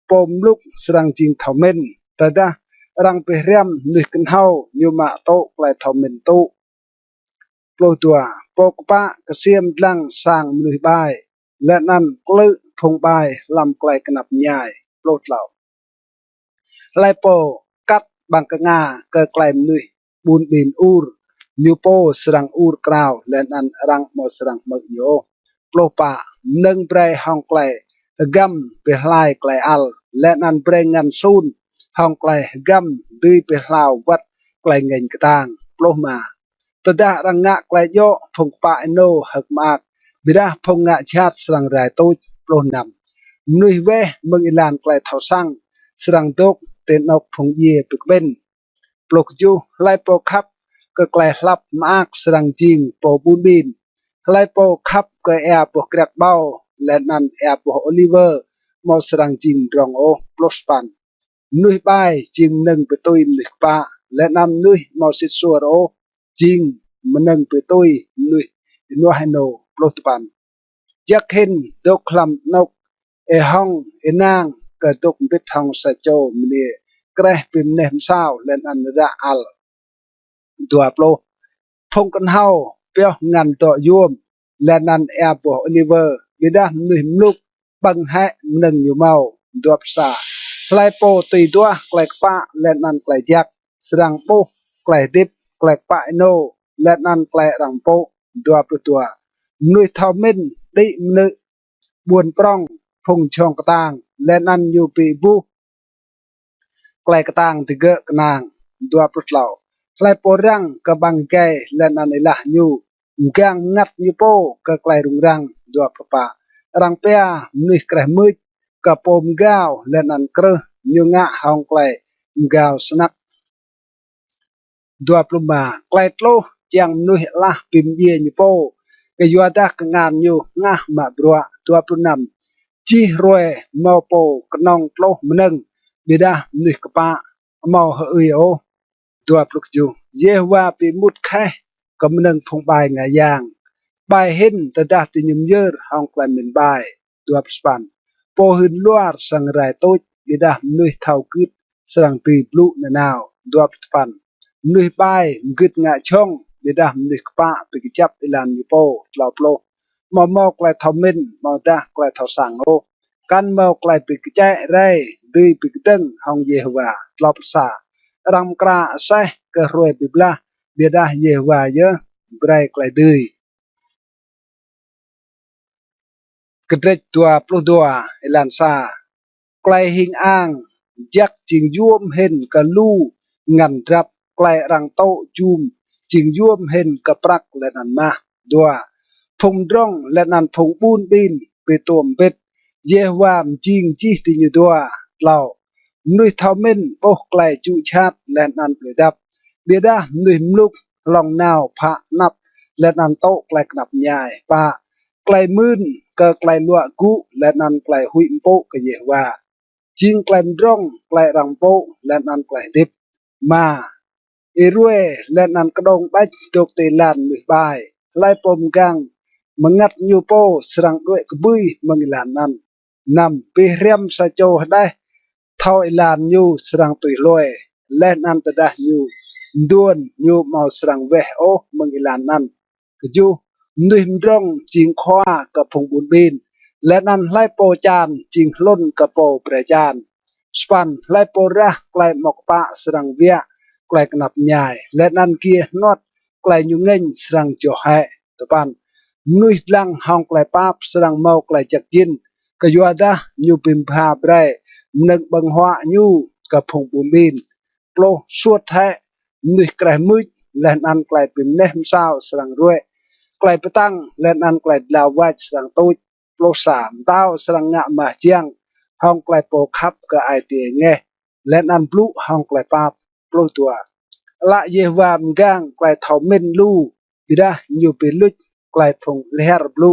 pô mluk srăng jing thâo mĭn, tơdah arăng bi hriăm mnuih knhâo, ñu mă tŭ klei thâo mĭn tŭ. Pluh dua. Pô kpă ksiêm dlăng sang mnuih ƀai, leh anăn klư̆ phung ƀai hlăm klei knap mñai. Pluh tlâo. Hlei pô kăt ƀăng knga kơ klei mnuih ƀun ƀin ur, ñu pô srăng ur krao, leh anăn arăng amâo srăng hmư̆ ñu ôh. Pluh pă. Mnơ̆ng brei hŏng klei hgăm bi hlai klei ăl, leh anăn brei ngăn sun hŏng klei hgăm dưi bi hlao wăt klei ngêñ ktang. Pluh êma. Tơdah arăng ngă klei djŏ, phung kpă ênô hơ̆k mơak, ƀiădah phung ngă jhat srăng rai tuč. Pluh năm. Mnuih weh mơ̆ng êlan klei thâo săng, srăng dôk ti anôk phung djiê bi kƀĭn. Pluh kjuh. Hlei pô khăp kơ klei hlăp mơak srăng jing pô ƀun ƀin. Hlei pô khăp kơ êa boh kriăk ƀâo, leh anăn êa boh ôliwơ, amâo srăng jing mdrŏng ôh. Pluh sa păn. Mnuih ƀai jing mnơ̆ng bi tui mnuih kpă, leh anăn mnuih amâo sĭt suôr ôh jing mnơ̆ng bi tui mnuih ênuah ênô. Pluh dua păn. Jăk hĭn dôk hlăm anôk êhŏng ênang kơ dôk mbĭt hŏng sa čô mniê kreh bi mneh msao leh anăn ră ăl. Dua pluh. Phung knhâo pioh ngăn dŏ yuôm, leh anăn êa boh ôliwơ, ƀiădah mnuih mluk ƀơ̆ng hĕ mnơ̆ng ñu mâo. Dua pluh sa. Hlei pô tui duah klei kpă leh anăn klei jăk, srăng ƀuh klei hdĭp, klei kpă ênô, leh anăn klei arăng mpŭ. Dua pluh dua. Mnuih thâo mĭn đĭ mnư̆ ƀuôn prŏng phung jhŏng ktang, leh anăn ñu bi êbuh klei ktang digơ̆ knang. Dua pluh tlâo. Hlei pô răng kơ ƀăng êgei leh anăn êlah ñu, mgang mngăt ñu pô kơ klei rŭng răng. Dua pluh pă. Arăng pia mnuih kreh mưč kơ pô mgao leh anăn krưh ñu ngă hŏng klei mgao snăk. Dua pluh êma. Klei tluh čiăng mnuih alah bi mdjiê ñu pô, kyuadah kngan ñu hngah mă bruă. Dua pluh năm. Jih hruê mâo pô knŏng tluh mnơ̆ng, ƀiădah mnuih kpă amâo hơưi ôh. Dua pluh kjuh. Yêhôwa bi êmut kheh kơ mnơ̆ng phung ƀai ngă yang, ƀai hĭn tơdah diñu myơr hŏng klei mĭn ƀai. Dua pluh sa păn. Pô hưn luar srăng rai tuč, ƀiădah mnuih thâo gưt srăng dưi blŭ nanao. Dua pluh sa păn. Mnuih ƀai mgưt ngă jhŏng, ƀiădah mnuih kpă bi kjăp êlan ñu pô. Tlâo pluh. Amâo mâo klei thâo mĭn, amâodah klei thâo săng ôh, kăn mâo klei bi kčĕ rei dưi bi kdơ̆ng hŏng Yêhôwa. Tlâo pluh sa. Arăng mkra aseh kơ hruê bi blah, ƀiădah Yêhôwa yơh brei klei dưi. Kdrêč dua pluh dua, êlan sa. Klei hing ang jăk jing yuôm hĭn kơ lu ngăn drăp, klei arăng tŭ jum jing yuôm hĭn kơ prăk leh anăn mah. Dua. Phung mdrŏng leh anăn phung ƀun ƀin bi tuôm mbĭt, Yêhôwa mjing jih diñu dua. Tlâo. Mnuih thâo mĭn ƀuh klei jŭ jhat leh anăn klei dăp, ƀiădah mnuih mluk hlŏng nao phă anăp leh anăn tŭ klei knap mñai. Pă. Klei mưn kơ klei luă gŭ leh anăn klei huĭ mpŭ kơ Yêhôwa jing klei mdrŏng, klei arăng mpŭ leh anăn klei hdĭp. Êma. Êruê leh anăn kđông ƀêč dôk ti êlan mnuih ƀai, hlei pô mgang mngăt ñu pô srăng đuĕ kbưi mơ̆ng êlan anăn. Năm. Bi hriăm sa čô hđeh thâo êlan ñu srăng tui hlue, leh anăn tơdah ñu mduôn ñu amâo srăng weh ôh mơ̆ng êlan anăn. Kjuh. Mnuih mdrŏng jing khua kơ phung ƀun ƀin, leh anăn hlei pô čan jing hlŭn kơ pô brei čan. Sa păn. Hlei pô rah klei amâo kpă srăng wiă klei knap mñai, leh anăn giê hnuăt klei ñu ngêñ srăng joh hĕ. Dua păn. Mnuih dlăng hŏng klei pap srăng mâo klei jăk jĭn, kyuadah ñu bi mbha brei mnơ̆ng ƀơ̆ng huă ñu kơ phung ƀun ƀin. Pluh. Suôt hĕ mnuih kreh mưč, leh anăn klei bi mneh msao srăng ruĕ, klei bi tăng leh anăn klei dlao wač srăng tuč. Pluh sa. Mtao srăng ngă mah jiăng hŏng klei pô khăp kơ ai tiê êngeh, leh anăn blŭ hŏng klei pap. Pluh dua. Ală Yêhôwa mgang klei thâo mĭn lu, ƀiădah ñu bi luč klei phung lhiăr blŭ.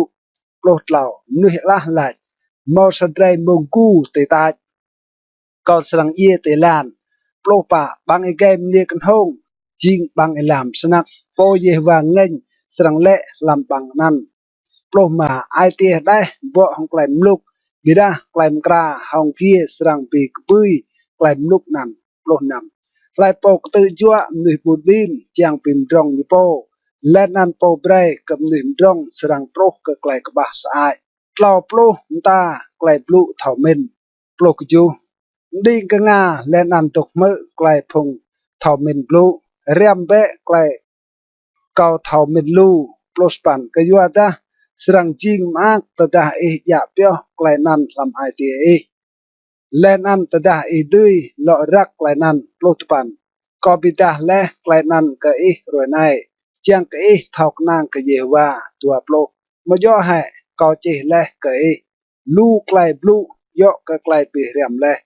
Pluh tlâo. Mnuih alah lač: Mâo sa drei mông gu ti tač, kâo srăng djiê ti êlan. Pluh pă. Ƀăng êgei mniê knhông jing ƀăng êlam snăk, pô Yêhôwa ngêñ srăng lĕ hlăm ƀăng anăn. Pluh êma. Ai tiê hđeh bŏ hŏng klei mluk, ƀiădah klei mkra hŏng giê srăng bi kbưi klei mluk anăn. Pluh năm. Hlei pô ktư̆ juă mnuih ƀun ƀin čiăng bi mdrŏng ñu pô, leh anăn pô brei kơ mnuih mdrŏng srăng truh kơ klei kƀah sơăi. Tlâo pluh. Mta klei blŭ thâo mĭn. Pluh kjuh. Mđing knga leh anăn dôk hmư̆ klei phung thâo mĭn blŭ, hriăm bĕ klei kâo thâo mĭn lu. Pluh sa păn. Kyuadah srăng jing mơak tơdah ih djă pioh klei anăn hlăm ai tiê ih, leh anăn tơdah ih dưi lŏ răk klei anăn. Pluh dua păn. Kâo bi êdah leh klei anăn kơ ih hruê anei, čiăng kơ ih thâo knang kơ Yêhôwa. Dua pluh. Amâo djŏ hĕ kâo čih leh kơ ih lu klei blŭ djŏ kơ klei bi hriăm leh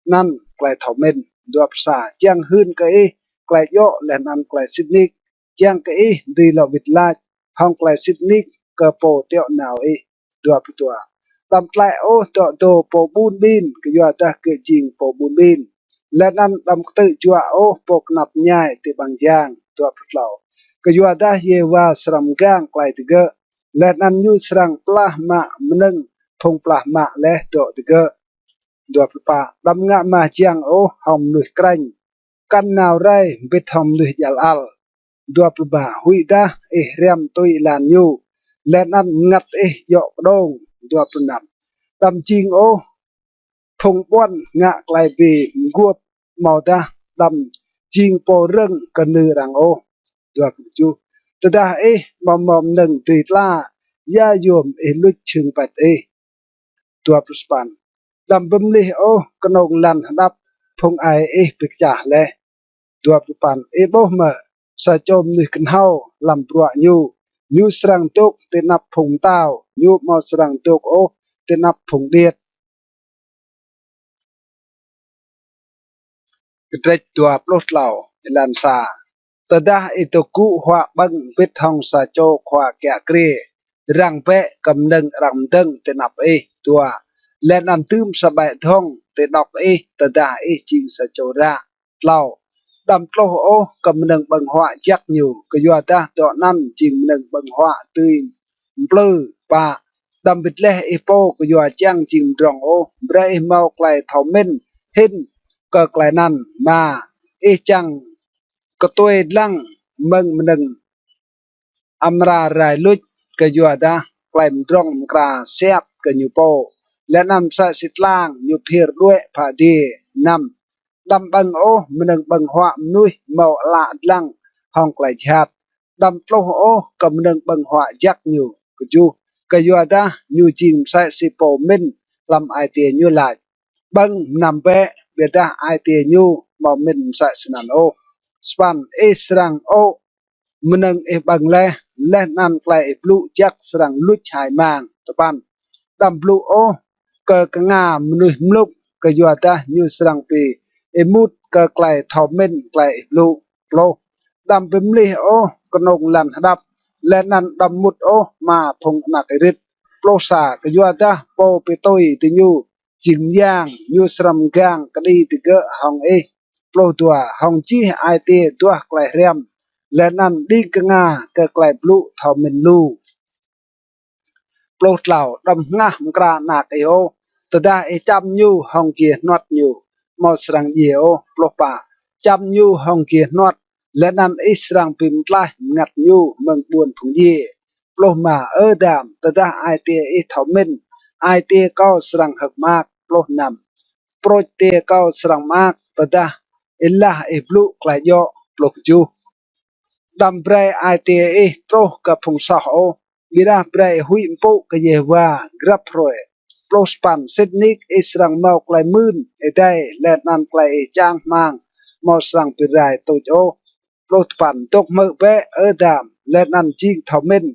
anăn klei thâo mĭn? Dua pluh sa. Čiăng hưn kơ ih klei djŏ leh anăn klei sĭt nik, čiăng kơ ih dưi lŏ wĭt lač hŏng klei sĭt nik kơ pô tiŏ nao ih. Dua pluh dua. Đăm tlĕ ôh dŏ dô pô ƀun ƀin, kyuadah gơ̆ jing pô ƀun ƀin, leh anăn đăm ktư̆ juă ôh pô knap mñai ti ƀăng jang. Dua pluh tlâo. Kyuadah Yêhôwa srăng mgang klei digơ̆, leh anăn ñu srăng plah mă mnơ̆ng phung plah mă leh dŏ digơ̆. Dua pluh pă. Đăm ngă mah jiăng ôh hŏng mnuih krêñ, kăn nao rei mbĭt hŏng mnuih djăl ăl. Dua pluh ba, huĭdah ih hriăm tui êlan ñu, leh anăn mngăt ih djŏ kđông. Dua pluh năm, đăm jing ôh phung ƀuăn ngă klei bi mguôp, amâodah đăm jing pô rơ̆ng kơ nư arăng ôh. Dua pluh kjuh, tơdah ih amâo mâo mnơ̆ng dưi tla, ya yuôm ih luč jhưng pĭt ih? Dua pluh sa păn, đăm bi mlih ôh knông lăn hđăp phung ai ih bi kčah leh. Dua pluh păn, ih ƀuh mơ̆ sa čô mnuih knhâo hlăm bruă ñu? Ñu srăng dôk ti anăp phung mtao, ñu amâo srăng dôk ôh ti anăp phung điêt. Kdrêč dua pluh tlâo, êlan sa, tơdah ih dôk gŭ huă ƀơ̆ng mbĭt hŏng sa čô khua kiă kriê, răng bĕ kơ mnơ̆ng arăng mdơ̆ng ti anăp ih. Dua, leh anăn dưm sa ƀĕ dhŏng ti anôk ih tơdah ih jing sa čô ră. Tlâo, đăm tluh ôh kơ mnơ̆ng ƀơ̆ng huă jăk ñu, kyuadah dŏ anăn jing mnơ̆ng ƀơ̆ng huă dưi mplư. Pă, đăm bi dleh ih pô kyua čiăng jing mdrŏng ôh, brei ih mâo klei thâo mĭn hĭn kơ klei anăn. Êma, ih čiăng ktuê dlăng mơ̆ng mnơ̆ng amra rai luč, kyuadah klei mdrŏng mkra siap kơ ñu pô, leh anăn msĕ si tlang ñu phiơr đuĕ phă adiê. Năm, đăm ƀơ̆ng ôh mnơ̆ng ƀơ̆ng huă mnuih mâo ală dlăng hŏng klei jhat. Đăm tluh ôh kơ mnơ̆ng ƀơ̆ng huă jăk ñu. Kjuh, kyuadah ñu jing msĕ si pô mĭn hlăm ai tiê ñu lač, ƀơ̆ng mnăm bĕ, ƀiădah ai tiê ñu amâo mĭn msĕ snăn ôh. Sa păn, ih srăng ô̆ mnơ̆ng ih ƀơ̆ng leh, leh anăn klei ih blŭ jăk srăng luč hơăi mang. Dua păn, đăm blŭ ôh kơ knga mnuih mluk, kyuadah ñu srăng bi êmut kơ klei thâo mĭn klei ih blŭ. Pluh, đăm bi mlih ôh knông lăn hđăp, leh anăn đăm mŭt ôh hma phung anak êrĭt. Pluh sa, kyuadah pô bi tui diñu jing myang, ñu srăng mgang kđi digơ̆ hŏng ih. Pluh dua, hŏng jih ai tiê duah klei hriăm, leh anăn đĭng knga kơ klei blŭ thâo mĭn lu. Pluh tlâo, đăm hngah mkra anak ih ôh, tơdah ih čăm ñu hŏng giê hnuăt ñu amâo srăng djiê ôh. Pluh pă, čăm ñu hŏng giê hnuăt, leh anăn ih srăng bi mtlaih mngăt ñu mơ̆ng ƀuôn phung djiê. Pluh êma, ơ Adam, tơdah ai tiê ih thâo mĭn, ai tiê kâo srăng hơ̆k mơak. Pluh năm, prôč tiê kâo srăng mơak, tơdah êlah ih blŭ klei djŏ. Pluh kjuh, đăm brei ai tiê ih truh kơ phung soh ôh, ƀiădah brei ih huĭ mpŭ kơ Yêhôwa grăp hruê. Pluh sa păn, sĭt nik ih srăng mâo klei mưn êdei, leh anăn klei ih čang hmăng amâo srăng bi rai tuč ôh. Pluh dua păn, dôk hmư̆ bĕ, ơ Adam, leh anăn jing thâo mĭn,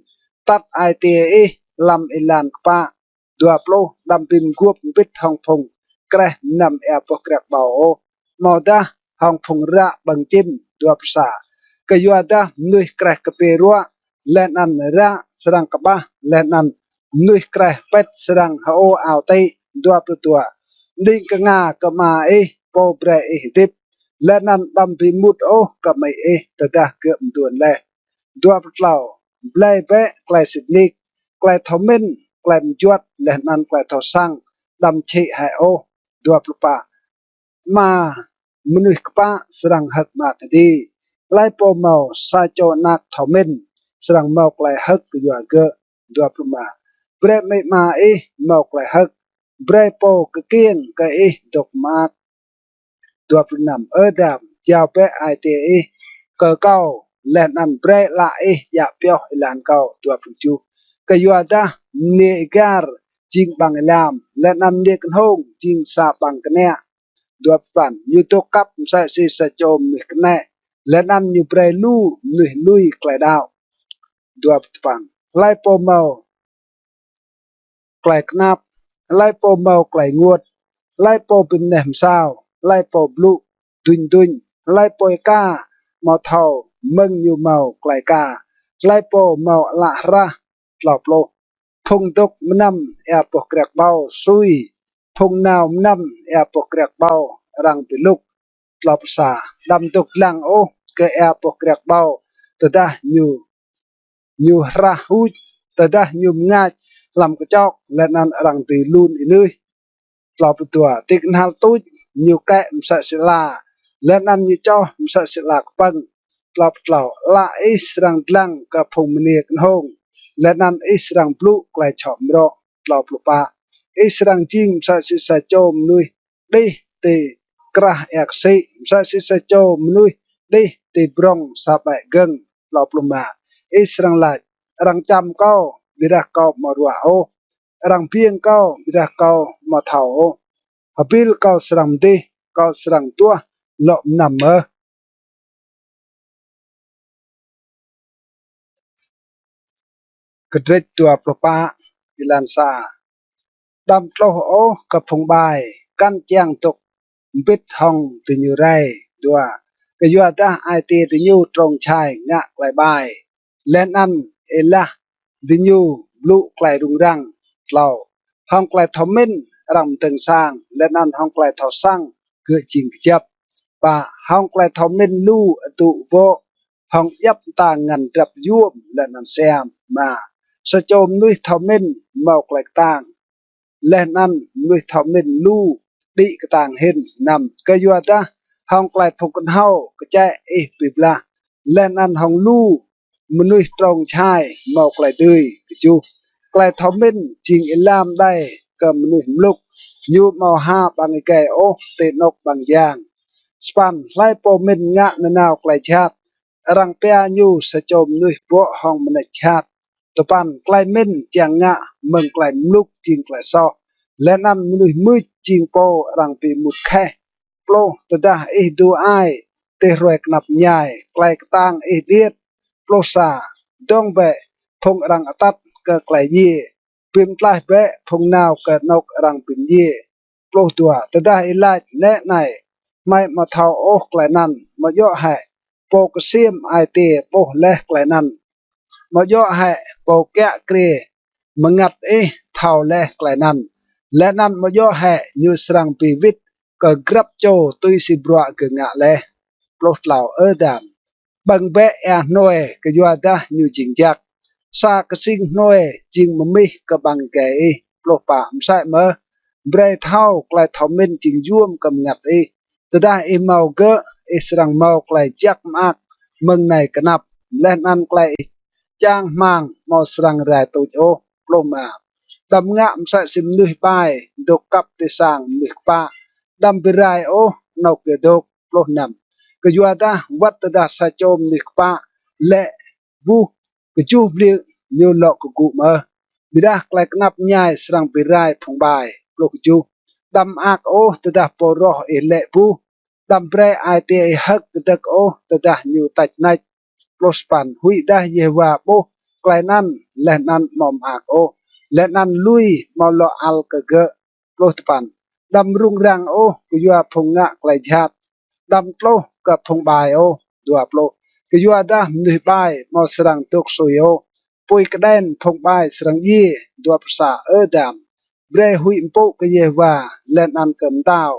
atăt ai tiê ih hlăm êlan kpă. Dua pluh, đăm bi mguôp mbĭt hŏng phung kreh mnăm êa boh kriăk ƀâo ôh, amâodah hŏng phung ră ƀơ̆ng čĭm. Dua pluh sa, kyuadah mnuih kreh kpiê ruă, leh anăn ră srăng kƀah, leh anăn mnuih kreh pĭt srăng hơô ao tĭ. Dua pluh dua, đĭng knga kơ ama ih, pô brei ih hdĭp, leh anăn đăm bi êmut ôh kơ amĭ ih tơdah gơ̆ mduôn leh. Dua pluh tlâo, blei bĕ klei sĭt nik, klei thâo mĭn, klei mjuăt, leh anăn klei thâo săng, đăm čhĭ hĕ ôh. Dua pluh pă, ama mnuih kpă srăng hơ̆k mơak êdi. Hlei pô mâo sa čô anak thâo mĭn, srăng mâo klei hơ̆k kyua gơ̆. Dua pluh êma, brei amĭ ama ih mâo klei hơ̆k, brei pô kkiêng kơ ih dôk mơak. Dua pluh năm, ơ Adam, jao bĕ ai tiê ih kơ kâo, leh anăn brei ală ih djă pioh êlan kâo. Dua pluh kjuh, kyuadah mniê êgar jing ƀăng êlam, leh anăn mniê knhông jing sa ƀăng kniă. Dua pluh păn, ñu dôk kăp msĕ si sa čô mnuih knĕ, leh anăn ñu brei lu mnuih lui klei đăo. Dua pluh dua păn, hlei pô mâo klei knap, hlei pô mâo klei ênguôt, hlei pô bi mneh msao, hlei pô blŭ duñ duñ, hlei pô êka amâo thâo mơ̆ng ñu mâo klei êka, hlei pô mâo ală hrah. Tlâo pluh, phung dôk mnăm êa boh kriăk ƀâo sui, phung nao mnăm êa boh kriăk ƀâo arăng bi lŭk. Tlâo pluh sa, đăm dôk dlăng ôh kơ êa boh kriăk ƀâo tơdah ñu, ñu hrah huč, tơdah ñu mngač hlăm kčok, leh anăn arăng dưi lun ênưih. Tlâo pluh dua, ti knhal tuč ñu kĕ msĕ si ala, leh anăn ñu čoh msĕ si ala kpơ̆ng. Tlâo pluh tlâo. Ală ih srăng dlăng kơ phung mniê knhông, leh anăn ih srăng blŭ klei čhŏ mrŏ. Tlâo pluh pă. Ih srăng jing msĕ si sa čô mnuih đih ti krah êa ksĭ, msĕ si sa čô mnuih đih ti brŏng sa ƀĕ gơ̆ng. Tlâo pluh êma. Ih srăng lač: Arăng čăm kâo, ƀiădah kâo amâo ruă ôh. Arăng biêng kâo, ƀiădah kâo amâo thâo ôh. Hbĭl kâo srăng mdih, kâo srăng duah lŏ mnăm mơh. Kdrêč dua pluh pă, êlan sa. Đăm tluh ôh kơ phung ƀai, kăn čiăng dôk mbĭt hŏng diñu rei. Dua. Kyuadah ai tiê diñu trông čhai ngă klei ƀai, leh anăn êlah diñu blŭ klei rŭng răng. Tlâo. Hŏng klei thâo mĭn arăng mdơ̆ng sang, leh anăn hŏng klei thâo săng gơ̆ jing kjăp. Pă. Hŏng klei thâo mĭn lu adŭ bŏ, hŏng djăp mta ngăn drăp yuôm leh anăn siam. Êma. Sa čô mnuih thâo mĭn mâo klei ktang, leh anăn mnuih thâo mĭn lu đĭ ktang hĭn. Năm. Kyuadah hŏng klei phung knhâo kčĕ ih bi blah, leh anăn hŏng lu mnuih trông čhai mâo klei dưi. Kjuh. Klei thâo mĭn jing êlam đei kơ mnuih mluk, ñu amâo ha ƀăng êgei ôh ti anôk ƀăng jang. Sa păn. Hlei pô mĭn ngă nanao klei jhat, arăng pia ñu sa čô mnuih bŏ hŏng mnêč jhat. Dua păn. Klei mĭn čiăng ngă mơ̆ng klei mluk jing klei soh, leh anăn mnuih mưč jing pô arăng bi êmut kheh. Pluh. Tơdah ih dŭ ai ti hruê knap mñai, klei ktang ih điêt. Pluh sa. Dŏng bĕ phung arăng atăt kơ klei djiê, bi mtlaih bĕ phung nao kơ anôk arăng bi mdjiê. Pluh dua. Tơdah ih lač: Nĕ anei, hmei amâo thâo ôh klei anăn, amâo djŏ hĕ pô ksiêm ai tiê ƀuh leh klei anăn? Amâo djŏ hĕ pô kiă kriê mngăt ih thâo leh klei anăn? Leh anăn amâo djŏ hĕ ñu srăng bi wĭt kơ grăp čô tui si bruă gơ̆ ngă leh? Pluh tlâo. Ơ Dan, ƀơ̆ng bĕ êa hnuê, kyuadah ñu jing jăk. Sa ksing hnuê jing mmih kơ ƀăng êgei ih. Pluh pă. Msĕ mơh, brei thâo klei thâo mĭn jing yuôm kơ mngăt ih. Tơdah ih mâo gơ̆, ih srăng mâo klei jăk mơak mơ̆ng anei kơ anăp, leh anăn klei ih čang hmăng amâo srăng rai tuč ôh. Pluh êma. Đăm ngă msĕ si mnuih ƀai dôk kăp ti sang mnuih kpă, đăm bi rai ôh anôk gơ̆ dôk. Pluh năm. Kyuadah wăt tơdah sa čô mnuih kpă lĕ buh kjuh bliư̆, ñu lŏ kgŭ mơh, ƀiădah klei knap mñai srăng bi rai phung ƀai. Pluh kjuh. Đăm mơak ôh tơdah pô roh ih lĕ buh, đăm brei ai tiê ih hơ̆k kdơ̆k ôh tơdah ñu tač nač. Pluh sa păn. Huĭdah Yêhôwa ƀuh klei anăn leh anăn amâo mơak ôh, leh anăn lui amâo lŏ ăl kơ gơ̆. Pluh dua păn. Đăm rŭng răng ôh kyua phung ngă klei jhat, đăm tluh kơ phung ƀai ôh. Dua pluh. Kyuadah mnuih ƀai amâo srăng dôk sui ôh, pui kđen phung ƀai srăng djiê. Dua pluh sa. Ơ Dan, brei huĭ mpŭ kơ Yêhôwa leh anăn kơ mtao,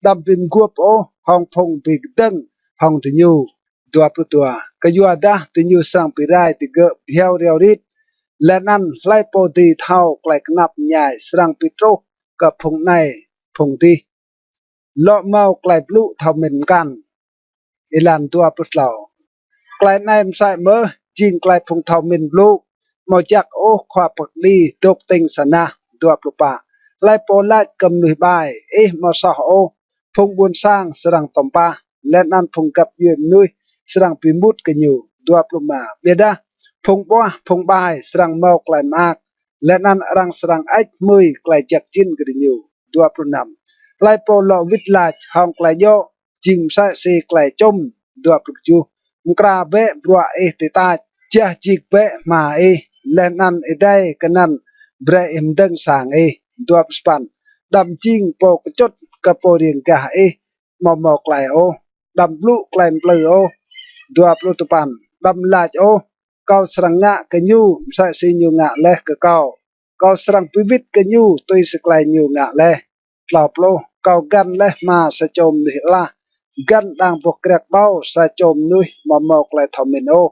đăm bi mguôp ôh hŏng phung bi kdơ̆ng hŏng diñu. Dua pluh dua. Kyuadah diñu srăng bi rai digơ̆ bhiâo riâo rit, leh anăn hlei pô dưi thâo klei knap mñai srăng bi truh kơ phung anei phung dih. Lŏ mâo klei blŭ thâo mĭn mkăn. Êlan dua pluh tlâo. Klei anei msĕ mơh jing klei phung thâo mĭn blŭ: Amâo jăk ôh khua pô kđi dôk tĭng sa nah. Dua pluh pă. Hlei pô lač kơ mnuih ƀai: Ih amâo soh ôh, phung ƀuôn sang srăng tăm pah, leh anăn phung găp djuê mnuih srăng bi êmut kơ ñu. Dua pluh êma. Ƀiădah phung ƀuah phung ƀai srăng mâo klei mơak, leh anăn arăng srăng hơêč hmưi klei jăk jĭn kơ diñu. Dua pluh năm. Hlei pô lŏ wĭt lač hŏng klei djŏ jing msĕ si klei čŭm. Dua pluh kjuh. Mkra bĕ bruă ih ti tač, jah jik bĕ hma ih, leh anăn êdei kơ anăn brei ih mdơ̆ng sang ih. Dua pluh sa păn. Đăm jing pô kčŭt kơ pô riêng gah ih amâo mâo klei ôh, đăm blŭ klei mplư ôh. Dua pluh dua păn. Đăm lač ôh: Kâo srăng ngă kơ ñu msĕ si ñu ngă leh kơ kâo, kâo srăng bi wĭt kơ ñu tui si klei ñu ngă leh. Tlâo pluh. Kâo găn leh hma sa čô mnuih alah, găn đang boh kriăk ƀâo sa čô mnuih amâo mâo klei thâo mĭn ôh.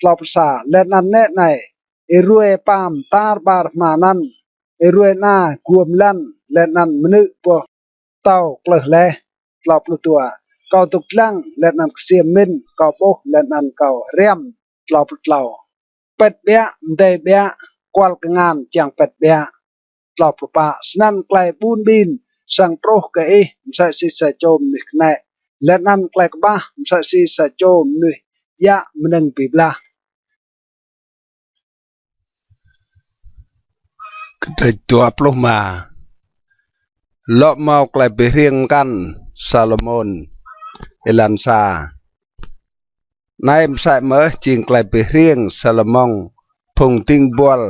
Tlâo pluh sa. Leh anăn nĕ anei, êruê pam tar ƀar hma anăn, êruê ana guôm lăn, leh anăn mnư̆ boh tâo klưh leh. Tlâo pluh dua. Kâo dôk dlăng leh anăn ksiêm mĭn, kâo ƀuh leh anăn kâo hriăm. Tlâo pluh tlâo. Pĭt ƀiă, mdei ƀiă, kuăl kngan čiăng pĭt ƀiă. Tlâo pluh pă. Snăn klei ƀun ƀin srăng truh kơ ih msĕ si sa čô mnuih knĕ, leh anăn klei kƀah msĕ si sa čô mnuih djă mnơ̆ng bi blah. Kdrêč dua pluh êma. Lŏ mâo klei bi hriêng mkăn Salômôn. Êlan sa. Anei msĕ mơh jing klei bi hriêng Salômôn phung dĭng buăl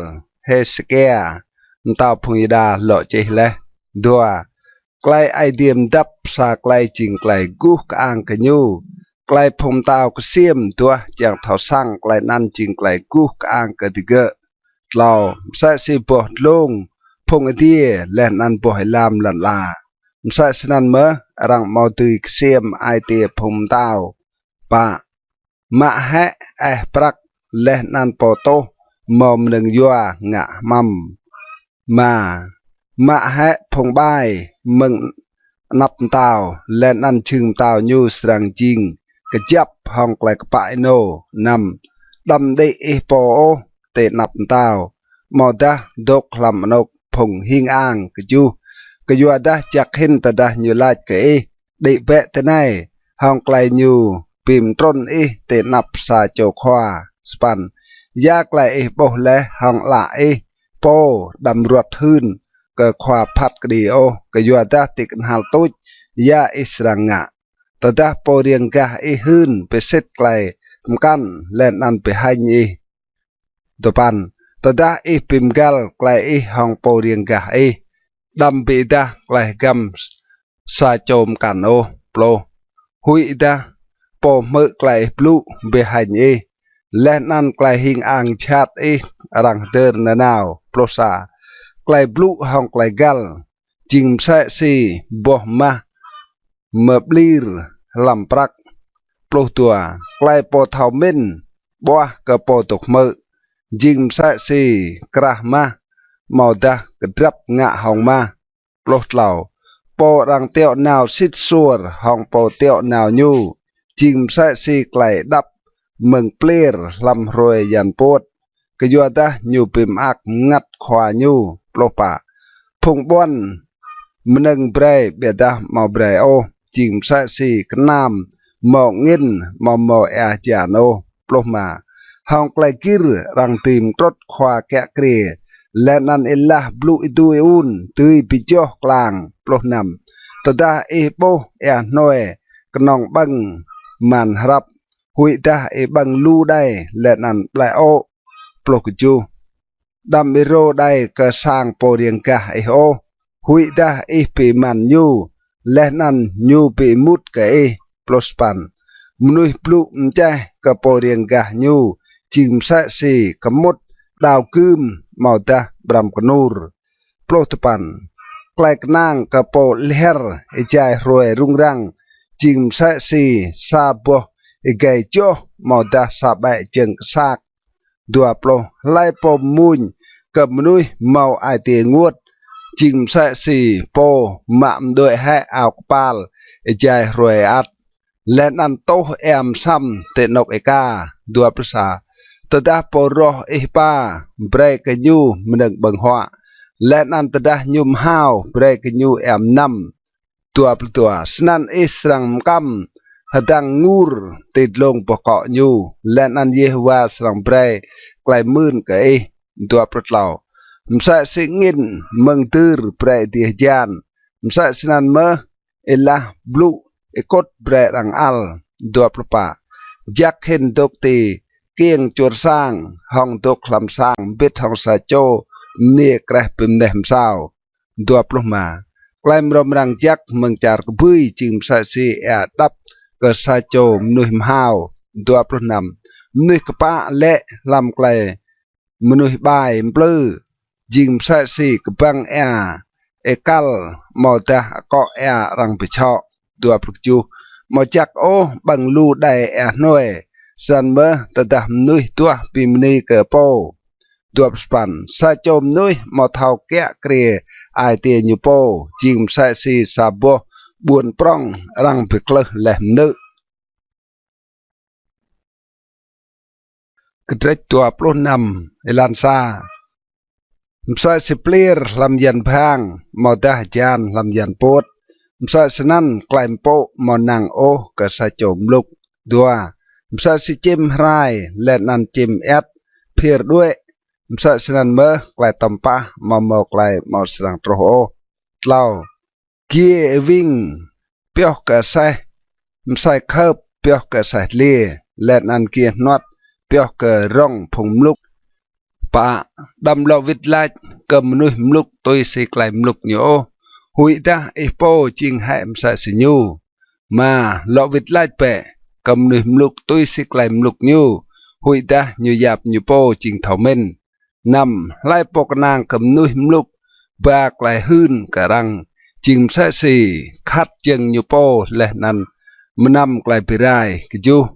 Hêsêkia, mtao phung Yuđa lŏ čih leh. Dua. Klei Aê Diê mdăp sa klei jing klei guh kơang kơ ñu. Klei phung mtao ksiêm duah čiăng thâo săng klei anăn jing klei guh kơang kơ digơ̆. Tlâo. Msĕ si boh dlông phung adiê leh anăn boh êlam lăn ala, msĕ snăn mơh arăng amâo dưi ksiêm ai tiê phung mtao. Pă. Mă hĕ eh prăk leh anăn pô tuh mâo mnơ̆ng yua ngă hmăm. Êma. Mă hĕ phung ƀai mơ̆ng anăp mtao, leh anăn jhưng mtao ñu srăng jing kjăp hŏng klei kpă ênô. Năm. Đăm đĭ ih pô ôh ti anăp mtao, amâodah dôk hlăm anôk phung hing ang. Kjuh. Kyuadah jăk hĭn tơdah ñu lač kơ ih: Đĭ bĕ tinei, hŏng klei ñu bi mtrŭn ih ti anăp sa čô khua. Sa păn. Ya klei ih ƀuh leh hŏng ală ih pô, đăm ruăt hưn kơ khua phat kđi ôh, kyuadah ti knhal tuč ya ih srăng ngă? Tơdah pô riêng gah ih hưn bi sĭt klei mkăn leh anăn bi hêñ ih. Dua păn. Tơdah ih bi mgăl klei ih hŏng pô riêng gah ih, đăm bi êdah klei hgăm sa čô mkăn ôh. Pluh. Huĭdah pô hmư̆ klei ih blŭ bi hêñ ih, leh anăn klei hing ang jhat ih arăng hdơr nanao. Pluh sa. Klei blŭ hŏng klei găl jing msĕ si boh mah mƀlir hlăm prăk. Pluh dua. Klei pô thâo mĭn ƀuah kơ pô dôk hmư̆ jing msĕ si krah mah amâodah kdrăp ngă hŏng mah. Pluh tlâo. Pô arăng tiŏ nao sĭt suôr hŏng pô tiŏ nao ñu jing msĕ si klei êđăp mơ̆ng pliêr hlăm hruê yan puôt, kyuadah ñu bi mơak mngăt khua ñu. Pluh pă. Phung ƀuăn mnơ̆ng brei ƀiădah amâo brei ôh jing msĕ si knam mâo angĭn amâo mâo êa hjan ôh. Pluh êma. Hŏng klei gĭr arăng dưi mtrŭt khua kiă kriê, leh anăn êlah blŭ êdu êun dưi bi joh klang. Pluh năm. Tơdah ih ƀuh êa hnuê knŏng ƀơ̆ng man hrăp, huĭdah ih ƀơ̆ng lu đei leh anăn ƀlĕ ô̆. Pluh kjuh. Đăm êrô đei kơ sang pô riêng gah ih ôh, huĭdah ih bi êmăn ñu, leh anăn ñu bi êmut kơ ih. Pluh sa păn. Mnuih blŭ mčeh kơ pô riêng gah ñu jing msĕ si kmŭt đao gưm amâodah ƀrăm knur. Pluh dua păn. Klei knang kơ pô lhiăr êjai hruê rŭng răng jing msĕ si sa boh êgei joh amâodah sa ƀĕ jơ̆ng ksak. Dua pluh. Hlei pô mmuñ kơ mnuih mâo ai tiê ênguôt jing msĕ si pô mă mđuĕ hĕ ao kpal êjai hruê êăt, leh anăn tuh êa msăm ti anôk êka. Dua pluh sa. Tơdah pô roh ih ba, brei kơ ñu mnơ̆ng ƀơ̆ng huă, leh anăn tơdah ñu mhao, brei kơ ñu êa mnăm. Dua pluh dua. Snăn ih srăng mkăm hdăng ngur ti dlông boh kŏ ñu, leh anăn Yêhôwa srăng brei klei mưn kơ ih. Dua pluh tlâo. Msĕ si angĭn mơ̆ng dưr brei adiê hjan, msĕ snăn mơh êlah blŭ êkŭt brei arăng ăl. Dua pluh pă. Jăk hĭn dôk ti kiêng čuôr sang hŏng dôk hlăm sang mbĭt hŏng sa čô mniê kreh bi mneh msao. Dua pluh êma. Klei mrâo mrang jăk mơ̆ng čar kbưi jing msĕ si êa êđăp kơ sa čô mnuih mhao. Dua pluh năm. Mnuih kpă lĕ hlăm klei mnuih ƀai mplư jing msĕ si kbăng êa êkăl amâodah akŏ êa arăng bi čhŏ. Dua pluh kjuh. Amâo jăk ôh ƀơ̆ng lu đei êa hnuê, snăn mơh tơdah mnuih duah bi mni kơ pô. Dua pluh sa păn. Sa čô mnuih amâo thâo kiă kriê ai tiê ñu pô jing msĕ si sa boh ƀuôn prŏng arăng bi klưh leh mnư̆. Kdrêč dua pluh năm, êlan sa. Msĕ si pliêr hlăm yan bhang, amâodah jan hlăm yan puôt, msĕ snăn klei mpŭ amâo năng ôh kơ sa čô mluk. Dua, msĕ si čĭm hrai, leh anăn čĭm êăt phiơr đuĕ, msĕ snăn mơh klei tăm pah amâo mâo klei amâo srăng truh ôh. Tlâo, giê êwĭng pioh kơ aseh, msei khơp pioh kơ aseh dliê, leh anăn giê hnuăt pioh kơ rŏng phung mluk. Pă, đăm lŏ wĭt lač kơ mnuih mluk tui si klei mluk ñu ôh, huĭdah ih pô jing hĕ msĕ si ñu. Êma, lŏ wĭt lač bĕ kơ mnuih mluk tui si klei mluk ñu, huĭdah ñu yap ñu pô jing thâo mĭn. Năm, hlei pô knang kơ mnuih mluk ba klei hưn kơ arăng, jing msĕ si khăt jơ̆ng ñu pô leh anăn mnăm klei bi rai. Kjuh,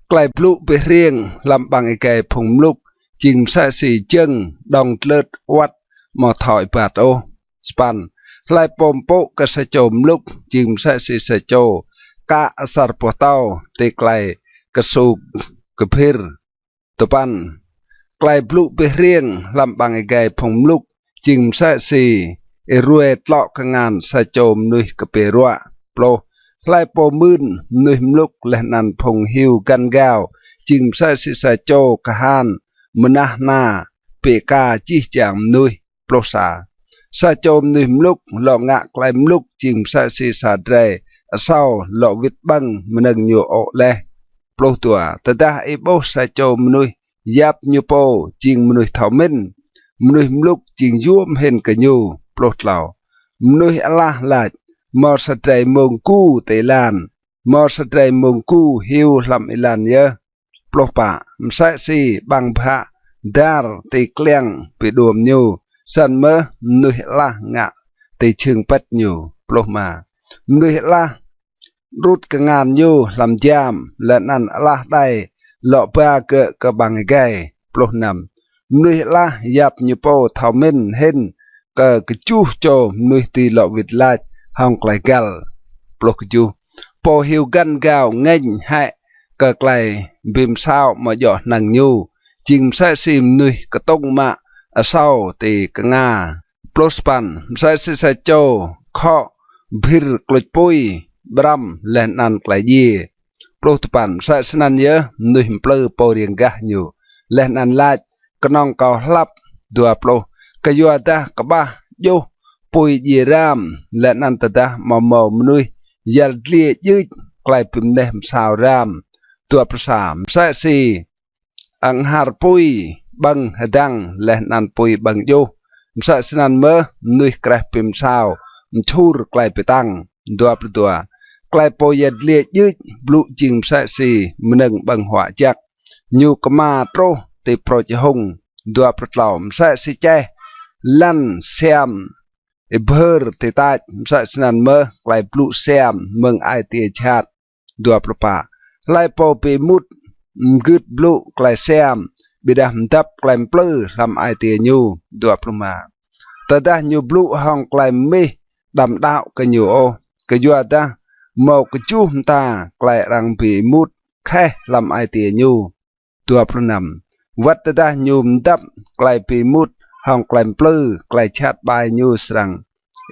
klei blŭ bi hriêng hlăm ƀăng êgei phung mluk, jing msĕ si jơ̆ng đŏng dlưt awăt amâo thâo êbat ôh. Sa păn, hlei pô mpŭ kơ sa čô mluk, jing msĕ si sa čô kă asăr boh tâo ti klei ksu kbhir. Dua păn, klei blŭ bi hriêng hlăm ƀăng êgei phung mluk, jing msĕ si êruê tlŏ kngan sa čô mnuih kpiê ruă. Pluh, hlei pô mưn mnuih mluk leh anăn phung hiu găn gao, jing msĕ si sa čô kahan mnah hna bi êka jih jang mnuih. Pluh sa, sa čô mnuih mluk lŏ ngă klei mluk, jing msĕ si sa drei asâo lŏ wĭt ƀơ̆ng mnơ̆ng ñu ô̆ leh. Pluh dua, tơdah ih ƀuh sa čô mnuih yap ñu pô jing mnuih thâo mĭn, mnuih mluk jing yuôm hĭn kơ ñu. Pluh tlâo, mnuih alah lač, mâo sa drei mông gu ti êlan, mâo sa drei mông gu hiu hlăm êlan yơh. Pluh pă, msĕ si ƀăng bhă dar ti kliăng bi đuôm ñu, snăn mơh mnuih alah ngă ti jhưng pĭt ñu. Pluh êma, mnuih alah đrŭt kngan ñu hlăm jam, leh anăn alah đei lŏ ba gơ̆ kơ ƀăng êgei. Pluh năm, mnuih alah yap ñu pô thâo mĭn hĭn kơ kjuh čô mnuih dưi lŏ wĭt lač hŏng klei găl. Pluh kjuh, pô hiu găn gao ngêñ hĕ kơ klei bi msao amâo djŏ hnơ̆ng ñu, jing msĕ si mnuih ktŭng mă asâo ti knga. Pluh sa păn, msĕ si sa čô khŏ bhĭr kluč pui, ƀrăm leh anăn klei djiê. Pluh dua păn, msĕ snăn yơh mnuih mplư pô riêng gah ñu, leh anăn lač, knŏng kâo hlăp. Dua pluh, kyuadah kƀah djuh pui djiê ram, leh anăn tơdah amâo mâo mnuih yăl dliê djưč, klei bi mneh msao ram. Dua pluh sa, msĕ si anghar pui ƀơ̆ng hdăng leh anăn pui ƀơ̆ng djuh, msĕ snăn mơh mnuih kreh bi msao mčhur klei bi tăng. Dua pluh dua, klei pô yăl dliê djưč blŭ jing msĕ si mnơ̆ng ƀơ̆ng huă jăk, ñu kma truh ti prôč hŭng. Dua pluh tlâo, msĕ si čeh lăn siam êbhơr ti tač, msĕ snăn mơh klei blŭ siam mơ̆ng ai tiê jhat. Dua pluh pă, hlei pô bi êmut mgưt blŭ klei siam, ƀiădah mdăp klei mplư hlăm ai tiê ñu. Dua pluh êma, tơdah ñu blŭ hŏng klei mmih, đăm đăo kơ ñu ôh, kyuadah mâo kjuh mta klei arăng bi êmut kheh hlăm ai tiê ñu. Dua pluh năm, wăt tơdah ñu mdăp klei bi êmut hŏng klei mplư, klei jhat ƀai ñu srăng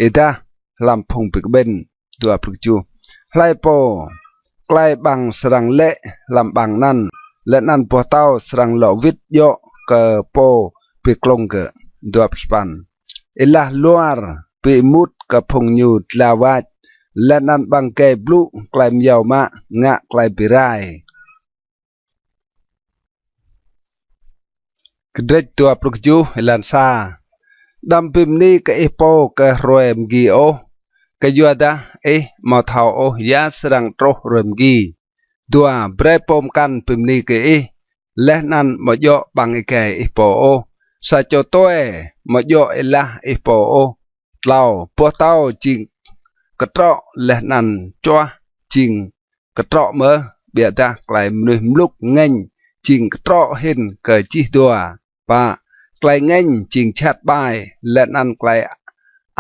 êdah hlăm phung bi kƀĭn. Dua pluh kjuh, hlei pô klei ƀăng srăng lĕ hlăm ƀăng anăn, leh anăn boh tâo srăng lŏ wĭt djŏ kơ pô bi klŭng gơ̆. Dua pluh sa păn, êlah luar bi êmut kơ phung ñu dlao wač, leh anăn ƀăng êgei blŭ klei myâo mă ngă klei bi rai. Kdrêč dua pluh kjuh, êlan sa. Đăm bi mni kơ ih pô kơ hruê mgi ôh, kyuadah ih amâo thâo ôh ya srăng truh hruê mgi. Dua, brei pô mkăn bi mni kơ ih, leh anăn amâo djŏ ƀăng êgei ih pô ôh, sa čô tue amâo djŏ êlah ih pô ôh. Tlâo, boh tâo jing ktrŏ leh anăn čuah jing ktrŏ mơh, ƀiădah klei mnuih mluk ngêñ jing ktrŏ hĭn kơ jih dua. Pă, klei ngêñ jing jhat ƀai, leh anăn klei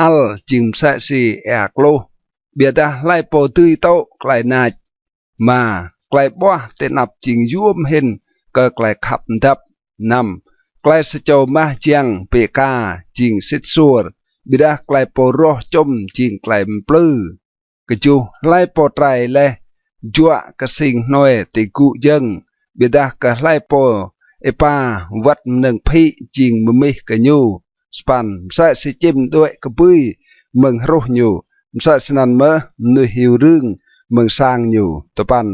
ăl jing msĕ si êa kluh. Ƀiădah hlei pô dưi tŭ klei nač? Êma, klei ƀuah ti anăp jing yuôm hĭn kơ klei khăp mdăp. Năm, klei sa čô mah jiăng bi êka jing sĭt suôr, ƀiădah klei pô roh čŭm jing klei mplư. Kjuh, hlei pô trei leh juă ksing hnue ti gŭ jơ̆ng, ƀiădah kơ hlei pô êpa wăt mnơ̆ng phĭ jing mmih kơ ñu. Sa păn, msĕ si čĭm đuĕ kbưi mơ̆ng hruh ñu, msĕ snăn mơh mnuih hiu rưng mơ̆ng sang ñu. Dua păn,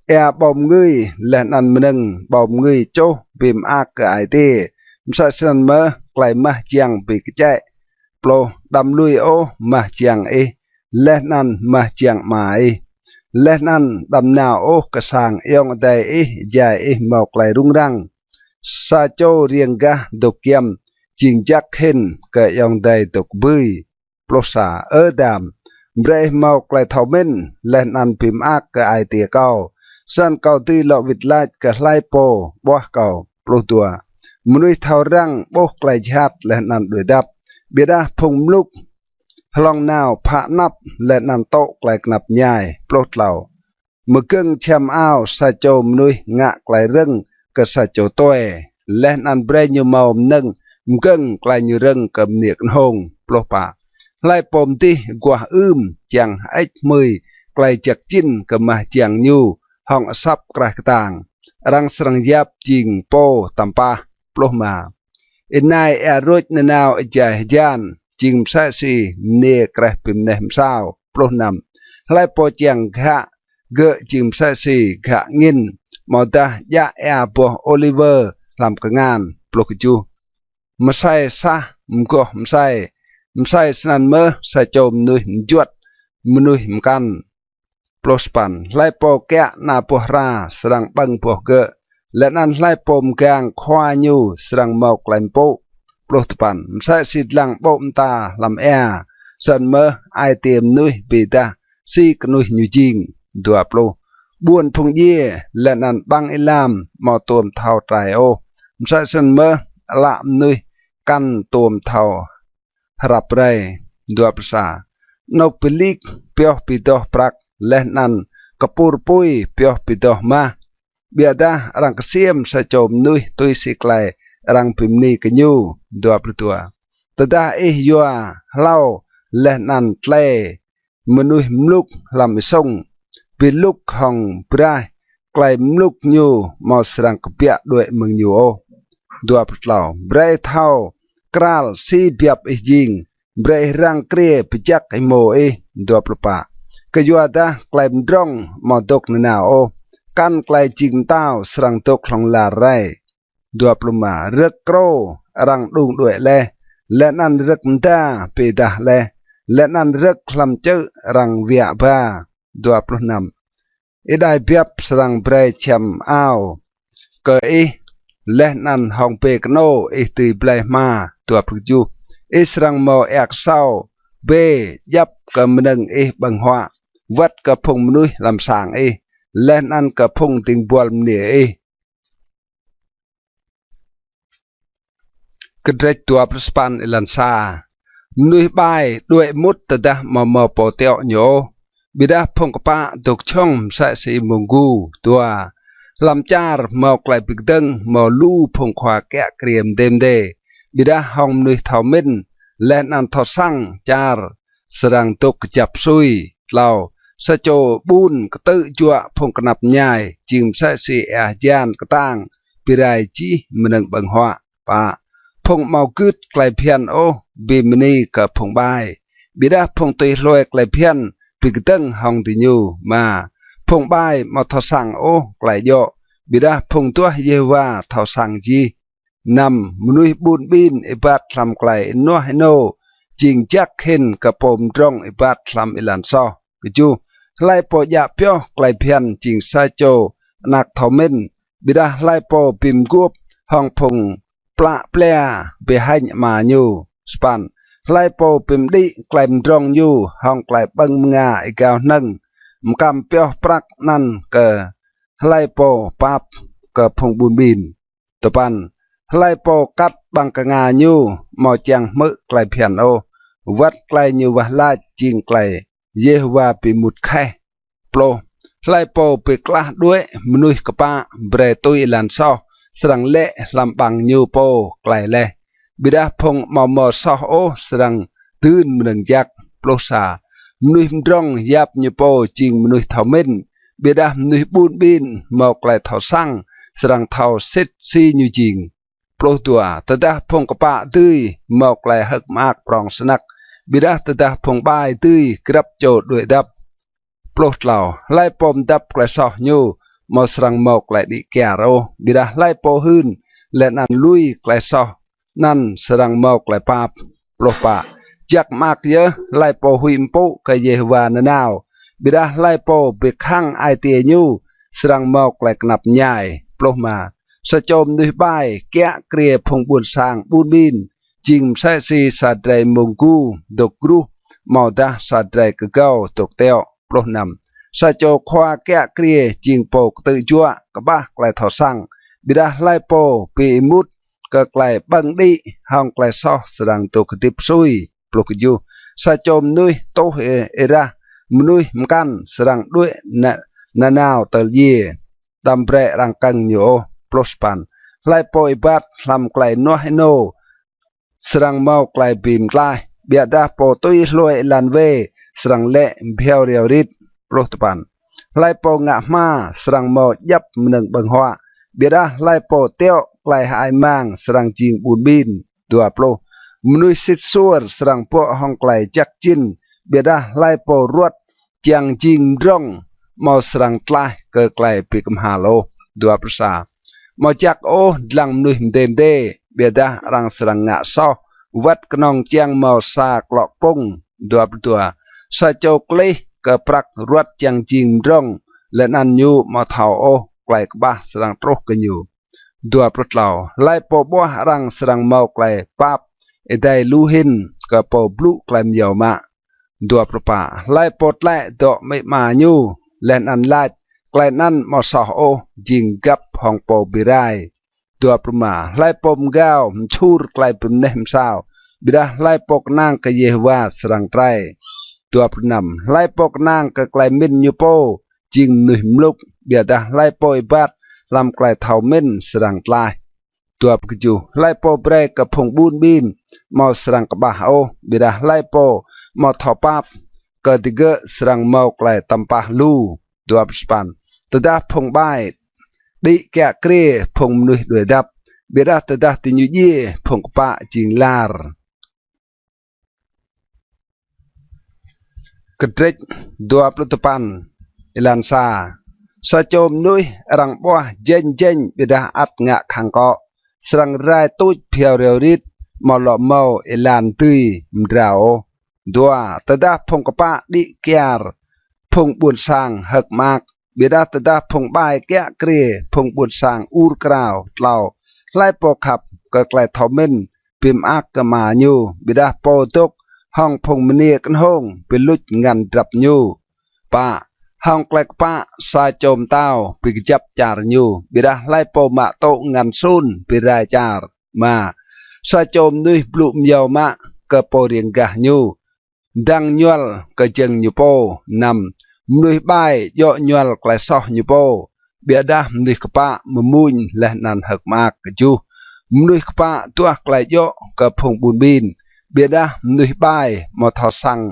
êa ƀâo mngưi leh anăn mnơ̆ng ƀâo mngưi čuh bi mơak kơ ai tiê, msĕ snăn mơh klei mah jiăng bi kčĕ. Pluh, đăm lui ôh mah jiăng ih leh anăn mah jiăng ama ih, leh anăn đăm nao ôh kơ sang ayŏng adei ih êjai ih mâo klei rŭng răng. Sa čô riêng gah dôk giăm jing jăk hĭn kơ ayŏng adei dôk kbưi. Pluh sa, Ơ dam, brei ih mâo klei thâo mĭn leh anăn bi mơak kơ ai tiê kâo, snăn kâo dưi lŏ wĭt lač kơ hlei pô ƀuah kâo. Pluh dua, mnuih thâo răng ƀuh klei jhat leh anăn đuĕ dăp, ƀiădah phung mluk hlŏng nao phă anăp leh anăn tŭ klei knap mñai. Pluh tlâo, mgơ̆ng čhiăm ao sa čô mnuih ngă klei rơ̆ng kơ sa čô tue, leh anăn brei ñu mâo mnơ̆ng mgơ̆ng klei ñu rơ̆ng kơ mniê knhông. Pluh pă, hlei pô mdih aguah ưm čiăng hơêč hmưi klei jăk jĭn kơ mah jiăng ñu hŏng asăp kraih ktang, arăng srăng yap jing pô tăm pah. Pluh êma, ênai êa rôč nanao êjai hjan jing msĕ si mniê kreh bi mneh msao. Pluh năm, hlei pô čiăng ghă gơ̆ jing msĕ si ghă angĭn amâodah djă êa boh ôliwơ hlăm kngan. Pluh kjuh, msei sah mgoh msei, msei snăn mơh sa čô mnuih mjuăt mnuih mkăn. Pluh sa păn, hlei pô kiă ana boh hra srăng ƀơ̆ng boh gơ̆, leh anăn hlei pô mgang khua ñu srăng mâo klei mpŭ. Pluh dua păn, msĕ si dlăng ƀô̆ mta hlăm êa, snăn mơh ai tiê mnuih bi êdah si knuih ñu jing. Dua pluh, ƀuôn phung djiê leh anăn ƀăng êlam amâo tuôm thâo trei ôh, msĕ snăn mơh ală mnuih kăn tuôm thâo hrăp rei. Dua pluh sa, anôk bi lik pioh bi doh prăk, leh anăn kpur pui pioh bi doh mah, ƀiădah arăng ksiêm sa čô mnuih tui si klei arăng bi mni kơ ñu. Dua pluh dua, tơdah ih yua hlâo leh anăn tlei mnuih mluk hlăm êsŭng, bi lŭk hŏng braih klei mluk ñu amâo srăng kbiă đuĕ mơ̆ng ñu ôh. Dua pluh tlâo, brei thâo kral si biăp ih jing, brei ih răng kriê bi jăk êmô ih. Dua pluh pă, kyuadah klei mdrŏng amâo dôk nanao ôh, kăn klei jing mtao srăng dôk hlŏng lar rei. Dua pluh êma, rơ̆k krô arăng đung đuĕ leh, leh anăn rơ̆k mda bi êdah leh, leh anăn rơ̆k hlăm čư̆ arăng wiă ba. Dua pluh năm, êđai biăp srăng brei čhiăm ao kơ ih, leh anăn hŏng bê knô ih dưi blei hma. Dua pluh kjuh, ih srăng mâo êa ksâo bê djăp kơ mnơ̆ng ih ƀơ̆ng huă, wăt kơ phung mnuih hlăm sang ih, leh anăn kơ phung dĭng buăl mniê ih. Kdrêč dua pluh sa păn êlan sa. Mnuih ƀai đuĕ mŭt tơdah amâo mâo pô tiŏ ñu ôh, ƀiădah phung kpă dôk jhŏng msĕ si êmông gu. Dua, hlăm čar mâo klei bi kdơ̆ng mâo lu phung khua kiă kriê mdê mdê, ƀiădah hŏng mnuih thâo mĭn leh anăn thâo săng čar srăng dôk kjăp sui. Tlâo, sa čô ƀun ktư̆ juă phung knap mñai jing msĕ si êa hjan ktang bi rai jih mnơ̆ng ƀơ̆ng huă. Pă, phung amâo gưt klei bhiăn ôh bi mni kơ phung ƀai, ƀiădah phung tui hlue klei bhiăn bi kdơ̆ng hŏng diñu. Êma, phung ƀai amâo thâo săng ôh klei djŏ, ƀiădah phung duah Yêhôwa thâo săng jih. Năm, mnuih ƀun ƀin êbat hlăm klei ênuah ênô jing jăk hĭn kơ pô mdrŏng êbat hlăm êlan soh. Kjuh, hlei pô djă pioh klei bhiăn jing sa čô anak thâo mĭn, ƀiădah hlei pô bi mguôp hŏng phung plă plia bi hêñ ama ñu. Sa păn, hlei pô bi mđĭ klei mdrŏng ñu hŏng klei ƀơ̆ng mnga êgao hnơ̆ng, mkăm pioh prăk anăn kơ hlei pô pap kơ phung ƀun ƀin. Dua păn, hlei pô kăt ƀăng knga ñu amâo čiăng hmư̆ klei bhiăn ôh, wăt klei ñu wah lač jing klei Yêhôwa bi êmut kheh. Pluh. Hlei pô bi klah đuĕ mnuih kpă brei tui êlan soh, srăng lĕ hlăm ƀăng ñu pô klei leh. Ƀiădah phung amâo mâo soh ôh srăng dưn mnơ̆ng jăk. Pluh sa. Mnuih mdrŏng yap ñu pô jing mnuih thâo mĭn, ƀiădah mnuih ƀun ƀin mâo klei thâo săng srăng thâo sĭt si ñu jing. Pluh dua. Tơdah phung kpă dưi mâo klei hơ̆k mơak prŏng snăk, ƀiădah tơdah phung ƀai dưi grăp čô đuĕ dăp. Pluh tlâo. Hlei pô mdăp klei soh ñu amâo srăng mâo klei đĭ kyar ôh, ƀiădah hlei pô hưn leh anăn lui klei soh anăn srăng mâo klei pap. Pluh pă. Jăk mơak yơh hlei pô huĭ mpŭ kơ Yêhôwa nanao, ƀiădah hlei pô bi khăng ai tiê ñu srăng mâo klei knap mñai. Pluh êma. Sa čô mnuih ƀai kiă kriê phung ƀuôn sang ƀun ƀin jing msĕ si sa drei mông gu dôk gruh amâodah sa drei kgâo dôk tiŏ. Pluh năm. Sa čô khua kiă kriê jing pô ktư̆ juă kƀah klei thâo săng, ƀiădah hlei pô bi êmut kơ klei ƀơ̆ng đĭ hŏng klei soh srăng dôk hdĭp sui. Pluh kjuh. Sa čô mnuih tuh ê-, êrah mnuih mkăn srăng đuĕ na-, nanao tơl djiê, đăm brei arăng kơ̆ng ñu ôh. Pluh sa păn. Hlei pô êbat hlăm klei ênuah ênô srăng mâo klei bi mtlaih, ƀiădah pô tui hlue êlan wê srăng lĕ bhiâo riâo rit. Pluh dua păn. Hlei pô ngă hma srăng mâo djăp mnơ̆ng ƀơ̆ng huă, ƀiădah hlei pô tiŏ klei hơăi mang srăng jing ƀun ƀin. Dua pluh. Mnuih sĭt suôr srăng bŏ hŏng klei jăk jĭn, ƀiădah hlei pô ruăt čiăng jing mdrŏng amâo srăng tlaih kơ klei bi kmhal ôh. Dua pluh sa. Amâo jăk ôh dlăng mnuih mdê mdê, ƀiădah arăng srăng ngă soh wăt knŏng čiăng mâo sa klŏ kpŭng. Dua pluh dua. Sa čô klih kơ prăk ruăt čiăng jing mdrŏng, leh anăn ñu amâo thâo ôh klei kƀah srăng truh kơ ñu. Dua pluh tlâo. Hlei pô ƀuah arăng srăng mâo klei pap êdei lu hĭn kơ pô blŭ klei myâo mă. Dua pluh pă. Hlei pô tlĕ dŏ amĭ ama ñu, leh anăn lač klei anăn amâo soh ôh, jing găp hŏng pô bi rai. Dua pluh êma. Hlei pô mgao mčhur klei bi mneh msao, ƀiădah hlei pô knang kơ Yêhôwa srăng trei. Dua pluh năm. Hlei pô knang kơ klei mĭn ñu pô jing mnuih mluk, ƀiădah hlei pô êbat hlăm klei thâo mĭn srăng tlaih. Dua pluh kjuh. Hlei pô brei kơ phung ƀun ƀin amâo srăng kƀah ôh, ƀiădah hlei pô amâo thâo pap kơ digơ̆ srăng mâo klei tăm pah lu. Dua pluh sa păn. Tơdah phung ƀai đĭ kiă kriê phung mnuih đuĕ dăp, ƀiădah tơdah diñu djiê phung kpă jing lar. Kdrêč dua pluh dua păn, êlan sa. Sa čô mnuih arăng ƀuah jêñ jêñ ƀiădah ăt ngă khăng kŏ, srăng rai tuč bhiâo riâo rit amâo lŏ mâo êlan dưi mdrao ôh. Dua. Tơdah phung kpă đĭ kyar phung ƀuôn sang hơ̆k mơak, ƀiădah tơdah phung ƀai kiă kriê phung ƀuôn sang ur krao. Tlâo. Hlei pô khăp kơ klei thâo mĭn bi mơak kơ ama ñu, ƀiădah pô dôk hŏng phung mniê knhông bi luč ngăn drăp ñu. Pă. Hŏng klei kpă sa čô mtao bi kjăp čar ñu, ƀiădah hlei pô mă tŭ ngăn sun bi rai čar. Êma. Sa čô mnuih blŭ myâo mă kơ pô riêng gah ñu, dăng ñuăl kơ jơ̆ng ñu pô. Năm. Mnuih ƀai djŏ ñuăl klei soh ñu pô, ƀiădah mnuih kpă mmuñ leh anăn hơ̆k mơak. Kjuh. Mnuih kpă duah klei djŏ kơ phung ƀun ƀin, ƀiădah mnuih ƀai amâo thâo săng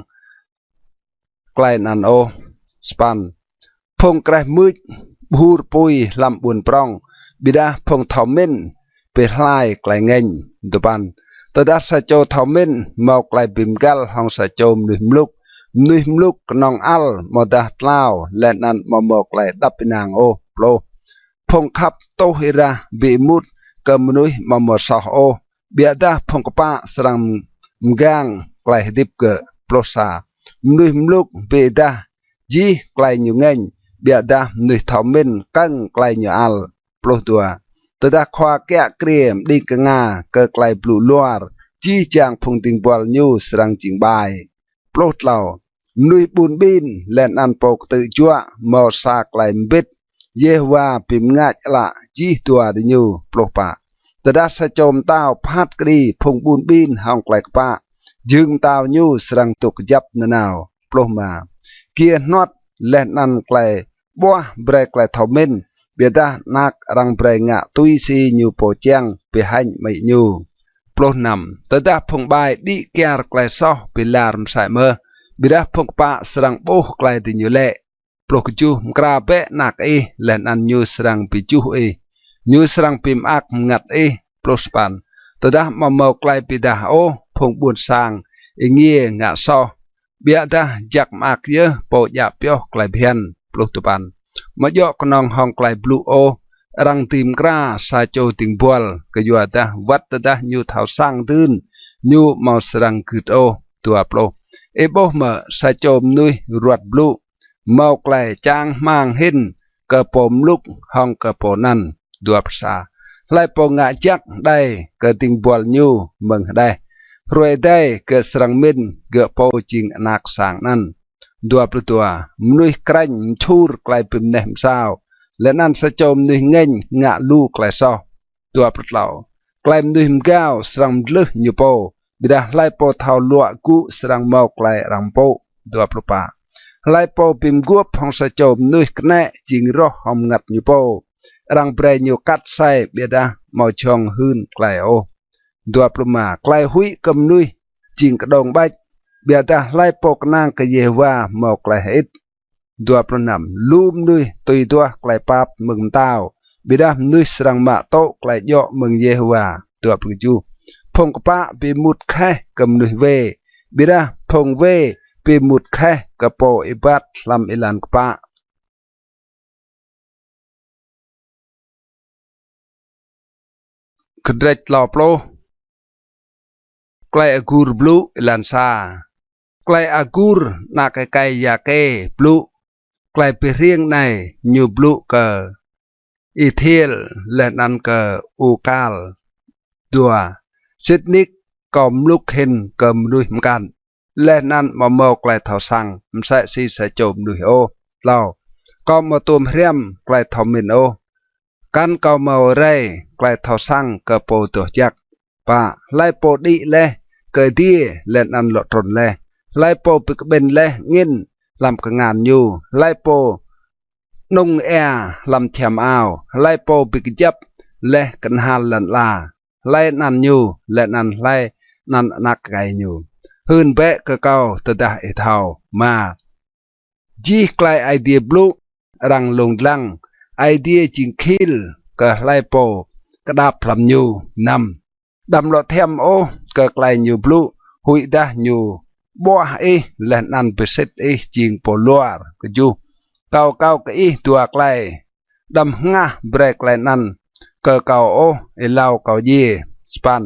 klei anăn ôh. Sa păn. Phung kreh mưč ƀhur pui hlăm ƀuôn prŏng, ƀiădah phung thâo mĭn bi hlai klei ngêñ. Dua păn. Tơdah sa čô thâo mĭn mâo klei bi mgăl hŏng sa čô mnuih mluk, mnuih mluk knŏng ăl amâodah tlao, leh anăn amâo mâo klei êđăp ênang ôh. Pluh. Phung khăp tuh êrah bi êmut kơ mnuih amâo mâo soh ôh, ƀiădah phung kpă srăng mgang klei hdĭp gơ̆. Pluh sa. Mnuih mluk bi êdah jih klei ñu ngêñ, ƀiădah mnuih thâo mĭn kơ̆ng klei ñu ăl. Pluh dua. Tơdah khua kiă kriê mđing knga kơ klei blŭ luar, jih jang phung dĭng buăl ñu srăng jing ƀai. Pluh tlâo. Mnuih ƀun ƀin leh anăn pô ktư̆ juă mâo sa klei mbĭt, Yêhôwa bi mngač ală jih dua diñu. Pluh pă. Tơdah sa čô mtao phat kđi phung ƀun ƀin hŏng klei kpă, jhưng mtao ñu srăng dôk kjăp nanao. Pluh êma. Giê hnuăt leh anăn klei ƀuah brei klei thâo mĭn, ƀiădah anak arăng brei ngă tui si ñu pô čiăng bi hêñ amĭ ñu. Pluh năm. Tơdah phung ƀai đĭ kyar klei soh bi lar msĕ mơh, ƀiădah phung kpă srăng ƀuh klei diñu lĕ. Pluh kjuh. Mkra bĕ anak ih, leh anăn ñu srăng bi juh ih, ñu srăng bi mơak mngăt ih. Pluh sa păn. Tơdah amâo mâo klei bi êdah ôh, phung ƀuôn sang êngiê ngă soh, ƀiădah jăk mơak yơh pô djă pioh klei bhiăn. Pluh dua păn. Amâo djŏ knŏng hŏng klei blŭ ôh, arăng dưi mkra sa čô dĭng buăl, kyuadah wăt tơdah ñu thâo săng dưn, ñu amâo srăng gưt ôh. Dua pluh. Ih ƀuh mơ̆ sa čô mnuih ruăt blŭ mâo klei čang hmăng hĭn kơ pô mluk hŏng kơ pô anăn. Dua pluh sa. Hlei pô ngă jăk hđei kơ dĭng buăl ñu mơ̆ng hđeh, hruê êdei gơ̆ srăng mĭn gơ̆ pô jing anak sang anăn. Dua pluh dua. Mnuih krêñ mčhur klei bi mneh msao, leh anăn sa čô mnuih ngêñ ngă lu klei soh. Dua pluh tlâo. Klei mnuih mgao srăng mdlưh ñu pô, ƀiădah hlei pô thâo luă gŭ srăng mâo klei arăng mpŭ. Dua pluh pă. Hlei pô bi mguôp hŏng sa čô mnuih knĕ jing roh hŏng mngăt ñu pô, arăng brei ñu kat asei ƀiădah amâo jhŏng hưn klei ôh. Dua pluh êma. Klei huĭ kơ mnuih jing kđông ƀêč, ƀiădah hlei pô knang kơ Yêhôwa mâo klei hơĭt. Dua pluh năm. Lu mnuih tui duah klei pap mơ̆ng mtao, ƀiădah mnuih srăng mă tŭ klei djŏ mơ̆ng Yêhôwa. Dua pluh kjuh. Phung kpă bi êmut kheh kơ mnuih wê, ƀiădah phung wê bi êmut kheh kơ pô êbat hlăm êlan kpă. Kdrêč tlâo pluh. Klei Agur blŭ. Êlan sa. Klei Agur anak êkei Yakê blŭ klei bi hriêng anei, ñu blŭ kơ Ithiel leh anăn kơ Ukal. Dua. Sĭt nik kâo mluk hĭn kơ mnuih mkăn, leh anăn amâo mâo klei thâo săng msĕ si sa čô mnuih ôh. Tlâo. Kâo amâo tuôm hriăm klei thâo mĭn ôh, kăn kâo mâo rei klei thâo săng kơ Pô Doh Jăk. Pă. Hlei pô đĭ leh kơ adiê leh anăn lŏ trŭn leh? Hlei pô bi kƀĭn leh angĭn hlăm kngan ñu? Hlei pô anŭng êa hlăm čhiăm ao? Hlei pô bi kjăp leh knhal lăn ala? Hlei anăn ñu, leh anăn hlei anăn anak êkei ñu? Hưn bĕ kơ kâo tơdah ih thâo. Êma. Jih klei Aê Diê blŭ arăng lông dlăng, Aê Diê jing khil kơ hlei pô kđap hlăm ñu. Năm. Đăm lŏ thiăm ôh kơ klei ñu blŭ, huĭdah ñu ƀuah ih leh anăn bi sĭt ih jing pô luar. Kjuh. Kâo akâo kơ ih dua klei, đăm hngah brei klei anăn kơ kâo ôh êlâo kâo djiê. Sa păn.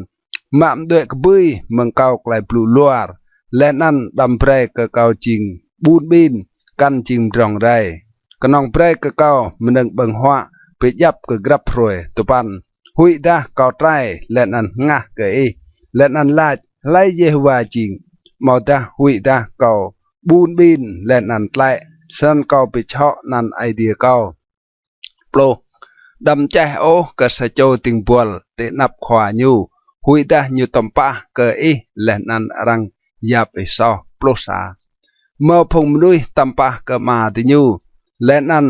Mă mđuĕ kbưi mơ̆ng kâo klei blŭ luar, leh anăn đăm brei kơ kâo jing ƀun ƀin kăn jing mdrŏng rei. Knŏng brei kơ kâo mnơ̆ng ƀơ̆ng huă bi djăp kơ grăp hruê. Dua păn. Huĭdah kâo trei leh anăn hngah kơ ih, leh anăn lač, hlei Yêhôwa jing? Amâodah huĭdah kâo ƀun ƀin leh anăn tlĕ, snăn kâo bi čhŏ anăn Aê Diê kâo. Pluh. Đăm čeh ôh kơ sa čô dĭng buăl ti anăp khua ñu, huĭdah ñu tăm pah kơ ih leh anăn arăng yap ih soh. Pluh sa. Mâo phung mnuih tăm pah kơ ama diñu, leh anăn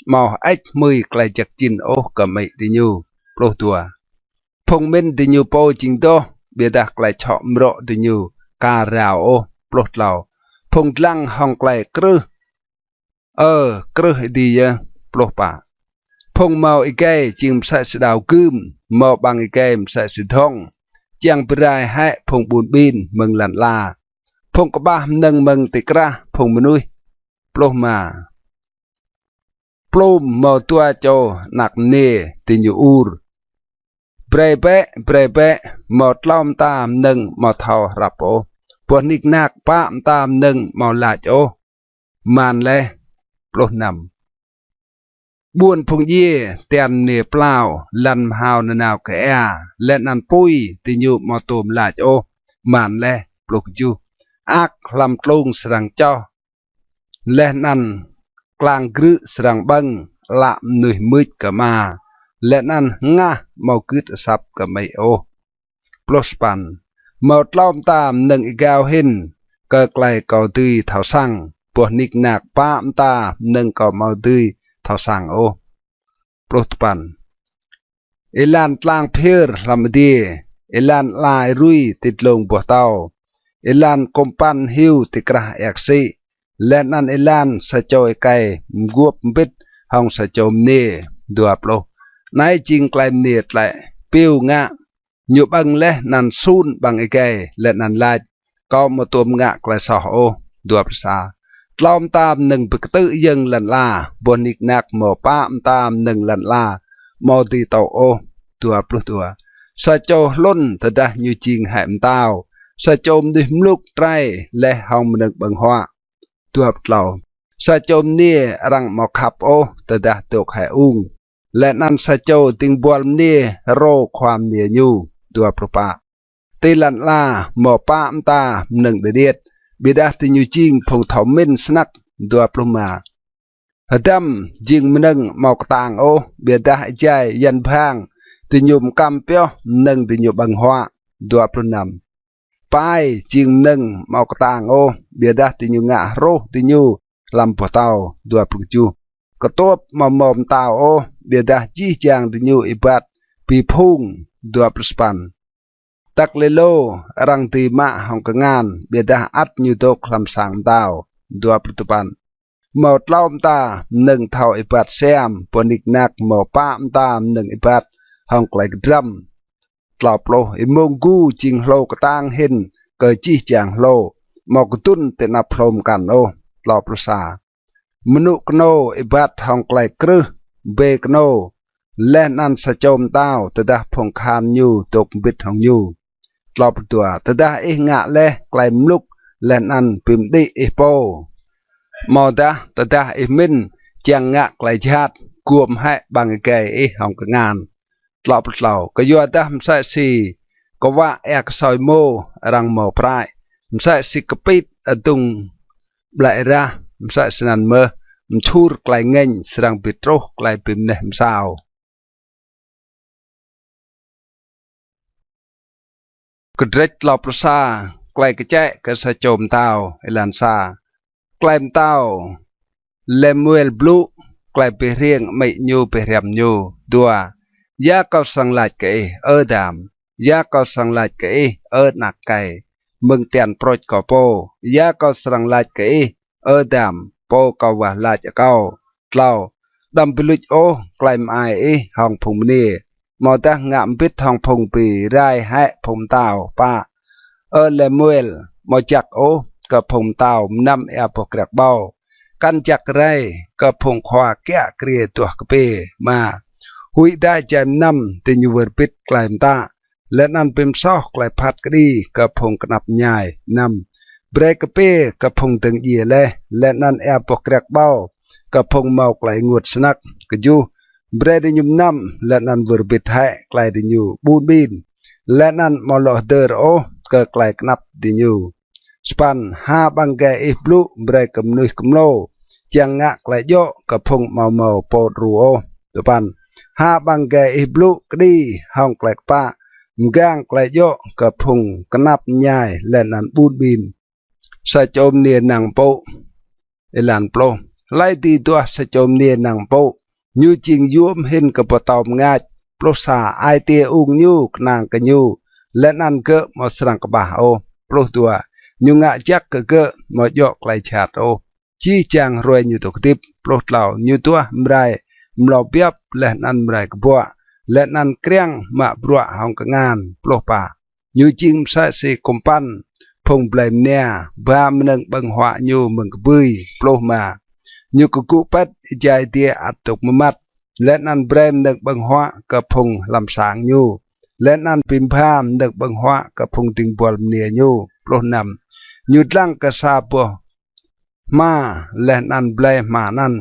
amâo hơêč hmưi klei jăk jĭn ôh kơ amĭ diñu. Pluh dua. Phung mĭn diñu pô jing doh, ƀiădah klei čhŏ mrŏ diñu ka rao ôh. Pluh tlâo. Phung dlăng hŏng klei krưh, ơ, krưh êdi yơh. Pluh pă. Phung mâo êgei jing msĕ si đao gưm, mâo ƀăng êgei msĕ si dhŏng, čiăng bi rai hĕ phung ƀun ƀin mơ̆ng lăn ala, phung kƀah mnơ̆ng mơ̆ng ti krah phung mnuih. Pluh êma. Plum mâo dua čô anak mniê diñu ur. Brei bĕ, brei bĕ, mâo tlâo mta mnơ̆ng amâo thâo hrăp ôh, boh nik nak pă mta mnơ̆ng amâo lač ôh. Êman leh. Pluh năm. Ƀuôn phung djiê tian mniê plao, lăn mhao nanao kơ êa, leh anăn pui diñu amâo tuôm lač ôh. Êman leh. Pluh kjuh. Ak hlăm tlung srăng čoh, leh anăn klang grư̆ srăng ƀơ̆ng, ală mnuih mưč kơ ama, leh anăn hngah amâo gưt asăp kơ amĭ ôh. Pluh sa păn. Mâo tlâo mta mnơ̆ng êgao hĭn kơ klei kâo dưi thâo săng. boh nik nak pă mta mnơ̆ng kâo amâo dưi thâo săng ôh. Pluh dua păn. Êlan tlang phiơr hlăm adiê, êlan ala êrui ti dlông boh tâo, êlan kŭmpăn hiu ti krah êa ksĭ, leh anăn êlan sa čô êkei mguôp mbĭt hŏng sa čô mniê. Dua pluh. Anei jing klei mniê tlĕ piu ngă, ñu ƀơ̆ng leh anăn sun ƀăng êgei, leh anăn lač, Kâo amâo tuôm ngă klei soh ôh. Dua pluh sa. Tlâo mta mnơ̆ng bi ktư̆ yơ̆ng lăn ala, boh nik nak mâo pă mta mnơ̆ng lăn ala amâo dưi tŭ ôh. Dua pluh dua. Sa čô hlŭn tơdah ñu jing hĕ mtao, sa čô mnuih mluk trei leh hŏng mnơ̆ng ƀơ̆ng huă. Dua pluh tlâo. Sa čô mniê arăng amâo khăp ôh tơdah dôk hĕ ung, leh anăn sa čô dĭng buăl mniê rô khua mniê ñu. Dua pluh pă. Ti lăn ala mâo pă mta mnơ̆ng điêt điêt, ƀiădah diñu jing phung thâo mĭn snăk. Dua pluh êma. Hdăm jing mnơ̆ng amâo ktang ôh, ƀiădah êjai yan bhang diñu mkăm pioh mnơ̆ng diñu ƀơ̆ng huă. Dua pluh năm. Pai jing mnơ̆ng amâo ktang ôh, ƀiădah diñu ngă hruh diñu hlăm boh tâo. Dua pluh kjuh. Ktuôp amâo mâo mtao ôh, ƀiădah jih jang diñu êbat bi phung. Dua pluh sa păn. Tăk lê lô arăng dưi mă hŏng kngan, ƀiădah ăt ñu dôk hlăm sang mtao. Dua pluh dua păn. Mâo tlâo mta mnơ̆ng thâo êbat siam, boh nik nak mâo pă mta mnơ̆ng êbat hŏng klei kdrăm. Tlâo pluh. Êmông gu jing hlô ktang hĭn kơ jih jang hlô, amâo kdŭn ti anăp hlô mkăn ôh. Tlâo pluh sa. Mnŭ knô êbat hŏng klei krưh bê knô, leh anăn sa čô mtao tơdah phung kahan ñu dôk mbĭt hŏng ñu. Tlâo pluh dua. Tơdah ih ngă leh klei mluk leh anăn bi mđĭ ih pô, amâodah tơdah ih mĭn čiăng ngă klei jhat, guôm hĕ ƀăng êgei ih hŏng kngan. Tlâo pluh tlâo. Kyuadah msĕ si kwă êa ksâo êmô arăng mâo prăi, msĕ si kpĭt adŭng ƀlĕ êrah, msĕ snăn mơh mčhur klei ngêñ srăng bi truh klei bi mneh msao. Kdrêč tlâo pluh sa. Klei kčĕ kơ sa čô mtao. Êlan sa. Klei mtao Lemuel blŭ, klei bi hriêng amĭ ñu bi hriăm ñu. Dua. Ya kâo srăng lač kơ ih, Ơ dam? Ya kâo srăng lač kơ ih, Ơ anak êkei, mơ̆ng tian prôč kâo pô? Ya kâo srăng lač kơ ih, Ơ dam, pô kâo wah lač akâo? Tlâo. Đăm bi luč ôh klei mơai ih hŏng phung mniê, amâodah ngă mbĭt hŏng phung bi rai hĕ phung mtao. Pă. Ơ Lemuel, amâo jăk ôh kơ phung mtao mnăm êa boh kriăk ƀâo, kăn jăk rei kơ phung khua kiă kriê duah kpiê. Êma. Huĭdah jai mnăm diñu wơr bĭt klei mtă, leh anăn bi msoh klei phat kđi kơ phung knap mñai. Năm. Brei kpiê kơ phung dơ̆ng djiê leh, leh anăn êa boh kriăk ƀâo kơ phung mâo klei ênguôt snăk. Kjuh. Brei diñu mnăm leh anăn wơr bĭt hĕ klei diñu ƀun ƀin, leh anăn amâo lŏ hdơr ôh kơ klei knap diñu. Sa păn. Ha ƀăng êgei ih blŭ brei kơ mnuih kmlô, čiăng ngă klei djŏ kơ phung amâo mâo pô đru ôh. Dua păn. Ha ƀăng êgei ih blŭ kđi hŏng klei kpă, mgang klei djŏ kơ phung knap mñai leh anăn ƀun ƀin. Sa čô mniê năng mpŭ. Êlan pluh. Hlei dưi duah sa čô mniê năng mpŭ? Ñu jing yuôm hĭn kơ boh tâo mngač. Pluh sa. Ai tiê ung ñu knang kơ ñu, leh anăn gơ̆ amâo srăng kƀah ôh. Pluh dua. Ñu ngă jăk kơ gơ̆, amâo djŏ klei jhat ôh, jih jang hruê ñu dôk hdĭp. Pluh tlâo. Ñu duah mrai mlâo biăp leh anăn mrai kbuă, leh anăn kriăng mă bruă hŏng kngan. Pluh pă. Ñu jing msĕ si kŭmpăn phung blei mnia, ba mnơ̆ng ƀơ̆ng huă ñu mơ̆ng kbưi. Pluh êma. Ñu kgŭ pĭt êjai adiê ăt dôk mmăt, leh anăn brei mnơ̆ng ƀơ̆ng huă kơ phung hlăm sang ñu, leh anăn bi mbha mnơ̆ng ƀơ̆ng huă kơ phung dĭng buăl mniê ñu. Pluh năm. Ñu dlăng kơ sa boh hma leh anăn blei hma anăn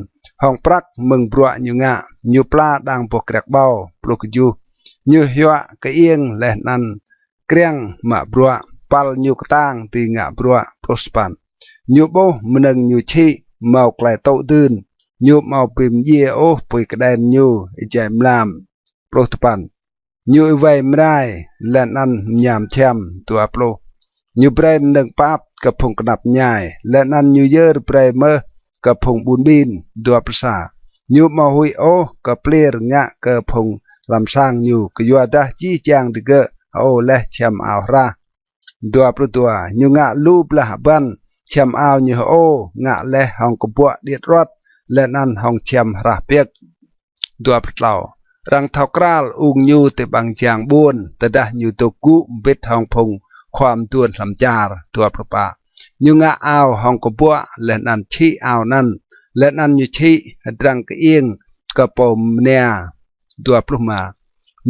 hŏng prăk mơ̆ng bruă ñu ngă, ñu pla đang boh kriăk ƀâo. Pluh kjuh. Ñu hiuă kơiêng leh anăn kriăng mă bruă, păl ñu ktang dưi ngă bruă. Pluh sa păn. Ñu ƀuh mnơ̆ng ñu čhĭ mâo klei tŭ dưn, ñu amâo bi mdjiê ôh pui kđen ñu êjai mlam. Pluh dua păn. Ñu êwei mrai leh anăn mñam čhiăm. Dua pluh. Ñu brei mnơ̆ng pap kơ phung knap mñai, leh anăn ñu yơr brei mơh kơ phung ƀun ƀin. Dua pluh sa. Ñu amâo huĭ ôh kơ pliêr ngă kơ phung hlăm sang ñu, kyuadah jih jang digơ̆ hơô leh čhiăm ao hrah. Dua pluh dua. Ñu ngă lu blah abăn, čhiăm ao ñu hơô ngă leh hŏng kbuă điêt aruăt, leh anăn hŏng čhiăm hrah biêk. Dua pluh tlâo. Arăng thâo kral ung ñu ti ƀăng jang ƀuôn, tơdah ñu dôk gŭ mbĭt hŏng phung khua mduôn hlăm čar. Dua pluh pă. Ñu ngă ao hŏng kbuă, leh anăn čhĭ ao anăn, leh anăn ñu čhĭ hdrăng kơiêng kơ pô mnia. Dua pluh êma.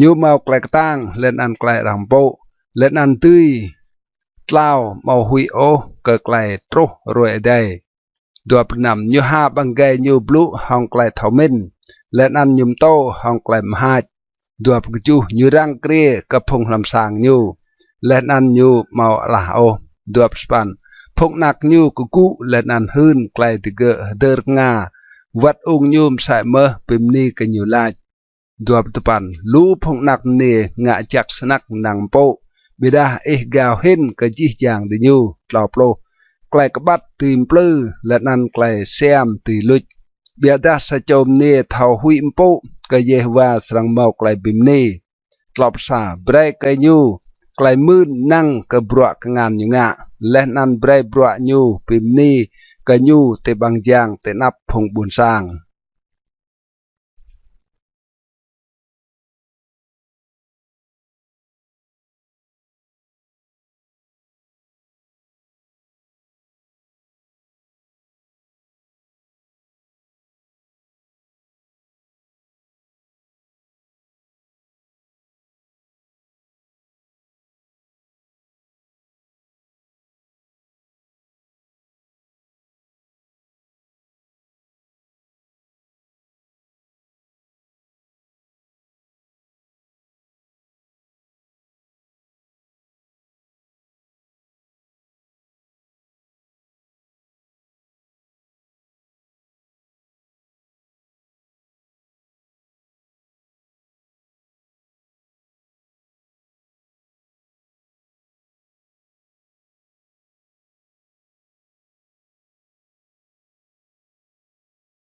Ñu mâo klei ktang leh anăn klei arăng mpŭ, leh anăn dưi tlao amâo huĭ ôh kơ klei truh hruê êdei. Dua pluh năm. Ñu ha ƀăng êgei ñu blŭ hŏng klei thâo mĭn, leh anăn ñu mtô hŏng klei mhač. Dua pluh kjuh. Ñu răng kriê kơ phung hlăm sang ñu, leh anăn ñu amâo alah ôh. Dua pluh sa păn. Phung anak ñu kgŭ leh anăn hưn klei digơ̆ hdơr knga, wăt ung ñu msĕ mơh bi mni kơ ñu lač. Dua pluh dua păn. Lu phung anak mniê ngă jăk snăk năng mpŭ, ƀiădah ih gao hĭn kơ jih jang diñu. Tlâo pluh. Klei kƀăt dưi mplư, leh anăn klei siam dưi luč, ƀiădah sa čô mniê thâo huĭ mpŭ kơ Yêhôwa srăng mâo klei bi mni. Tlâo pluh sa. Brei kơ ñu klei mưn năng kơ bruă kngan ñu ngă, leh anăn brei bruă ñu bi mni kơ ñu ti ƀăng jang ti anăp phung ƀuôn sang.